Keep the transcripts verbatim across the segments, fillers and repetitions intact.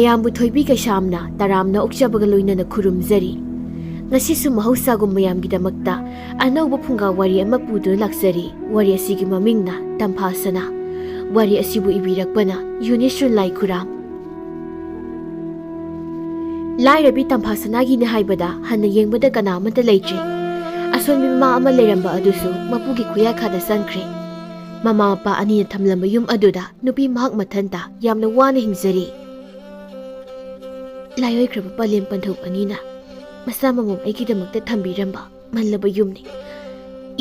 ꯃꯌꯥꯝꯕꯨ ꯊꯣꯏꯕꯤ ꯀꯩꯁꯥꯝꯅ ꯇꯔꯥꯝꯅ ꯑꯣꯛꯆꯕꯒ ꯂꯣꯏꯅꯅ ꯈꯨꯔꯨꯝꯖꯔꯤ꯫ ꯉꯁꯤꯁꯨ ꯃꯍꯧꯁꯥꯒꯨꯝ ꯃꯌꯥꯝꯒꯤꯗꯃꯛꯇ ꯑꯅꯧꯕ ꯐꯨꯡꯒꯥ ꯋꯥꯔꯤ ꯑꯃ ꯄꯨꯗꯨꯅ ꯂꯥꯛꯆꯔꯤ꯫ ꯋꯥꯔꯤ ꯑꯁꯤꯒꯤ ꯃꯃꯤꯡꯅ ꯇꯝꯐꯥ ꯁꯅꯥ꯫ ꯋꯥꯔꯤ ꯑꯁꯤꯕꯨ ꯏꯕꯤꯔꯛꯄꯅ ꯌꯨꯅꯤꯁꯔꯨ ꯂꯥꯏꯈꯨꯔꯥꯝ꯫ ꯂꯥꯏꯔꯕꯤ ꯇꯝꯐꯥ ꯁꯅꯥꯒꯤꯅꯦ ꯍꯥꯏꯕꯗ ꯍꯟꯅ ꯌꯦꯡꯕꯗ ꯀꯅꯥ ꯑꯃꯠꯇ ꯂꯩꯇ꯭ꯔꯦ꯫ ꯑꯁꯣꯟꯕꯤ ꯃꯃꯥ ꯑꯃ ꯂꯩꯔꯝꯕ ꯑꯗꯨꯁꯨ ꯃꯄꯨꯒꯤ ꯈꯨꯌꯥꯈꯥꯗ ꯆꯪꯈ꯭ꯔꯦ꯫ ꯃꯃꯥ ꯃꯄꯥ ꯑꯅꯤꯅ ꯊꯝꯂꯝꯕ ꯌꯨꯝ ꯑꯗꯨꯗ ꯅꯨꯄꯤ ꯃꯍꯥꯛ ꯃꯊꯟꯇ ꯌꯥꯝꯅ ꯋꯥꯅ ꯍꯤꯡꯖꯔꯤ꯫ ꯂꯥꯏꯑꯣꯏꯈ꯭ꯔꯕ ꯄꯂꯦꯝ ꯄꯟꯊꯧ ꯑꯅꯤꯅ ꯃꯆꯥ ꯃꯃꯧ ꯑꯩꯒꯤꯗꯃꯛꯇ ꯊꯝꯕꯤꯔꯝꯕ ꯃꯜꯂꯕ ꯌꯨꯝꯅꯤ꯫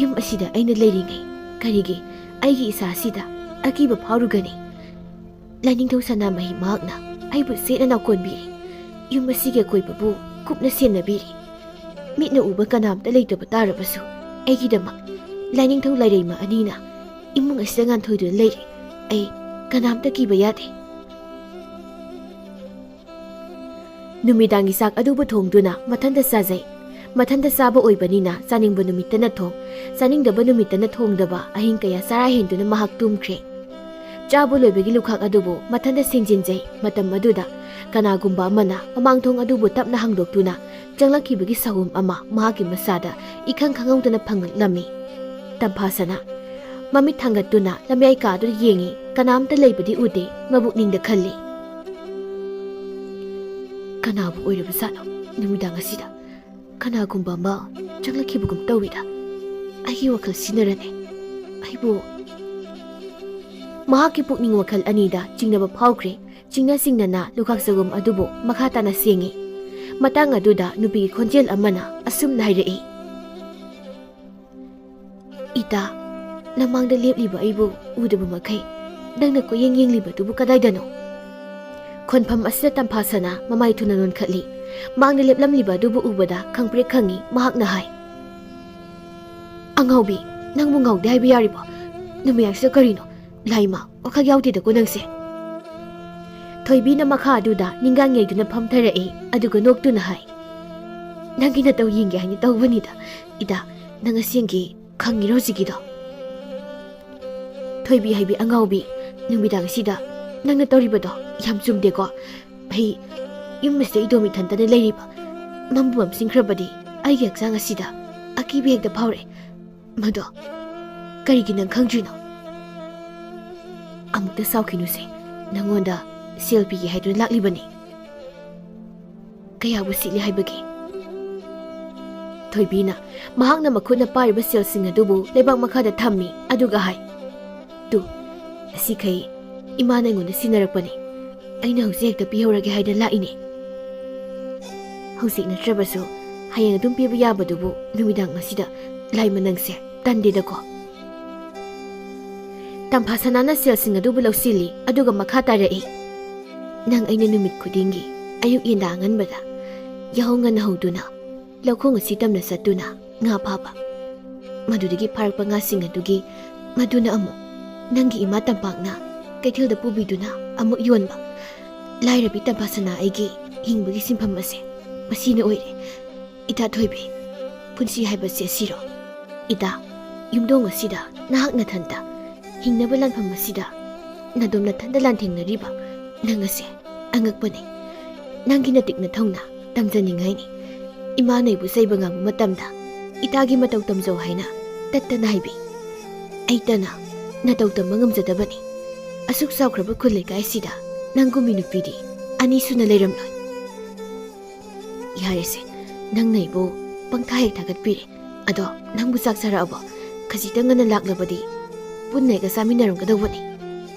ꯌꯨꯝ ꯑꯁꯤꯗ ꯑꯩꯅ ꯂꯩꯔꯤꯉꯩ ꯀꯔꯤꯒꯤ ꯑꯩꯒꯤ ꯏꯆꯥꯁꯤꯗ ꯑꯀꯤꯕ ꯐꯥꯎꯔꯨꯒꯅꯤ? ꯂꯥꯏꯅꯤꯡꯊꯧ ꯁꯅꯥꯃꯍꯤ ꯃꯍꯥꯛꯅ ꯑꯩꯕꯨ ꯆꯦꯠꯅ ꯅꯥꯎꯀꯣꯟꯕꯤꯔꯤ꯫ ꯌꯨꯝ ꯑꯁꯤꯒꯤ ꯑꯀꯣꯏꯕꯕꯨ ꯀꯨꯞꯅ ꯁꯦꯟꯅꯕꯤꯔꯤ꯫ ꯃꯤꯠꯅ ꯎꯕ ꯀꯅꯥꯝꯇ ꯂꯩꯇꯕ ꯇꯥꯔꯕꯁꯨ, ꯑꯩꯒꯤꯗꯃꯛ ꯂꯥꯏꯅꯤꯡꯊꯧ ꯂꯥꯏꯔꯩꯃ ꯑꯅꯤꯅ ꯏꯃꯨꯡ ꯑꯁꯤꯗ ꯉꯥꯟꯊꯣꯏꯗꯨꯅ ꯂꯩꯔꯤ꯫ ꯑꯩ ꯀꯅꯥꯝꯇ ꯀꯤꯕ ꯌꯥꯗꯦ꯫ ꯅꯨꯃꯤꯗꯥꯡꯒꯤ ꯆꯥꯛ ꯑꯗꯨꯕꯨ ꯊꯣꯡꯗꯨꯅ ꯃꯊꯟꯇ ꯆꯥꯖꯩ꯫ ꯃꯊꯟꯇ ꯆꯥꯕ ꯑꯣꯏꯕꯅꯤꯅ ꯆꯥꯅꯤꯡꯕ ꯅꯨꯃꯤꯠꯇꯅ ꯊꯣꯡ, ꯆꯥꯅꯤꯡꯗꯕ ꯅꯨꯃꯤꯠꯇꯅ ꯊꯣꯡꯗꯕ ꯑꯍꯤꯡ ꯀꯌꯥ ꯆꯔꯥ ꯍꯦꯟꯗꯨꯅ ꯃꯍꯥꯛ ꯇꯨꯝꯈ꯭ꯔꯦ꯫ ꯆꯥꯕ ꯂꯣꯏꯕꯒꯤ ꯂꯨꯈꯥꯛ ꯑꯗꯨꯕꯨ ꯃꯊꯟꯇ ꯁꯦꯡꯖꯤꯟꯖꯩ꯫ ꯃꯇꯝ ꯑꯗꯨꯗ ꯀꯅꯥꯒꯨꯝꯕ ꯑꯃꯅ ꯃꯃꯥꯡꯊꯣꯡ ꯑꯗꯨꯕꯨ ꯇꯞꯅ ꯍꯥꯡꯗꯣꯛꯇꯨꯅ ꯆꯪꯂꯛꯈꯤꯕꯒꯤ ꯁꯍꯨꯝ ꯑꯃ ꯃꯍꯥꯛꯀꯤ ꯃꯁꯥꯗ ꯏꯈꯪ ꯈꯪꯍꯧꯗꯅ ꯐꯪꯂꯛꯂꯝꯃꯤ꯫ ꯇꯝꯐꯥꯁꯅ ꯃꯃꯤꯠ ꯊꯥꯡꯒꯠꯇꯨꯅ ꯂꯝꯌꯥꯏ ꯀꯥꯗꯨꯗ ꯌꯦꯡꯉꯤ꯫ ꯀꯅꯥꯝꯇ ꯂꯩꯕꯗꯤ ꯎꯗꯦ꯫ ꯃꯕꯨꯛꯅꯤꯡꯗ ꯈꯜꯂꯤ, "ꯀꯅꯥꯕꯨ ꯑꯣꯏꯔꯕꯖꯥꯠꯅꯣ ꯅꯨꯃꯤꯗꯥꯡ ꯑꯁꯤꯗ? ꯀꯅꯥꯒꯨꯝꯕ ꯑꯃ ꯆꯪꯂꯛꯈꯤꯕꯒꯨꯝ ꯇꯧꯏꯗ꯫ ꯑꯩꯒꯤ ꯋꯥꯈꯜ ꯁꯤꯟꯅꯔꯅꯤ꯫ ꯑꯩꯕꯨ..." ꯃꯍꯥꯛꯀꯤ ꯄꯨꯛꯅꯤꯡ ꯋꯥꯈꯜ ꯑꯅꯤꯗ ꯆꯤꯡꯅꯕ ꯐꯥꯎꯈ꯭ꯔꯦ꯫ ꯆꯤꯡꯅ ꯆꯤꯡꯅꯅ ꯂꯨꯈꯥꯛ ꯆꯒꯨꯝ ꯑꯗꯨꯕꯨ ꯃꯈꯥ ꯇꯥꯅ ꯁꯦꯡꯉꯤ꯫ ꯃꯇꯥꯡ ꯑꯗꯨꯗ ꯅꯨꯄꯤꯒꯤ ꯈꯣꯟꯖꯦꯜ ꯑꯃꯅ ꯑꯁꯨꯝꯅ ꯍꯥꯏꯔꯛꯏ, "ꯏꯇꯥ, ꯅꯃꯥꯡꯗ ꯂꯦꯞꯂꯤꯕ ꯑꯩꯕꯨ ꯎꯗꯕ ꯃꯈꯩ ꯅꯪꯅ ꯀꯣꯏꯌꯦꯡ ꯌꯦꯡꯂꯤꯕꯗꯨꯕꯨ ꯀꯗꯥꯏꯗꯅꯣ?" ꯈꯣꯟꯐꯝ ꯑꯁꯤꯗ ꯇꯝꯐꯥꯁꯅ ꯃꯃꯥꯏ ꯊꯨꯅ ꯅꯣꯟꯈꯠꯂꯤ꯫ ꯃꯥꯡꯗ ꯂꯦꯞꯂꯝꯂꯤꯕ ꯑꯗꯨꯕꯨ ꯎꯕꯗ ꯈꯪꯄ꯭ꯔꯦꯛ ꯈꯪꯉꯤ꯫ ꯃꯍꯥꯛꯅ ꯍꯥꯏ, "ꯑꯉꯥꯎꯕꯤ, ꯅꯪꯕꯨ ꯉꯥꯎꯗꯦ ꯍꯥꯏꯕ ꯌꯥꯔꯤꯕꯣ? ꯅꯨꯃꯤꯗꯥꯡꯁꯤꯗ ꯀꯔꯤꯅꯣ? ꯂꯥꯏꯃ, ꯋꯥꯈꯜ ꯌꯥꯎꯗꯦꯗꯀꯣ ꯅꯪꯁꯦ?" ꯊꯣꯏꯕꯤꯅ ꯃꯈꯥ ꯑꯗꯨꯗ ꯅꯤꯡꯒꯥꯡ ꯌꯩꯗꯨꯅ ꯐꯝꯊꯔꯛꯏ꯫ ꯑꯗꯨꯒ ꯅꯣꯛꯇꯨꯅ ꯍꯥꯏ, "ꯅꯪꯒꯤ ꯅꯇꯧ ꯌꯦꯡꯒꯦ ꯍꯥꯏꯅ ꯇꯧꯕꯅꯤꯗ꯫ ꯏꯇꯥ, ꯅꯪ ꯑꯁꯦꯡꯒꯤ ꯈꯪꯉꯤꯔꯣ ꯍꯧꯖꯤꯛꯀꯤꯗꯣ?" "ꯊꯣꯏꯕꯤ ꯍꯥꯏꯕꯤ ꯑꯉꯥꯎꯕꯤ, ꯅꯨꯃꯤꯗꯥꯡ ꯑꯁꯤꯗ ꯅꯪꯅ ꯇꯧꯔꯤꯕꯗꯣ ꯌꯥꯝ ꯆꯨꯝꯗꯦꯀꯣ꯫ ꯑꯩ ꯌꯨꯝ ꯑꯁꯤꯗ ꯏꯇꯣꯝ ꯏꯊꯟꯇꯅ ꯂꯩꯔꯤꯕ꯫ ꯃꯝꯕꯨ ꯃꯝꯁꯤꯟꯈ꯭ꯔꯕꯗꯤ ꯑꯩꯒꯤ ꯍꯛꯆꯥꯡ ꯑꯁꯤꯗ ꯑꯀꯤꯕ ꯍꯦꯛꯇ ꯐꯥꯎꯔꯛꯑꯦ꯫ ꯃꯗꯣ ꯀꯔꯤꯒꯤ ꯅꯪ ꯈꯪꯗ꯭ꯔꯤꯅꯣ? ꯑꯃꯨꯛꯇ ꯁꯥꯎꯈꯤꯅꯨꯁꯦ꯫ ꯅꯪꯉꯣꯟꯗ ꯁꯦꯜ ꯄꯤꯒꯦ ꯍꯥꯏꯗꯨꯅ ꯂꯥꯛꯂꯤꯕꯅꯤ꯫ ꯀꯌꯥꯕꯨ ꯁꯤꯠꯂꯤ ꯍꯥꯏꯕꯒꯦ? ꯊꯣꯏꯕꯤꯅ ꯃꯍꯥꯛꯅ ꯃꯈꯨꯠꯅ ꯄꯥꯏꯔꯤꯕ ꯁꯦꯜꯁꯤꯡ ꯑꯗꯨꯕꯨ ꯂꯩꯕꯥꯛ ꯃꯈꯥꯗ ꯊꯝꯃꯤ, ꯑꯗꯨꯒ ꯍꯥꯏ, "ꯇꯨ, ꯑꯁꯤꯈꯩ ꯏꯃꯥꯅ ꯑꯩꯉꯣꯟꯗ ꯁꯤꯟꯅꯔꯛꯄꯅꯤ꯫ ꯑꯩꯅ ꯍꯧꯖꯤꯛ ꯍꯦꯛꯇ ꯄꯤꯍꯧꯔꯒꯦ ꯍꯥꯏꯅ ꯂꯥꯛꯏꯅꯦ꯫ ꯍꯧꯖꯤꯛ ꯅꯠꯇ꯭ꯔꯕꯁꯨ ꯍꯌꯦꯡ ꯑꯗꯨꯝ ꯄꯤꯕ ꯌꯥꯕꯗꯨꯕꯨ ꯅꯨꯃꯤꯗꯥꯡ ꯑꯁꯤꯗ ꯂꯥꯏꯃ ꯅꯪꯁꯦ ꯇꯟꯗꯦꯗꯀꯣ?" ꯇꯝꯐꯥ ꯁꯅꯥꯅ ꯁꯦꯜꯁꯤꯡ ꯑꯗꯨꯕꯨ ꯂꯧꯁꯤꯜꯂꯤ, ꯑꯗꯨꯒ ꯃꯈꯥ ꯇꯥꯔꯛꯏ, "ꯅꯪ ꯑꯩꯅ ꯅꯨꯃꯤꯠ ꯈꯨꯗꯤꯡꯒꯤ ꯑꯌꯨꯛ ꯌꯦꯟꯗꯥ ꯑꯉꯟꯕꯗ ꯌꯥꯍꯧ ꯉꯟꯅ ꯍꯧꯗꯨꯅ ꯂꯧꯈꯣꯡ ꯑꯁꯤ ꯇꯝꯅ ꯆꯠꯇꯨꯅ ꯉꯥ ꯐꯥꯕ꯫ ꯃꯗꯨꯗꯒꯤ ꯐꯥꯔꯛꯄ ꯉꯥꯁꯤꯡ ꯑꯗꯨꯒꯤ ꯃꯗꯨꯅ ꯑꯃꯨꯛ ꯅꯪꯒꯤ ꯏꯃꯥ ꯇꯝꯄꯥꯛꯅ ꯀꯩꯊꯦꯜꯗ ꯄꯨꯕꯤꯗꯨꯅ ꯑꯃꯨꯛ ꯌꯣꯟꯕ꯫ ꯂꯥꯏꯔꯕꯤ ꯇꯝꯐꯥ ꯁꯅꯥ ꯑꯩꯒꯤ ꯍꯤꯡꯕꯒꯤ ꯁꯤꯟꯐꯝ ꯑꯁꯦ ꯃꯁꯤꯅ ꯑꯣꯏꯔꯦ꯫ ꯏꯇꯥ ꯊꯣꯏꯕꯤ, ꯄꯨꯟꯁꯤ ꯍꯥꯏꯕꯁꯦ ꯁꯤꯔꯣ? ꯏꯇꯥ, ꯌꯨꯝꯗꯣꯡ ꯑꯁꯤꯗ ꯅꯍꯥꯛ ꯅꯊꯟꯇ ꯍꯤꯡꯅꯕ ꯂꯥꯟꯐꯝ ꯑꯁꯤꯗ ꯅꯗꯣꯝ ꯅꯊꯟꯇ ꯂꯥꯟꯊꯦꯡꯅꯔꯤꯕ ꯅꯪ ꯑꯁꯦ ꯑꯉꯛꯄꯅꯤ꯫ ꯅꯪꯒꯤ ꯅꯇꯤꯛ ꯅꯊꯧꯅ ꯇꯝꯖꯅꯤꯡꯉꯥꯏꯅꯤ꯫ ꯏꯃꯥꯅ ꯑꯩꯕꯨ ꯆꯩꯕ ꯉꯥꯡꯕ ꯃꯇꯝꯗ ꯏꯇꯥꯒꯤ ꯃꯇꯧ ꯇꯝꯖꯧ ꯍꯥꯏꯅ ꯇꯠꯇꯅ ꯍꯥꯏꯕꯤ꯫ ꯑꯩꯇꯅ ꯅꯇꯧ ꯇꯝꯕ ꯉꯝꯖꯗꯕꯅꯤ꯫ ꯑꯁꯨꯛ ꯆꯥꯎꯈ꯭ꯔꯕ ꯈꯨꯜ ꯂꯩꯀꯥꯏꯁꯤꯗ ꯅꯪꯒꯨꯝꯕꯤ ꯅꯨꯄꯤꯗꯤ ꯑꯅꯤ ꯁꯨꯅ ꯂꯩꯔꯝꯂꯣꯏ꯫" "ꯌꯥꯔꯦꯁꯦ, ꯅꯪꯅ ꯑꯩꯕꯨ ꯄꯪꯊꯥ ꯍꯦꯛ ꯊꯥꯒꯠꯄꯤꯔꯦ꯫ ꯑꯗꯣ ꯅꯪꯕꯨ ꯆꯥꯛ ꯆꯥꯔꯛꯑꯕꯣ? ꯈꯖꯤꯛꯇꯪ ꯉꯟꯅ ꯂꯥꯛꯂꯕꯗꯤ ꯄꯨꯟꯅ ꯍꯦꯛꯇ ꯆꯥꯃꯤꯟꯅꯔꯝꯒꯗꯧꯕꯅꯤ꯫"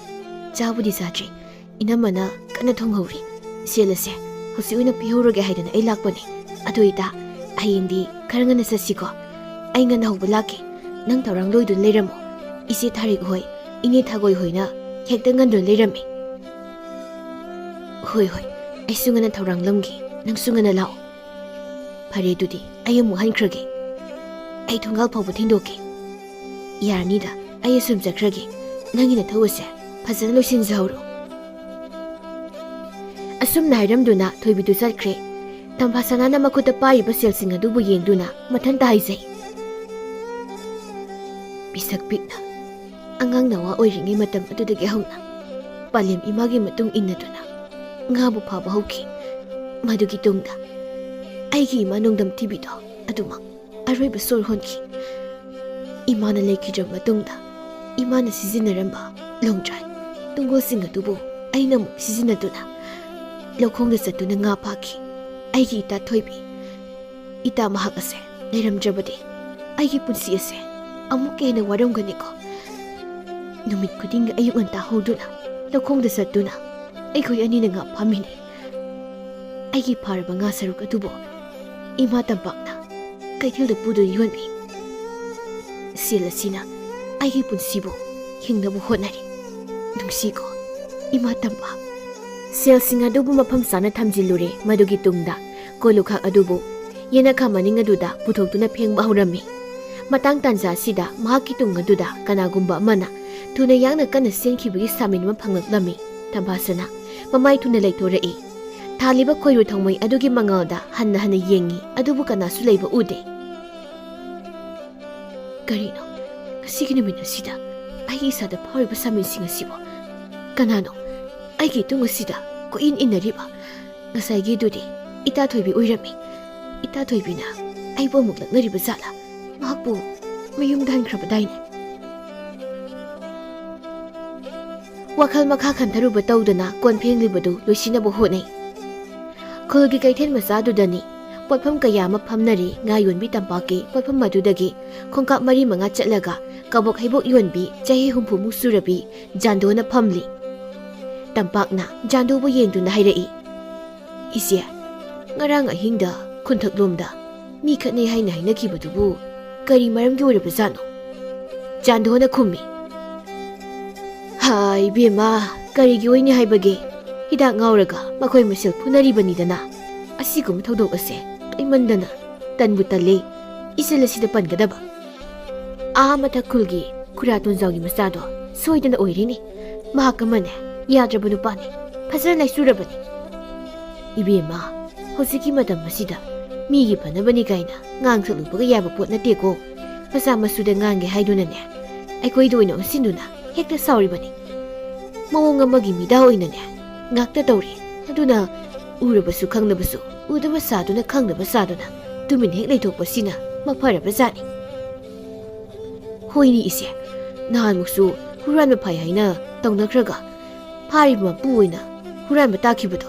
"ꯆꯥꯕꯨꯗꯤ ꯆꯥꯗ꯭ꯔꯤ꯫ ꯏꯅꯝꯃꯅ ꯀꯟꯅ ꯊꯣꯡꯍꯧꯔꯤ꯫ ꯁꯦꯜ ꯑꯁꯦ ꯍꯧꯖꯤꯛ ꯑꯣꯏꯅ ꯄꯤꯍꯧꯔꯒꯦ ꯍꯥꯏꯗꯅ ꯑꯩ ꯂꯥꯛꯄꯅꯤ꯫ ꯑꯗꯨ ꯏꯇꯥ, ꯍꯌꯦꯡꯗꯤ ꯈꯔ ꯉꯟꯅ ꯆꯠꯁꯤꯀꯣ꯫ ꯑꯩ ꯉꯟꯅ ꯍꯧꯕ ꯂꯥꯛꯀꯦ꯫ ꯅꯪ ꯊꯧꯔꯥꯡ ꯂꯣꯏꯗꯨꯅ ꯂꯩꯔꯝꯃꯣ꯫ ꯏꯆꯦ ꯊꯥꯔꯤꯛ ꯍꯣꯏ, ꯏꯅꯦ ꯊꯥꯒꯣꯏ ꯍꯣꯏꯅ ꯍꯦꯛꯇ ꯉꯟꯗꯨꯅ ꯂꯩꯔꯝꯃꯤ꯫" "ꯍꯣꯏ, ꯍꯣꯏ, ꯑꯩꯁꯨ ꯉꯟꯅ ꯊꯧꯔꯥꯡꯂꯝꯒꯦ꯫ ꯅꯪꯁꯨ ꯉꯟꯅ ꯂꯥꯛꯑꯣ꯫" "ꯐꯔꯦ, ꯑꯗꯨꯗꯤ ꯑꯩ ꯑꯃꯨꯛ ꯍꯟꯈ꯭ꯔꯒꯦ꯫ ꯑꯩ ꯊꯣꯡꯒꯥꯜ ꯐꯥꯎꯕ ꯊꯤꯟꯗꯣꯛꯀꯦ꯫" "ꯌꯥꯔꯅꯤꯗ, ꯑꯩ ꯑꯁꯨꯝ ꯆꯠꯈ꯭ꯔꯒꯦ꯫ ꯅꯪꯒꯤ ꯅꯊꯧ ꯑꯁꯦ ꯐꯖꯅ ꯂꯣꯏꯁꯤꯟꯖꯍꯧꯔꯣ꯫" ꯑꯁꯨꯝꯅ ꯍꯥꯏꯔꯝꯗꯨꯅ ꯊꯣꯏꯕꯤꯗꯨ ꯆꯠꯈ꯭ꯔꯦ꯫ ꯇꯝꯐꯥ ꯁꯅꯥꯅ ꯃꯈꯨꯠꯇ ꯄꯥꯏꯔꯤꯕ ꯁꯦꯜꯁꯤꯡ ꯑꯗꯨꯕꯨ ꯌꯦꯡꯗꯨꯅ ꯃꯊꯟꯇ ꯍꯥꯏꯖꯩ, "ꯄꯤꯁꯛ ꯄꯤꯛꯅ ꯑꯉꯥꯡ ꯅꯋꯥ ꯑꯣꯏꯔꯤꯉꯩ ꯃꯇꯝ ꯑꯗꯨꯗꯒꯤ ꯍꯧꯅ ꯄꯥꯂꯦꯝ ꯏꯃꯥꯒꯤ ꯃꯇꯨꯡ ꯏꯟꯅꯗꯨꯅ ꯉꯥꯕꯨ ꯐꯥꯕ ꯍꯧꯈꯤ꯫ ꯃꯗꯨꯒꯤ ꯇꯨꯡꯗ ꯑꯩꯒꯤ ꯏꯃꯥ ꯅꯣꯡꯗꯝ ꯊꯤꯕꯤꯗꯣ ꯑꯗꯨꯃꯛ ꯑꯔꯣꯏꯕ ꯁꯣꯔ ꯍꯣꯟꯈꯤ꯫ ꯏꯃꯥꯅ ꯂꯩꯈꯤꯗ꯭ꯔꯕ ꯃꯇꯨꯡꯗ ꯏꯃꯥꯅ ꯁꯤꯖꯤꯟꯅꯔꯝꯕ ꯂꯣꯡꯗ꯭ꯔꯥꯏ ꯇꯨꯡꯒꯣꯜꯁꯤꯡ ꯑꯗꯨꯕꯨ ꯑꯩꯅ ꯑꯃꯨꯛ ꯁꯤꯖꯤꯟꯅꯗꯨꯅ ꯂꯧꯈꯣꯡꯗ ꯆꯠꯇꯨꯅ ꯉꯥ ꯐꯥꯈꯤ꯫ ꯑꯩꯒꯤ ꯏꯇꯥ ꯊꯣꯏꯕꯤ, ꯏꯇꯥ ꯃꯍꯥꯛ ꯑꯁꯦ ꯂꯩꯔꯝꯗ꯭ꯔꯕꯗꯤ ꯑꯩꯒꯤ ꯄꯨꯟꯁꯤ ꯑꯁꯦ ꯑꯃꯨꯛꯀ ꯍꯦꯟꯅ ꯋꯥꯔꯝꯒꯅꯤꯀꯣ꯫ ꯅꯨꯃꯤꯠ ꯈꯨꯗꯤꯡꯒꯤ ꯑꯌꯨꯛ ꯉꯟꯇꯥ ꯍꯧꯗꯨꯅ ꯂꯧꯈꯣꯡꯗ ꯆꯠꯇꯨꯅ ꯑꯩꯈꯣꯏ ꯑꯅꯤꯅ ꯉꯥ ꯐꯥꯃꯤꯟꯅꯩ꯫ ꯑꯩꯒꯤ ꯐꯥꯔꯕ ꯉꯥ ꯁꯔꯨꯛ ꯑꯗꯨꯕꯨ ꯏꯃꯥ ꯇꯝꯄꯥꯛꯅ ꯀꯩꯊꯦꯜꯗ ꯄꯨꯗꯨꯅ ꯌꯣꯟꯕꯤ꯫ ꯁꯦꯜ ꯑꯁꯤꯅ ꯑꯩꯒꯤ ꯄꯨꯟꯁꯤꯕꯨ ꯍꯤꯡꯅꯕ ꯍꯣꯠꯅꯔꯤ꯫ ꯅꯨꯡꯁꯤꯀꯣ, ꯏꯃꯥ ꯇꯝꯄꯥꯛ꯫ ꯁꯦꯜꯁꯤꯡ ꯑꯗꯨꯕꯨ ꯃꯐꯝ ꯆꯥꯅ ꯊꯝꯖꯤꯜꯂꯨꯔꯦ꯫ ꯃꯗꯨꯒꯤ ꯇꯨꯡꯗ ꯀꯣꯂꯨꯈꯥꯛ ꯑꯗꯨꯕꯨ ꯌꯦꯅꯈꯥ ꯃꯅꯤꯡ ꯑꯗꯨꯗ ꯄꯨꯊꯣꯛꯇꯨꯅ ꯐꯦꯡꯕ ꯍꯧꯔꯝꯃꯤ꯫ ꯃꯇꯥꯡ ꯇꯥꯟꯖꯥ ꯑꯁꯤꯗ ꯃꯍꯥꯛꯀꯤ ꯇꯨꯡ ꯑꯗꯨꯗ ꯀꯅꯥꯒꯨꯝꯕ ꯑꯃꯅ ꯊꯨꯅ ꯌꯥꯡꯅ ꯀꯟꯅ ꯆꯦꯟꯈꯤꯕꯒꯤ ꯁꯥꯃꯤꯟ ꯑꯃ ꯐꯪꯂꯛꯂꯝꯃꯤ꯫ ꯇꯝꯐꯥꯁꯅꯥ ꯃꯃꯥꯏ ꯊꯨꯅ ꯂꯩꯊꯣꯔꯛꯏ꯫ ꯊꯥꯜꯂꯤꯕ ꯈꯣꯏꯔꯨ ꯊꯥꯎꯃꯩ ꯑꯗꯨꯒꯤ ꯃꯉꯥꯜꯗ ꯍꯟꯅ ꯍꯟꯅ ꯌꯦꯡꯉꯤ, ꯑꯗꯨꯕꯨ ꯀꯅꯥꯁꯨ ꯂꯩꯕ ꯎꯗꯦ꯫ ꯀꯔꯤꯅꯣ? ꯉꯁꯤꯒꯤ ꯅꯨꯃꯤꯠ ꯑꯁꯤꯗ ꯑꯩꯒꯤ ꯏꯁꯥꯗ ꯐꯥꯎꯔꯤꯕ ꯁꯥꯃꯤꯟꯁꯤꯡ ꯑꯁꯤꯕꯨ? ꯀꯅꯥꯅꯣ ꯑꯩꯒꯤ ꯏꯇꯨꯡ ꯑꯁꯤꯗ ꯀꯣꯏꯏꯟ ꯏꯟꯅꯔꯤꯕ? ꯉꯁꯥꯏꯒꯤꯗꯨꯗꯤ ꯏꯇꯥ ꯊꯣꯏꯕꯤ ꯑꯣꯏꯔꯝꯃꯤ꯫ ꯏꯇꯥ ꯊꯣꯏꯕꯤꯅ ꯑꯩꯕꯨ ꯑꯃꯨꯛ ꯂꯛꯅꯔꯤꯕ ꯖꯥꯠꯂꯥ? ꯃꯍꯥꯛꯄꯨ ꯃꯌꯨꯝꯗ ꯍꯟꯈ꯭ꯔꯕꯗꯥꯏꯅꯦ? ꯋꯥꯈꯜ ꯃꯈꯥ ꯈꯟꯊꯔꯨꯕ ꯇꯧꯗꯅ ꯀꯣꯟ ꯐꯦꯡꯂꯤꯕꯗꯨ ꯂꯣꯏꯁꯤꯟꯅꯕ ꯍꯣꯠꯅꯩ꯫ ꯈꯨꯜꯒꯤ ꯀꯩꯊꯦꯜ ꯃꯆꯥꯗꯨꯗꯅꯤ ꯄꯣꯠꯐꯝ ꯀꯌꯥ ꯑꯃ ꯐꯝꯅꯔꯤ꯫ ꯉꯥ ꯌꯣꯟꯕꯤ ꯇꯝꯄꯥꯛꯀꯤ ꯄꯣꯠꯐꯝ ꯑꯗꯨꯗꯒꯤ ꯈꯣꯡꯀꯥꯞ ꯃꯔꯤ ꯃꯉꯥ ꯆꯠꯂꯒ ꯀꯕꯣꯛ ꯍꯩꯕꯣꯛ ꯌꯣꯟꯕꯤ ꯆꯍꯤ ꯍꯨꯝꯐꯨꯃꯨꯛ ꯁꯨꯔꯕꯤ ꯖꯥꯟꯗꯣꯅ ꯐꯝꯂꯤ꯫ ꯇꯝꯄꯥꯛꯅ ꯖꯥꯟꯗꯣꯕꯨ ꯌꯦꯡꯗꯨꯅ ꯍꯥꯏꯔꯛꯏ, "ꯏꯆꯦ, ꯉꯔꯥꯡ ꯑꯍꯤꯡꯗ ꯈꯨꯟꯊꯛꯂꯣꯝꯗ ꯃꯤ ꯈꯠꯅꯩ ꯍꯥꯏꯅ ꯍꯥꯏꯅꯈꯤꯕꯗꯨꯕꯨ ꯀꯔꯤ ꯃꯔꯝꯒꯤ ꯑꯣꯏꯔꯕꯖꯥꯠꯅꯣ?" ꯖꯥꯟꯗꯣꯅ ꯈꯨꯝꯃꯤ, "ꯍꯥꯏ ꯏꯕꯦꯝꯃ, ꯀꯔꯤꯒꯤ ꯑꯣꯏꯅꯤ ꯍꯥꯏꯕꯒꯦ? ꯍꯤꯗꯥꯛ ꯉꯥꯎꯔꯒ ꯃꯈꯣꯏ ꯃꯁꯦꯜ ꯐꯨꯅꯔꯤꯕꯅꯤꯗꯅ꯫ ꯑꯁꯤꯒꯨꯝꯕ ꯊꯧꯗꯣꯛ ꯑꯁꯦ ꯇꯣꯏꯃꯟꯗꯅ ꯇꯟꯕꯨ ꯇꯜꯂꯦ꯫ ꯏꯆꯜ ꯑꯁꯤꯗ ꯄꯟꯒꯗꯕ꯫ ꯑꯥ ꯃꯊꯛ ꯈꯨꯜꯒꯤ ꯈꯨꯔꯥ ꯇꯣꯟꯖꯥꯎꯒꯤ ꯃꯆꯥꯗꯣ ꯁꯣꯏꯗꯅ ꯑꯣꯏꯔꯤꯅꯤ꯫ ꯃꯍꯥꯛ ꯑꯃꯅꯦ ꯌꯥꯗ꯭ꯔꯕ ꯅꯨꯄꯥꯅꯤ, ꯐꯖꯅ ꯂꯥꯏꯆꯨꯔꯕꯅꯤ꯫ ꯏꯕꯦꯝꯃ, ꯍꯧꯖꯤꯛꯀꯤ ꯃꯇꯝ ꯑꯁꯤꯗ ꯃꯤꯒꯤ ꯐꯅꯕꯅꯤ ꯀꯥꯏꯅ ꯉꯥꯡ ꯁꯛꯂꯨꯕꯒ ꯌꯥꯕ ꯄꯣꯠ ꯅꯠꯇꯦꯀꯣ꯫ ꯃꯆꯥ ꯃꯁꯨꯗ ꯉꯥꯡꯒꯦ ꯍꯥꯏꯗꯨꯅꯅꯦ ꯑꯩꯈꯣꯏꯗ ꯑꯣꯏꯅ ꯑꯣꯟꯁꯤꯟꯗꯨꯅ ꯍꯦꯛꯇ ꯁꯥꯎꯔꯤꯕꯅꯤ꯫ ꯃꯑꯣꯡ ꯑꯃꯒꯤ ꯃꯤꯗꯥ ꯑꯣꯏꯅꯅꯦ ꯉꯥꯛꯇ ꯇꯧꯔꯤ꯫ ꯑꯗꯨꯅ ꯎꯔꯕꯁꯨ ꯈꯪꯗꯕꯁꯨ, ꯎꯗꯕ ꯁꯥꯗꯨꯅ ꯈꯪꯗꯕ ꯁꯥꯗꯨꯅ ꯇꯨꯃꯤꯟ ꯍꯦꯛ ꯂꯩꯊꯣꯛꯄꯁꯤꯅ ꯃꯐꯔꯕꯖꯥꯠꯅꯤ꯫ ꯍꯣꯏꯅꯤ ꯏꯆꯦ, ꯅꯍꯥꯟꯃꯨꯛꯁꯨ ꯍꯨꯔꯥꯟꯕ ꯐꯥꯏ ꯍꯥꯏꯅ ꯇꯧꯅꯈ꯭ꯔꯒ ꯐꯥꯔꯤꯕ ꯃꯄꯨ ꯑꯣꯏꯅ ꯍꯨꯔꯥꯟꯕ ꯇꯥꯈꯤꯕꯗꯣ꯫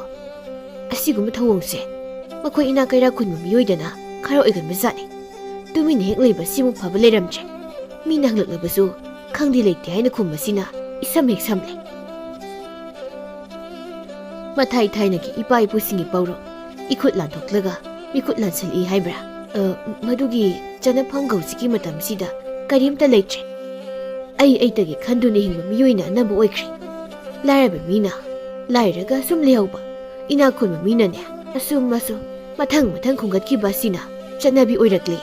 ꯑꯁꯤꯒꯨꯝꯕ ꯊꯧꯑꯣꯡꯁꯦ ꯃꯈꯣꯏ ꯏꯅꯥꯛ ꯀꯩꯔꯥꯛ ꯈꯨꯟꯕ ꯃꯤꯑꯣꯏꯗꯅ ꯈꯔ ꯑꯣꯏꯒꯟꯕꯖꯥꯠꯅꯤ꯫ ꯇꯨꯃꯤꯟꯅ ꯍꯦꯛ ꯂꯩꯕ ꯁꯤꯃꯨꯛ ꯐꯕ ꯂꯩꯔꯝꯗ꯭ꯔꯦ꯫ ꯃꯤꯅ ꯍꯪꯂꯛꯂꯕꯁꯨ ꯈꯪꯗꯦ ꯂꯩꯇꯦ ꯍꯥꯏꯅ ꯈꯨꯝꯕꯁꯤꯅ ꯏꯁꯝ ꯍꯦꯛ ꯁꯝꯂꯦ꯫ ꯃꯊꯥꯏ ꯊꯥꯏꯅꯒꯤ ꯏꯄꯥ ꯏꯄꯨꯁꯤꯡꯒꯤ ꯄꯥꯎꯔꯧ, "ꯏꯈꯨꯠ ꯂꯥꯟꯊꯣꯛꯂꯒ ꯃꯤꯈꯨꯠ ꯂꯥꯟꯁꯤꯜꯂꯛꯏ" ꯍꯥꯏꯕ꯭ꯔꯥ? ꯑ, ꯃꯗꯨꯒꯤ ꯆꯠꯅꯐꯝ ꯍꯧꯖꯤꯛꯀꯤ ꯃꯇꯝꯁꯤꯗ ꯀꯔꯤꯝꯇ ꯂꯩꯇ꯭ꯔꯦ꯫ ꯑꯩ ꯑꯩꯇꯒꯤ ꯈꯟꯗꯨꯅ ꯍꯤꯡꯕ ꯃꯤꯑꯣꯏꯅ ꯑꯅꯝꯕ ꯑꯣꯏꯈ꯭ꯔꯦ꯫ ꯂꯥꯏꯔꯕ ꯃꯤꯅ ꯂꯥꯏꯔꯒ ꯁꯨꯝ ꯂꯩꯍꯧꯕ, ꯏꯅꯥꯛ ꯈꯨꯟꯕ ꯃꯤꯅꯅꯦ ꯑꯁꯨꯝ ꯑꯁꯨꯝ ꯃꯊꯪ ꯃꯊꯪ ꯈꯨꯝꯒꯠꯈꯤꯕ ꯑꯁꯤꯅ ꯆꯠꯅꯕꯤ ꯑꯣꯏꯔꯛꯂꯦ꯫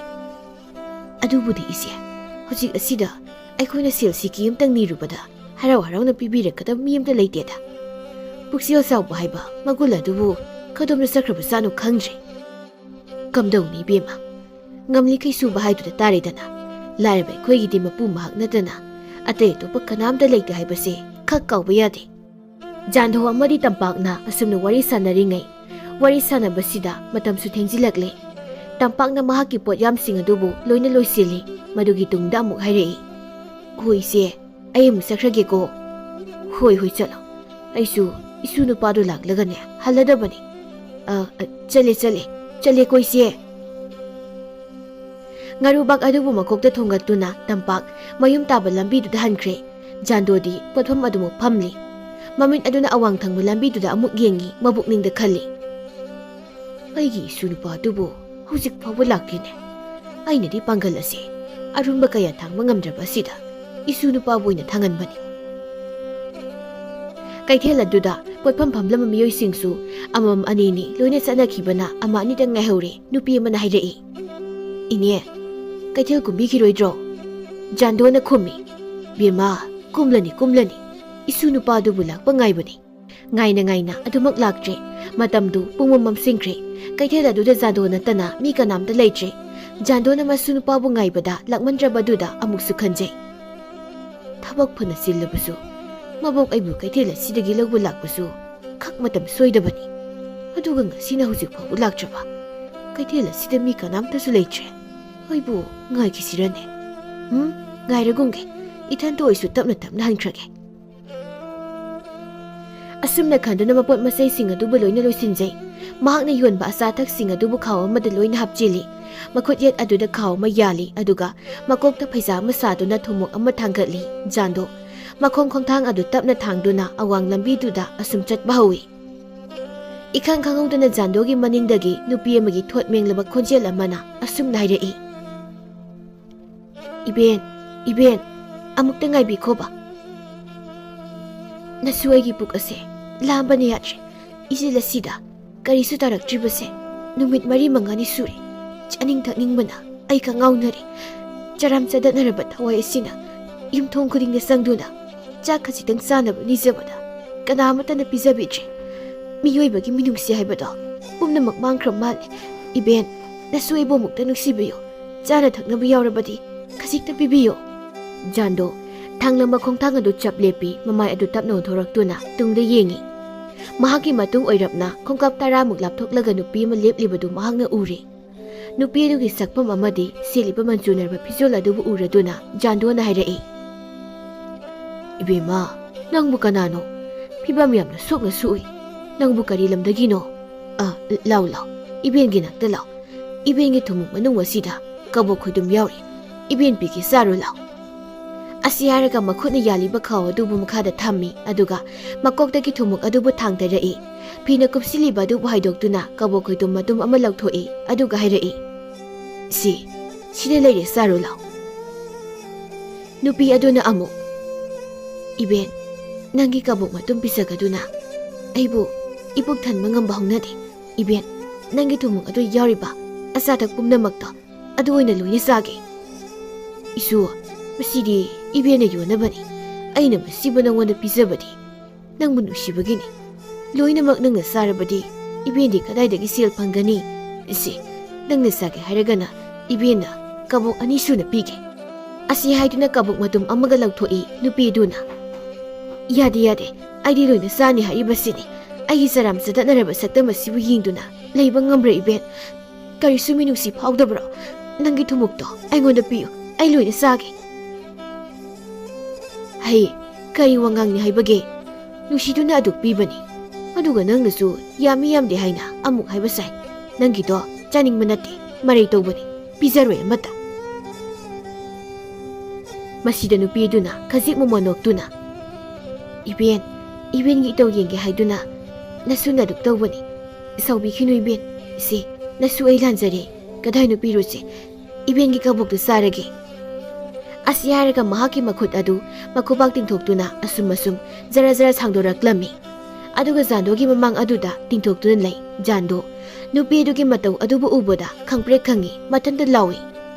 ꯑꯗꯨꯕꯨꯗꯤ ꯏꯆꯦ, ꯍꯧꯖꯤꯛ ꯑꯁꯤꯗ ꯑꯩꯈꯣꯏꯅ ꯁꯦꯜ ꯁꯤꯀꯤ ꯑꯃꯇꯪ ꯅꯤꯔꯨꯕꯗ ꯍꯔꯥꯎ ꯍꯔꯥꯎꯅ ꯄꯤꯕꯤꯔꯛꯀꯗꯕ ꯃꯤ ꯑꯃꯇ ꯂꯩꯇꯦꯗ꯫ ꯄꯨꯛꯆꯦꯜ ꯆꯥꯎꯕ ꯍꯥꯏꯕ ꯃꯒꯨꯟ ꯑꯗꯨꯕꯨ ꯀꯗꯣꯝꯗ ꯆꯠꯈ꯭ꯔꯕꯖꯥꯠꯅꯣ ꯈꯪꯗ꯭ꯔꯦ꯫ ꯀꯝꯗꯧꯅꯤ ꯏꯕꯦꯝꯃ? ꯉꯝꯂꯤꯈꯩ ꯁꯨꯕ ꯍꯥꯏꯗꯨꯗ ꯇꯥꯔꯦꯗꯅ꯫ ꯂꯥꯏꯔꯕ ꯑꯩꯈꯣꯏꯒꯤꯗꯤ ꯃꯄꯨ ꯃꯍꯥꯛ ꯅꯠꯇꯅ ꯑꯇꯩ ꯑꯇꯣꯞꯄ ꯀꯅꯥꯝꯇ ꯂꯩꯇꯦ ꯍꯥꯏꯕꯁꯦ ꯈꯛ ꯀꯥꯎꯕ ꯌꯥꯗꯦ꯫ ꯖꯥꯟꯙꯣ ꯑꯃꯗꯤ ꯇꯝꯄꯥꯛꯅ ꯑꯁꯨꯝꯅ ꯋꯥꯔꯤ ꯁꯥꯟꯅꯔꯤꯉꯩ, ꯋꯥꯔꯤ ꯁꯥꯟꯅꯕꯁꯤꯗ ꯃꯇꯝꯁꯨ ꯊꯦꯡꯖꯤꯜꯂꯛꯂꯦ꯫ ꯇꯝꯄꯥꯛꯅ ꯃꯍꯥꯛꯀꯤ ꯄꯣꯠꯌꯥꯝꯁꯤꯡ ꯑꯗꯨꯕꯨ ꯂꯣꯏꯅ ꯂꯣꯏꯁꯤꯜꯂꯤ꯫ ꯃꯗꯨꯒꯤ ꯇꯨꯡꯗ ꯑꯃꯨꯛ ꯍꯥꯏꯔꯛꯏ, "ꯍꯣꯏ ꯏꯆꯦ, ꯑꯩ ꯑꯃꯨꯛ ꯆꯠꯈ꯭ꯔꯒꯦꯀꯣ꯫" "ꯍꯣꯏ, ꯍꯣꯏ, ꯆꯠꯂꯣ꯫ ꯑꯩꯁꯨ ꯏꯁꯨ ꯅꯨꯄꯥꯗꯨ ꯂꯥꯛꯂꯒꯅꯦ ꯍꯜꯂꯗꯕꯅꯤ꯫" "ꯑ, ꯑ, ꯆꯠꯂꯦ, ꯆꯠꯂꯦ, ꯆꯠꯂꯦꯀꯣ ꯏꯆꯦ꯫" ꯉꯥꯔꯨꯕꯥꯛ ꯑꯗꯨꯕꯨ ꯃꯀꯣꯛꯇ ꯊꯣꯡꯒꯠꯇꯨꯅ ꯇꯝꯄꯥꯛ ꯃꯌꯨꯝ ꯇꯥꯕ ꯂꯝꯕꯤꯗꯨꯗ ꯍꯟꯈ꯭ꯔꯦ꯫ ꯖꯥꯟꯗꯣꯗꯤ ꯄꯣꯠꯐꯝ ꯑꯗꯨꯃꯛ ꯐꯝꯂꯤ꯫ ꯃꯃꯤꯠ ꯑꯗꯨꯅ ꯑꯋꯥꯡ ꯊꯪꯕ ꯂꯝꯕꯤꯗꯨꯗ ꯑꯃꯨꯛ ꯌꯦꯡꯉꯤ, ꯃꯕꯨꯛꯅꯤꯡꯗ ꯈꯜꯂꯤ, "ꯑꯩꯒꯤ ꯏꯁꯨ ꯅꯨꯄꯥ ꯑꯗꯨꯕꯨ ꯍꯧꯖꯤꯛ ꯐꯥꯎꯕ ꯂꯥꯛꯇꯦꯅꯦ꯫ ꯑꯩꯅꯗꯤ ꯄꯥꯡꯒꯜ ꯑꯁꯦ ꯑꯔꯨꯝꯕ ꯀꯌꯥ ꯊꯥꯡꯕ ꯉꯝꯗ꯭ꯔꯕ ꯑꯁꯤꯗ ꯏꯁꯨ ꯅꯨꯄꯥꯕꯨ ꯑꯣꯏꯅ ꯊꯥꯡꯍꯟꯕꯅꯤ꯫" ꯀꯩꯊꯦꯜ ꯑꯗꯨꯗ ꯄꯣꯠꯐꯝ ꯐꯝꯂꯝꯕ ꯃꯤꯑꯣꯏꯁꯤꯡꯁꯨ ꯑꯃꯃꯝ ꯑꯅꯤꯅꯤ ꯂꯣꯏꯅ ꯆꯠꯅꯈꯤꯕꯅ ꯑꯃ ꯑꯅꯤꯗꯪ ꯉꯥꯏꯍꯧꯔꯦ꯫ ꯅꯨꯄꯤ ꯑꯃꯅ ꯍꯥꯏꯔꯛꯏ, "ꯏꯅꯦ, ꯀꯩꯊꯦꯜ ꯀꯨꯝꯕꯤꯈꯤꯔꯣꯏꯗ꯭ꯔꯣ?" ꯖꯥꯟꯗꯣꯅ ꯈꯨꯝꯃꯤ, "ꯕꯦꯝꯃ, ꯀꯨꯝꯂꯅꯤ, ꯀꯨꯝꯂꯅꯤ꯫ ꯏꯁꯨ ꯅꯨꯄꯥꯗꯨꯕꯨ ꯂꯥꯛꯄ ꯉꯥꯏꯕꯅꯤ꯫" ꯉꯥꯏꯅ ꯉꯥꯏꯅ ꯑꯗꯨꯃꯛ ꯂꯥꯛꯇ꯭ꯔꯦ꯫ ꯃꯇꯝꯗꯨ ꯄꯨꯡꯃꯝ ꯃꯝꯁꯤꯟꯈ꯭ꯔꯦ꯫ ꯀꯩꯊꯦꯜ ꯑꯗꯨꯗ ꯖꯥꯟꯗꯣ ꯅꯠꯇꯅ ꯃꯤ ꯀꯅꯥꯝꯇ ꯂꯩꯇ꯭ꯔꯦ꯫ ꯖꯥꯟꯗꯣꯅ ꯃꯁꯨ ꯅꯨꯄꯥꯕꯨ ꯉꯥꯏꯕꯗ ꯂꯥꯛꯃꯟꯗ꯭ꯔꯕꯗꯨꯗ ꯑꯃꯨꯛꯁꯨ ꯈꯟꯖꯩ, "ꯊꯕꯛ ꯐꯅ ꯆꯤꯜꯂꯕꯁꯨ ꯃꯕꯣꯛ ꯑꯩꯕꯨ ꯀꯩꯊꯦꯜ ꯑꯁꯤꯗꯒꯤ ꯂꯧꯕ ꯂꯥꯛꯄꯁꯨ ꯈꯛ ꯃꯇꯝ ꯁꯣꯏꯗꯕꯅꯤ꯫ ꯑꯗꯨꯒ ꯉꯁꯤꯅ ꯍꯧꯖꯤꯛ ꯐꯥꯎꯕ ꯂꯥꯛꯇ꯭ꯔꯕ? ꯀꯩꯊꯦꯜ ꯑꯁꯤꯗ ꯃꯤ ꯀꯅꯥꯝꯇꯁꯨ ꯂꯩꯇ꯭ꯔꯦ꯫ ꯑꯩꯕꯨ ꯉꯥꯏꯈꯤꯁꯤꯔꯅꯦ? ꯎꯝ, ꯉꯥꯏꯔꯒꯨꯝꯒꯦ꯫ ꯏꯊꯟꯇ ꯑꯣꯏꯁꯨ ꯇꯞꯅ ꯇꯞꯅ ꯍꯟꯈ꯭ꯔꯒꯦ꯫ ꯑꯁꯨꯝꯅ ꯈꯟꯗꯨꯅ ꯃꯄꯣꯠ ꯃꯆꯩꯁꯤꯡ ꯑꯗꯨꯕꯨ ꯂꯣꯏꯅ ꯂꯣꯏꯁꯤꯟꯖꯩ꯫ ꯃꯍꯥꯛꯅ ꯌꯣꯟꯕ ꯑꯆꯥ ꯑꯊꯛꯁꯤꯡ ꯑꯗꯨꯕꯨ ꯈꯥꯎ ꯑꯃꯗ ꯂꯣꯏꯅ ꯍꯥꯞꯆꯤꯜꯂꯤ꯫ ꯃꯈꯨꯠ ꯌꯦꯠ ꯑꯗꯨꯗ ꯈꯥꯎ ꯑꯃ ꯌꯥꯜꯂꯤ, ꯑꯗꯨꯒ ꯃꯀꯣꯛꯇ ꯐꯩꯖꯥ ꯑꯃ ꯁꯥꯗꯨꯅ ꯊꯨꯝꯃꯣꯛ ꯑꯃ ꯊꯥꯡꯒꯠꯂꯤ꯫ ꯖꯥꯟꯗꯣ ꯃꯈꯣꯡ ꯈꯣꯡꯊꯥꯡ ꯑꯗꯨ ꯇꯞꯅ ꯊꯥꯡꯗꯨꯅ ꯑꯋꯥꯡ ꯂꯝꯕꯤꯗꯨꯗ ꯑꯁꯨꯝ ꯆꯠꯄ ꯍꯧꯏ꯫ ꯏꯈꯪ ꯈꯪꯍꯧꯗꯅ ꯖꯥꯟꯗꯣꯒꯤ ꯃꯅꯤꯡꯗꯒꯤ ꯅꯨꯄꯤ ꯑꯃꯒꯤ ꯊꯣꯠ ꯃꯦꯡꯂꯕ ꯈꯣꯟꯖꯦꯜ ꯑꯃꯅ ꯑꯁꯨꯝꯅ ꯍꯥꯏꯔꯛꯏ, "ꯏꯕꯦꯟ, ꯏꯕꯦꯟ, ꯑꯃꯨꯛꯇ ꯉꯥꯏꯕꯤꯈꯣꯕ꯫ ꯅꯁꯨ ꯑꯩꯒꯤ ꯄꯨꯛ ꯑꯁꯦ ꯂꯥꯝꯕꯅ ꯌꯥꯗ꯭ꯔꯦ꯫ ꯏꯆꯤꯜ ꯑꯁꯤꯗ ꯀꯔꯤꯁꯨ ꯇꯥꯔꯛꯇ꯭ꯔꯤꯕꯁꯦ ꯅꯨꯃꯤꯠ ꯃꯔꯤ ꯃꯉꯥꯅꯤ ꯁꯨꯔꯦ꯫ ꯆꯥꯅꯤꯡ ꯊꯛꯅꯤꯡꯕꯅ ꯑꯩ ꯀꯉꯥꯎꯅꯔꯦ꯫ ꯆꯔꯥꯝ ꯆꯗꯠꯅꯔꯕ ꯊꯋꯥꯏ ꯑꯁꯤꯅ ꯌꯨꯝꯊꯣꯡ ꯈꯨꯗꯤꯡꯗ ꯆꯪꯗꯨꯅ ꯆꯥꯛ ꯈꯖꯤꯛꯇꯪ ꯆꯥꯅꯕ ꯅꯤꯖꯕꯗ ꯀꯅꯥ ꯑꯃꯠꯇꯅ ꯄꯤꯖꯕꯤꯗ꯭ꯔꯦ꯫ ꯃꯤꯑꯣꯏꯕꯒꯤ ꯃꯤꯅꯨꯡꯁꯤ ꯍꯥꯏꯕꯗꯣ ꯄꯨꯝꯅꯃꯛ ꯃꯥꯡꯈ꯭ꯔ ꯃꯥꯜꯂꯦ꯫ ꯏꯕꯦꯟ, ꯅꯁꯨ ꯑꯩꯕꯨ ꯑꯃꯨꯛꯇ ꯅꯨꯡꯁꯤꯕꯤꯌꯨ꯫ ꯆꯥꯅ ꯊꯛꯅꯕ ꯌꯥꯎꯔꯕꯗꯤ ꯈꯖꯤꯛꯇ ꯄꯤꯕꯤꯌꯨ꯫" ꯖꯥꯟꯗꯣ ꯊꯥꯡꯂꯝꯕ ꯈꯣꯡꯊꯥꯡ ꯑꯗꯨ ꯆꯞ ꯂꯦꯞꯄꯤ, ꯃꯃꯥꯏ ꯑꯗꯨ ꯇꯞꯅ ꯑꯣꯟꯊꯣꯔꯛꯇꯨꯅ ꯇꯨꯡꯗ ꯌꯦꯡꯏ꯫ ꯃꯍꯥꯛꯀꯤ ꯃꯇꯨꯡ ꯑꯣꯏꯔꯞꯅ ꯈꯣꯡꯀꯥꯞ ꯇꯔꯥꯃꯨꯛ ꯂꯥꯞꯊꯣꯛꯂꯒ ꯅꯨꯄꯤ ꯑꯃ ꯂꯦꯞꯂꯤꯕꯗꯨ ꯃꯍꯥꯛꯅ ꯎꯔꯦ꯫ ꯅꯨꯄꯤ ꯑꯗꯨꯒꯤ ꯁꯛꯐꯝ ꯑꯃꯗꯤ ꯁꯦꯠꯂꯤꯕ ꯃꯆꯨ ꯅꯥꯏꯕ ꯐꯤꯖꯣꯜ ꯑꯗꯨꯕꯨ ꯎꯔꯗꯨꯅ ꯖꯥꯟꯗꯣꯅ ꯍꯥꯏꯔꯛꯏ, "ꯏꯕꯦꯝꯃ, ꯅꯪꯕꯨ ꯀꯅꯥꯅꯣ? ꯐꯤꯕꯝ ꯌꯥꯝꯅ ꯁꯣꯛꯅ ꯁꯣꯛꯏ꯫ ꯅꯪꯕꯨ ꯀꯔꯤ ꯂꯝꯗꯒꯤꯅꯣ? ꯑ, ꯂꯥꯎ, ꯂꯥꯎ, ꯏꯕꯦꯟꯒꯤ ꯅꯥꯛꯇ ꯂꯥꯎ꯫ ꯏꯕꯦꯟꯒꯤ ꯊꯨꯝꯃꯣꯛ ꯃꯅꯨꯡ ꯑꯁꯤꯗ ꯀꯕꯣꯛ ꯈꯣꯏꯗꯨꯝ ꯌꯥꯎꯔꯤ꯫ ꯏꯕꯦꯟ ꯄꯤꯒꯦ, ꯆꯥꯔꯣ ꯂꯥꯎ꯫" ꯑꯁꯤ ꯍꯥꯏꯔꯒ ꯃꯈꯨꯠꯅ ꯌꯥꯜꯂꯤꯕ ꯈꯥꯎ ꯑꯗꯨꯕꯨ ꯃꯈꯥꯗ ꯊꯝꯃꯤ, ꯑꯗꯨꯒ ꯃꯀꯣꯛꯇꯒꯤ ꯊꯨꯝꯃꯣꯛ ꯑꯗꯨꯕꯨ ꯊꯥꯡꯊꯔꯛꯏ꯫ ꯐꯤꯅ ꯀꯨꯞꯁꯤꯜꯂꯤꯕ ꯑꯗꯨꯕꯨ ꯍꯥꯏꯗꯣꯛꯇꯨꯅ ꯀꯕꯣꯛ ꯈꯣꯏꯗꯨꯝ ꯃꯇꯨꯝ ꯑꯃ ꯂꯧꯊꯣꯛꯏ, ꯑꯗꯨꯒ ꯍꯥꯏꯔꯛꯏ, "ꯁꯤ, ꯁꯤꯗ ꯂꯩꯔꯦ, ꯆꯥꯔꯣ ꯂꯥꯎ꯫" ꯅꯨꯄꯤ ꯑꯗꯨꯅ ꯑꯃꯨꯛ, "ꯏꯕꯦꯟ, ꯅꯪꯒꯤ ꯀꯕꯣꯛ ꯃꯇꯨꯝ ꯄꯤꯖꯒꯗꯨꯅ ꯑꯩꯕꯨ ꯏꯄꯨꯛ ꯊꯟꯕ ꯉꯝꯕ ꯍꯧꯅꯗꯦ꯫ ꯏꯕꯦꯟ, ꯅꯪꯒꯤ ꯊꯨꯝꯃꯣꯛ ꯑꯗꯨ ꯌꯥꯎꯔꯤꯕ ꯑꯆꯥ ꯑꯊꯛ ꯄꯨꯝꯅꯃꯛꯇꯣ ꯑꯗꯨ ꯑꯣꯏꯅ ꯂꯣꯏꯅ ꯆꯥꯒꯦ꯫" "ꯏꯁꯨ, ꯃꯁꯤꯗꯤ ꯏꯕꯦꯟꯅ ꯌꯣꯟꯅꯕꯅꯤ꯫ ꯑꯩꯅ ꯃꯁꯤꯕꯨ ꯅꯪꯉꯣꯟꯗ ꯄꯤꯖꯕꯗꯤ ꯅꯪꯕꯨ ꯅꯨꯡꯁꯤꯕꯒꯤꯅꯤ꯫ ꯂꯣꯏꯅꯃꯛ ꯅꯪꯅ ꯆꯥꯔꯕꯗꯤ ꯏꯕꯦꯟꯗꯤ ꯀꯗꯥꯏꯗꯒꯤ ꯁꯦꯜ ꯐꯪꯒꯅꯤ? ꯁꯤ, ꯅꯪꯅ ꯆꯥꯒꯦ ꯍꯥꯏꯔꯒꯅ ꯏꯕꯦꯟꯅ ꯀꯕꯣꯛ ꯑꯅꯤ ꯁꯨꯅ ꯄꯤꯒꯦ꯫" ꯑꯁꯤ ꯍꯥꯏꯗꯨꯅ ꯀꯕꯣꯛ ꯃꯇꯨꯝ ꯑꯃꯒ ꯂꯧꯊꯣꯛꯏ ꯅꯨꯄꯤꯗꯨꯅ꯫ "ꯌꯥꯗꯦ, ꯌꯥꯗꯦ, ꯑꯩꯗꯤ ꯂꯣꯏꯅ ꯆꯥꯅꯤ ꯍꯥꯏꯔꯤꯕꯁꯤꯅꯤ꯫ ꯑꯩꯒꯤ ꯆꯔꯥꯝ ꯆꯗꯠꯅꯔꯕ ꯁꯛꯇꯝ ꯑꯁꯤꯕꯨ ꯌꯦꯡꯗꯨꯅ ꯂꯩꯕ ꯉꯝꯕ꯭ꯔꯥ, ꯏꯕꯦꯟ? ꯀꯔꯤꯁꯨ ꯃꯤꯅꯨꯡꯁꯤ ꯐꯥꯎꯗꯕ꯭ꯔꯣ? ꯅꯪꯒꯤ ꯊꯨꯝꯃꯣꯛꯇꯣ ꯑꯩꯉꯣꯟꯗ ꯄꯤꯌꯨ, ꯑꯩ ꯂꯣꯏꯅ ꯆꯥꯒꯦ꯫ ꯍꯩ, ꯀꯔꯤ ꯋꯥꯉꯥꯡꯅꯤ ꯍꯥꯏꯕꯒꯦ? ꯅꯨꯡꯁꯤꯗꯨꯅ ꯑꯗꯨꯛ ꯄꯤꯕꯅꯤ, ꯑꯗꯨꯒ ꯅꯪꯅꯁꯨ ꯌꯥꯝꯃꯤ ꯌꯥꯝꯗꯦ ꯍꯥꯏꯅ ꯑꯃꯨꯛ ꯍꯥꯏꯕ ꯁꯥꯏ꯫ ꯅꯪꯒꯤꯗꯣ ꯆꯥꯅꯤꯡꯕ ꯅꯠꯇꯦ, ꯃꯔꯩ ꯇꯧꯕꯅꯤ, ꯄꯤꯖꯔꯣꯏ ꯑꯃꯠꯇ꯫ ꯃꯁꯤꯗ ꯅꯨꯄꯤ ꯑꯗꯨꯅ ꯈꯖꯤꯛ ꯃꯨꯝꯃ ꯅꯣꯛꯇꯨꯅ, "ꯏꯕꯦꯟ, ꯏꯕꯦꯟꯒꯤ ꯏꯇꯧ ꯌꯦꯡꯒꯦ ꯍꯥꯏꯗꯨꯅ ꯅꯁꯨ ꯅꯥꯗꯨꯛ ꯇꯧꯕꯅꯤ꯫ ꯁꯥꯎꯕꯤꯈꯤꯅꯨ ꯏꯕꯦꯟ꯫ ꯏꯆꯦ, ꯅꯁꯨ ꯑꯩ ꯂꯥꯟꯖꯔꯦ꯫ ꯀꯗꯥꯏꯅꯣ ꯄꯤꯔꯨꯁꯦ? ꯏꯕꯦꯟꯒꯤ ꯀꯕꯣꯛꯇꯨ ꯆꯥꯔꯒꯦ"꯫ ꯑꯁꯤ ꯍꯥꯏꯔꯒ ꯃꯍꯥꯛꯀꯤ ꯃꯈꯨꯠ ꯑꯗꯨ ꯃꯈꯨꯕꯥꯛ ꯇꯤꯡꯊꯣꯛꯇꯨꯅ ꯑꯁꯨꯝ ꯑꯁꯨꯝ ꯖꯔ ꯖꯔ ꯁꯥꯡꯗꯣꯔꯛꯂꯝꯃꯤ꯫ ꯑꯗꯨꯒ ꯖꯥꯟꯗꯣꯒꯤ ꯃꯃꯥꯡ ꯑꯗꯨꯗ ꯇꯤꯡꯊꯣꯛꯇꯨꯅ ꯂꯩ꯫ ꯖꯥꯟꯗꯣ ꯅꯨꯄꯤ ꯑꯗꯨꯒꯤ ꯃꯇꯧ ꯑꯗꯨꯕꯨ ꯎꯕꯗ ꯈꯪꯄ꯭ꯔꯦꯛ ꯈꯪꯉꯤ, ꯃꯊꯟꯇ ꯂꯥꯎꯏ꯫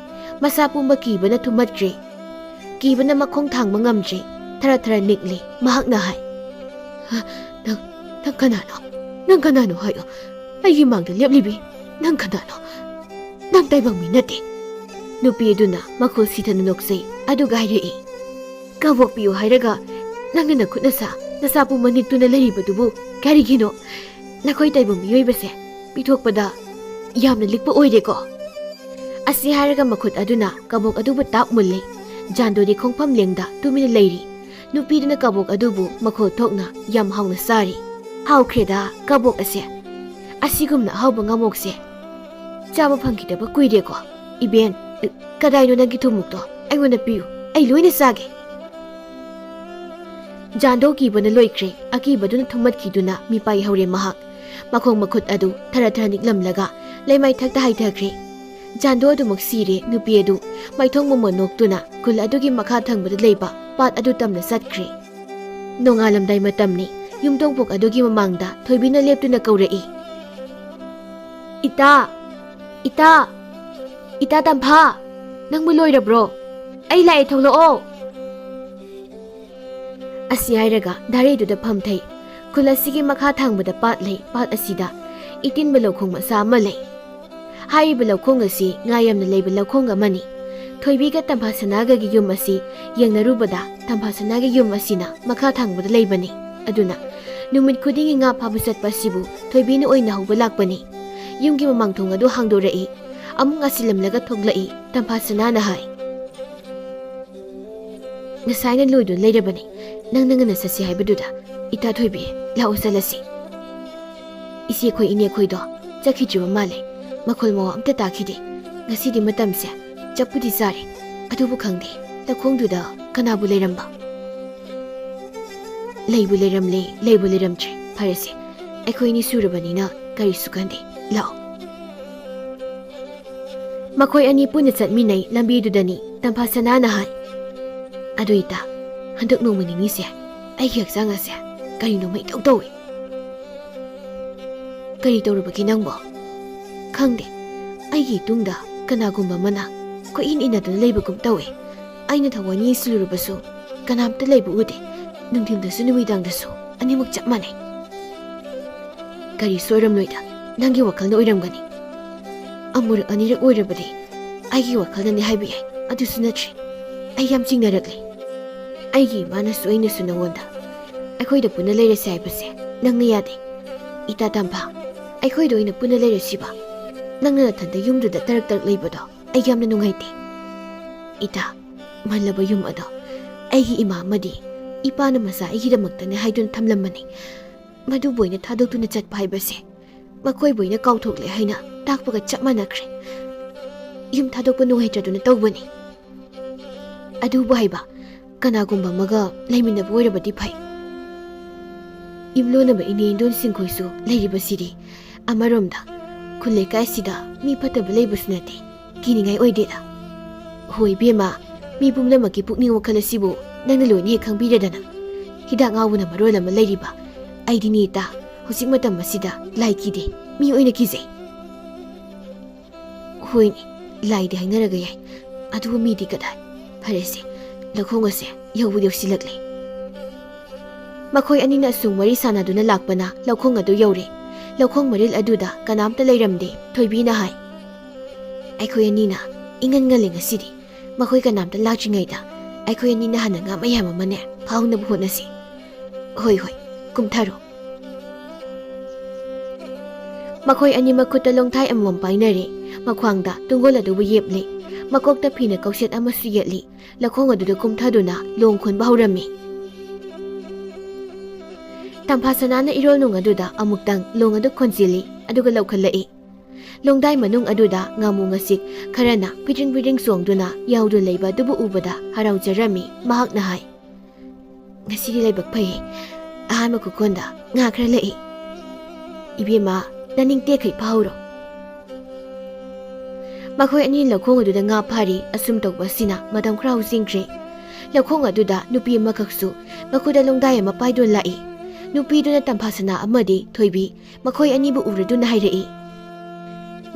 ꯃꯁꯥ ꯄꯨꯝꯕ ꯀꯤꯕꯅ ꯊꯨꯝꯍꯠꯈ꯭ꯔꯦ꯫ ꯀꯤꯕꯅ ꯃꯈꯣꯡ ꯊꯥꯡꯕ ꯉꯝꯗ꯭ꯔꯦ꯫ ꯊꯔ ꯊꯔ ꯅꯤꯛꯂꯤ꯫ ꯃꯍꯥꯛꯅ ꯍꯥꯏ, "ꯍ, ꯅꯪ, ꯅꯪ ꯀꯅꯥꯅꯣ? ꯅꯪ ꯀꯅꯥꯅꯣ ꯍꯥꯏꯌꯣ꯫ ꯑꯩꯒꯤ ꯃꯥꯡꯗ ꯂꯦꯞꯂꯤꯕꯤ ꯅꯪ ꯀꯅꯥꯅꯣ? ꯅꯪ ꯇꯥꯏꯕꯪ ꯃꯤ ꯅꯠꯇꯦ"꯫ ꯅꯨꯄꯤ ꯑꯗꯨꯅ ꯃꯈꯣꯜ ꯁꯤꯊꯅ ꯅꯣꯛꯆꯩ, ꯑꯗꯨꯒ ꯍꯥꯏꯔꯛꯏ, "ꯀꯕꯣꯛ ꯄꯤꯌꯨ ꯍꯥꯏꯔꯒ ꯅꯪꯅ ꯅꯈꯨꯠ ꯅꯁꯥ, ꯅꯁꯥ ꯄꯨꯝꯕ ꯅꯤꯛꯇꯨꯅ ꯂꯩꯔꯤꯕꯗꯨꯕꯨ ꯀꯔꯤꯒꯤꯅꯣ? ꯅꯈꯣꯏ ꯇꯥꯏꯕꯪ ꯃꯤꯑꯣꯏꯕꯁꯦ ꯄꯤꯊꯣꯛꯄꯗ ꯌꯥꯝꯅ ꯂꯤꯛꯄ ꯑꯣꯏꯔꯦꯀꯣ"꯫ ꯑꯁꯤ ꯍꯥꯏꯔꯒ ꯃꯈꯨꯠ ꯑꯗꯨꯅ ꯀꯕꯣꯛ ꯑꯗꯨꯕꯨ ꯇꯥꯞ ꯃꯨꯜꯂꯤ꯫ ꯖꯥꯟꯗꯣꯗꯤ ꯈꯣꯡꯐꯝ ꯂꯦꯡꯗ ꯇꯨꯃꯤꯟꯅ ꯂꯩꯔꯤ꯫ ꯅꯨꯄꯤꯗꯨꯅ ꯀꯕꯣꯛ ꯑꯗꯨꯕꯨ ꯃꯈꯣꯜ ꯊꯣꯛꯅ ꯌꯥꯝ ꯍꯥꯎꯅ ꯆꯥꯔꯤ꯫ "ꯍꯥꯎꯈ꯭ꯔꯦꯗ ꯀꯕꯣꯛ ꯑꯁꯦ꯫ ꯑꯁꯤꯒꯨꯝꯅ ꯑꯍꯥꯎꯕ ꯉꯥꯃꯣꯛꯁꯦ ꯆꯥꯕ ꯐꯪꯈꯤꯗꯕ ꯀꯨꯏꯔꯦꯀꯣ꯫ ꯏꯕꯦꯟ, ꯀꯗꯥꯏꯅꯣ ꯅꯪꯒꯤ ꯊꯨꯝꯃꯣꯛꯇꯣ? ꯑꯩꯉꯣꯟꯗ ꯄꯤꯌꯨ, ꯑꯩ ꯂꯣꯏꯅ ꯆꯥꯒꯦ"꯫ ꯖꯥꯟꯗꯣ ꯀꯤꯕꯅ ꯂꯣꯏꯈ꯭ꯔꯦ꯫ ꯑꯀꯤꯕꯗꯨꯅ ꯊꯨꯝꯃꯠꯈꯤꯗꯨꯅ ꯃꯤꯄꯥꯏ ꯍꯧꯔꯦ ꯃꯍꯥꯛ꯫ ꯃꯈꯣꯡ ꯃꯈꯨꯠ ꯑꯗꯨ ꯊꯔ ꯊꯔ ꯅꯤꯛꯂꯝꯂꯒ ꯂꯩꯃꯥꯏ ꯊꯛꯇ ꯍꯥꯏꯊꯈ꯭ꯔꯦ꯫ ꯖꯥꯟꯗꯣ ꯑꯗꯨꯃꯛ ꯁꯤꯔꯦ꯫ ꯅꯨꯄꯤ ꯑꯗꯨ ꯃꯥꯏꯊꯣꯡ ꯃꯨꯝꯃ ꯅꯣꯛꯇꯨꯅ ꯈꯨꯜ ꯑꯗꯨꯒꯤ ꯃꯈꯥ ꯊꯪꯕꯗ ꯂꯩꯕ ꯄꯥꯠ ꯑꯗꯨ ꯇꯝꯅ ꯆꯠꯈ꯭ꯔꯦ꯫ ꯅꯣꯡꯉꯥꯜꯂꯝꯗꯥꯏ ꯃꯇꯝꯅꯤ꯫ ꯌꯨꯝꯊꯣꯡꯄꯣꯛ ꯑꯗꯨꯒꯤ ꯃꯃꯥꯡꯗ ꯊꯣꯏꯕꯤꯅ ꯂꯦꯞꯇꯨꯅ ꯀꯧꯔꯛꯏ, "ꯏꯇꯥ! ꯏꯇꯥ! ꯏꯇꯥ ꯇꯝꯐꯥ! ꯅꯪꯕꯨ ꯂꯣꯏꯔꯕ꯭ꯔꯣ? ꯑꯩ ꯂꯥꯛꯑꯦ, ꯊꯣꯛꯂꯛꯑꯣ!" ꯑꯁꯤ ꯍꯥꯏꯔꯒ ꯗꯥꯔꯩꯗꯨꯗ ꯐꯝꯊꯩ꯫ ꯈꯨꯜ ꯑꯁꯤꯒꯤ ꯃꯈꯥ ꯊꯪꯕꯗ ꯄꯥꯠ ꯂꯩ꯫ ꯄꯥꯠ ꯑꯁꯤꯗ ꯏꯇꯤꯟꯕ ꯂꯧꯈꯣꯡ ꯃꯆꯥ ꯑꯃ ꯂꯩ꯫ ꯍꯥꯏꯔꯤꯕ ꯂꯧꯈꯣꯡ ꯑꯁꯤ ꯉꯥ ꯌꯥꯝꯅ ꯂꯩꯕ ꯂꯧꯈꯣꯡ ꯑꯃꯅꯤ꯫ ꯊꯣꯏꯕꯤꯒ ꯇꯝꯐꯥ ꯁꯅꯥꯒꯒꯤ ꯌꯨꯝ ꯑꯁꯤ ꯌꯦꯡꯅꯔꯨꯕꯗ ꯇꯝꯐꯥ ꯁꯅꯥꯒꯤ ꯌꯨꯝ ꯑꯁꯤꯅ ꯃꯈꯥ ꯊꯪꯕꯗ ꯂꯩꯕꯅꯤ꯫ ꯑꯗꯨꯅ ꯅꯨꯃꯤꯠ ꯈꯨꯗꯤꯡꯒꯤ ꯉꯥ ꯐꯥꯕ ꯆꯠꯄ ꯑꯁꯤꯕꯨ ꯊꯣꯏꯕꯤꯅ ꯑꯣꯏꯅ ꯍꯧꯕ ꯂꯥꯛꯄꯅꯤ꯫ ꯌꯨꯝꯒꯤ ꯃꯃꯥꯡ ꯊꯣꯡ ꯑꯗꯨ ꯍꯥꯡꯗꯣꯔꯛꯏ꯫ ꯑꯃꯨꯛ ꯉꯥꯁꯤꯜꯂꯝꯂꯒ ꯊꯣꯛꯂꯛꯏ꯫ ꯇꯝꯐꯥ ꯁꯅꯥꯅ ꯍꯥꯏ, "ꯉꯁꯥꯏꯅ ꯂꯣꯏꯗꯨꯅ ꯂꯩꯔꯕꯅꯤ꯫ ꯅꯪꯅ ꯉꯟꯅ ꯆꯠꯁꯤ ꯍꯥꯏꯕꯗꯨꯗ꯫ ꯏꯇꯥ ꯊꯣꯏꯕꯤ, ꯂꯥꯛꯑꯣ ꯆꯠꯂꯁꯤ꯫ ꯏꯆꯦꯈꯣꯏ ꯏꯅꯦꯈꯣꯏꯗꯣ ꯆꯠꯈꯤꯗ꯭ꯔꯤꯕ ꯃꯥꯜꯂꯦ꯫ ꯃꯈꯣꯜ ꯃꯋꯥ ꯑꯝꯇ ꯇꯥꯈꯤꯗꯦ꯫ ꯉꯁꯤꯗꯤ ꯃꯇꯝꯁꯦ ꯆꯞꯄꯨꯗꯤ ꯆꯥꯔꯦ꯫ ꯑꯗꯨꯕꯨ ꯈꯪꯗꯦ, ꯂꯧꯈꯣꯡꯗꯨꯗ ꯀꯅꯥꯕꯨ ꯂꯩꯔꯝꯕ?" "ꯂꯩꯕꯨ ꯂꯩꯔꯝꯂꯦ, ꯂꯩꯕꯨ ꯂꯩꯔꯝꯗ꯭ꯔꯦ꯫ ꯐꯔꯦꯁꯦ, ꯑꯩꯈꯣꯏ ꯑꯅꯤ ꯁꯨꯔꯕꯅꯤꯅ ꯀꯔꯤꯁꯨ ꯈꯟꯗꯦ꯫ ꯂꯥꯛꯑꯣ꯫" ꯃꯈꯣꯏ ꯑꯅꯤ ꯄꯨꯟꯅ ꯆꯠꯃꯤꯟꯅꯩ꯫ ꯂꯝꯕꯤꯗꯨꯗꯅꯤ ꯇꯝꯐꯥ ꯁꯅꯥꯅ ꯍꯥꯏ, "ꯑꯗꯨ ꯏꯇꯥ, ꯍꯟꯗꯛ ꯅꯣꯡꯃ ꯅꯤꯅꯤꯁꯦ ꯑꯩꯒꯤ ꯍꯛꯆꯥꯡ ꯑꯁꯦ ꯀꯔꯤꯅꯣꯃ ꯏꯇꯧ ꯇꯧꯏ꯫" "ꯀꯔꯤ ꯇꯧꯔꯨꯕꯒꯦ ꯅꯪꯕꯣ?" "ꯈꯪꯗꯦ, ꯑꯩꯒꯤ ꯏꯇꯨꯡꯗ ꯀꯅꯥꯒꯨꯝꯕ ꯑꯃꯅ ꯀꯣꯏꯏꯟ ꯏꯟꯅꯗꯨꯅ ꯂꯩꯕꯒꯨꯝ ꯇꯧꯏ꯫ ꯑꯩꯅ ꯊꯋꯥꯏ ꯌꯦꯡꯁꯤꯜꯂꯨꯔꯕꯁꯨ ꯀꯅꯥꯝꯇ ꯂꯩꯕ ꯎꯗꯦ꯫ ꯅꯨꯡꯊꯤꯜꯗꯁꯨ ꯅꯨꯃꯤꯗꯥꯡꯗꯁꯨ ꯑꯅꯤꯃꯛ ꯆꯞ ꯃꯥꯟꯅꯩ꯫" "ꯀꯔꯤꯁꯨ ꯑꯣꯏꯔꯝꯂꯣꯏꯗ, ꯅꯪꯒꯤ ꯋꯥꯈꯜꯅ ꯑꯣꯏꯔꯝꯒꯅꯤ꯫ ꯑꯃꯨꯔꯛ ꯑꯅꯤꯔꯛ ꯑꯣꯏꯔꯕꯗꯤ ꯑꯩꯒꯤ ꯋꯥꯈꯜꯅꯅꯤ ꯍꯥꯏꯕ ꯌꯥꯏ, ꯑꯗꯨꯁꯨ ꯅꯠꯇ꯭ꯔꯦ꯫ ꯑꯩ ꯌꯥꯝ ꯆꯤꯡꯅꯔꯛꯂꯦ꯫ ꯑꯩꯒꯤ ꯏꯃꯥꯅꯁꯨ ꯑꯩꯅꯁꯨ ꯅꯉꯣꯟꯗ ꯑꯩꯈꯣꯏꯗ ꯄꯨꯟꯅ ꯂꯩꯔꯁꯦ ꯍꯥꯏꯕꯁꯦ ꯅꯪꯅ ꯌꯥꯗꯦ꯫ ꯏꯇꯥ ꯇꯝꯐꯥ, ꯑꯩꯈꯣꯏꯗ ꯑꯣꯏꯅ ꯄꯨꯟꯅ ꯂꯩꯔꯁꯤꯕ꯫ ꯅꯪꯅ ꯅꯊꯟꯗ ꯌꯨꯝꯗꯨꯗ ꯇꯔꯛ ꯇꯔꯛ ꯂꯩꯕꯗꯣ ꯑꯩ ꯌꯥꯝꯅ ꯅꯨꯡꯉꯥꯏꯇꯦ꯫ ꯏꯇꯥ, ꯃꯜꯂꯕ ꯌꯨꯝ ꯑꯗꯣ ꯑꯩꯒꯤ ꯏꯃꯥ ꯑꯃꯗꯤ ꯏꯄꯥꯅ ꯃꯆꯥ ꯑꯩꯒꯤꯗꯃꯛꯇꯅꯦ ꯍꯥꯏꯗꯨꯅ ꯊꯝꯂꯝꯕꯅꯤ꯫ ꯃꯗꯨꯕꯨ ꯑꯩꯅ ꯊꯥꯗꯣꯛꯇꯨꯅ ꯆꯠꯄ ꯍꯥꯏꯕꯁꯦ ꯃꯈꯣꯏꯕꯨ ꯑꯩꯅ ꯀꯥꯎꯊꯣꯛꯂꯦ ꯍꯥꯏꯅ ꯇꯥꯛꯄꯒ ꯆꯞ ꯃꯥꯟꯅꯈ꯭ꯔꯦ꯫ ꯌꯨꯝ ꯊꯥꯗꯣꯛꯄ ꯅꯨꯡꯉꯥꯏꯇ꯭ꯔꯗꯨꯅ ꯇꯧꯕꯅꯤ꯫ ꯑꯗꯨꯕꯨ ꯍꯥꯏꯕ, ꯀꯅꯥꯒꯨꯝꯕ ꯑꯃꯒ ꯂꯩꯃꯤꯟꯅꯕ ꯑꯣꯏꯔꯕꯗꯤ ꯐꯩ꯫ ꯌꯨꯝꯂꯣꯟꯅꯕ ꯏꯅꯦ ꯏꯟꯗꯣꯟꯁꯤꯡꯈꯣꯏꯁꯨ ꯂꯩꯔꯤꯕꯁꯤꯗꯤ꯫ ꯑꯃꯔꯣꯝꯗ, ꯈꯨꯜ ꯂꯩꯀꯥꯏꯁꯤꯗ ꯃꯤ ꯐꯠꯇꯕ ꯂꯩꯕꯁꯨ ꯅꯠꯇꯦ, ꯀꯤꯅꯤꯡꯉꯥꯏ ꯑꯣꯏꯗꯦꯗ꯫" "ꯍꯣꯏ ꯏꯕꯦꯝꯃ, ꯃꯤ ꯄꯨꯝꯅꯃꯛꯀꯤ ꯄꯨꯛꯅꯤꯡ ꯋꯥꯈꯜ ꯑꯁꯤꯕꯨ ꯅꯪꯅ ꯂꯣꯏꯅ ꯍꯦꯛ ꯈꯪꯕꯤꯔꯦꯗꯅ꯫ ꯍꯤꯗꯥꯛ ꯉꯥꯎꯕꯅ ꯃꯔꯣꯜ ꯑꯃ ꯂꯩꯔꯤꯕ꯫ ꯑꯩꯗꯤ ꯅꯦꯇꯥ, ꯍꯧꯖꯤꯛ ꯃꯇꯝ ꯑꯁꯤꯗ ꯂꯥꯏ ꯀꯤꯗꯦ, ꯃꯤ ꯑꯣꯏꯅ ꯀꯤꯖꯩ꯫" "ꯍꯣꯏꯅꯦ, ꯂꯥꯏꯗꯤ ꯍꯥꯏꯅꯔꯒ ꯌꯥꯏ, ꯑꯗꯨꯕꯨ ꯃꯤꯗꯤ ꯀꯗꯥꯏ? ꯐꯔꯦꯁꯦ, ꯂꯧꯈꯣꯡ ꯑꯁꯦ ꯌꯧꯕꯨ ꯌꯧꯁꯤꯜꯂꯛꯂꯦ꯫" ꯃꯈꯣꯏ ꯑꯅꯤꯅ ꯑꯁꯨꯝ ꯋꯥꯔꯤ ꯁꯥꯟꯅꯗꯨꯅ ꯂꯥꯛꯄꯅ ꯂꯧꯈꯣꯡ ꯑꯗꯨ ꯌꯧꯔꯦ꯫ ꯂꯧꯈꯣꯡ ꯃꯔꯤꯜ ꯑꯗꯨꯗ ꯀꯅꯥꯝꯇ ꯂꯩꯔꯝꯗꯦ꯫ ꯊꯣꯏꯕꯤꯅ ꯍꯥꯏ, "ꯑꯩꯈꯣꯏ ꯑꯅꯤꯅ ꯏꯉꯟ ꯉꯜꯂꯦ ꯉꯁꯤꯗꯤ꯫ ꯃꯈꯣꯏ ꯀꯅꯥꯝꯇ ꯂꯥꯛꯇ꯭ꯔꯤꯉꯩꯗ ꯑꯩꯈꯣꯏ ꯑꯅꯤꯅ ꯍꯥꯟꯅ ꯉꯥ ꯃꯌꯥꯝ ꯑꯃꯅꯦ ꯐꯥꯍꯧꯅꯕ ꯍꯣꯠꯅꯁꯤ꯫" "ꯍꯣꯏ, ꯍꯣꯏ, ꯀꯨꯝꯊꯔꯣ꯫ ꯃꯈꯣꯏ ꯑꯅꯤ ꯃꯈꯨꯠꯇ ꯂꯣꯡꯊꯥꯏ ꯑꯃꯃꯝ ꯄꯥꯏꯅꯔꯦ꯫ ꯃꯈ꯭ꯋꯥꯡꯗ ꯇꯨꯡꯒꯣꯜ ꯑꯗꯨꯕꯨ ꯌꯦꯞꯂꯦ꯫ ꯃꯀꯣꯛꯇ ꯐꯤꯅ ꯀꯧꯁꯦꯠ ꯑꯃꯁꯨ ꯌꯦꯠꯂꯤ꯫ ꯂꯧꯈꯣꯡ ꯑꯗꯨꯗ ꯀꯨꯝꯊꯗꯨꯅ ꯂꯣꯡ ꯈꯣꯟꯕ ꯍꯧꯔꯝꯃꯤ꯫ ꯇꯝꯐꯥ ꯁꯅꯥꯅ ꯏꯔꯣꯜ ꯅꯨꯡ ꯑꯗꯨꯗ ꯑꯃꯨꯛꯇꯪ ꯂꯣꯡ ꯑꯗꯨ ꯈꯣꯟꯖꯤꯜꯂꯤ, ꯑꯗꯨꯒ ꯂꯧꯈꯠꯂꯛꯏ꯫ ꯂꯣꯡꯗꯥꯏ ꯃꯅꯨꯡ ꯑꯗꯨꯗ ꯉꯥꯃꯨ ꯉꯁꯤꯛ ꯈꯔꯅ ꯐꯤꯗ꯭ꯔꯤꯡ ꯐꯤꯗ꯭ꯔꯤꯡ ꯆꯣꯡꯗꯨꯅ ꯌꯥꯎꯗꯨꯅ ꯂꯩꯕ ꯑꯗꯨꯕꯨ ꯎꯕꯗ ꯍꯔꯥꯎꯖꯔꯝꯃꯤ꯫ ꯃꯍꯥꯛꯅ ꯍꯥꯏ, "ꯉꯁꯤꯗꯤ ꯂꯥꯏꯕꯛ ꯐꯩꯌꯦ, ꯑꯍꯥꯟꯕ ꯈꯨꯀꯣꯟꯗ ꯉꯥ ꯈꯔ ꯂꯛꯏ꯫ ꯏꯕꯦꯝꯃ, ꯅꯅꯤꯡ ꯇꯦꯛꯈꯩ ꯐꯥꯍꯧꯔꯣ꯫" ꯃꯈꯣꯏ ꯑꯅꯤ ꯂꯧꯈꯣꯡ ꯑꯗꯨꯗ ꯉꯥ ꯐꯥꯔꯤ꯫ ꯑꯁꯨꯝ ꯇꯧꯕ ꯑꯁꯤꯅ ꯃꯇꯝ ꯈꯔ ꯍꯧꯖꯤꯟꯈ꯭ꯔꯦ꯫ ꯂꯧꯈꯣꯡ ꯑꯗꯨꯗ ꯅꯨꯄꯤ ꯑꯃꯈꯛꯁꯨ ꯃꯈꯨꯠꯇ ꯂꯣꯡꯗꯥꯏ ꯑꯃ ꯄꯥꯏꯗꯨꯅ ꯂꯥꯛꯏ꯫ ꯅꯨꯄꯤꯗꯨꯅ ꯇꯝꯐꯥ ꯁꯅꯥ ꯑꯃꯗꯤ ꯊꯣꯏꯕꯤ ꯃꯈꯣꯏ ꯑꯅꯤꯕꯨ ꯎꯔꯗꯨꯅ ꯍꯥꯏꯔꯛꯏ,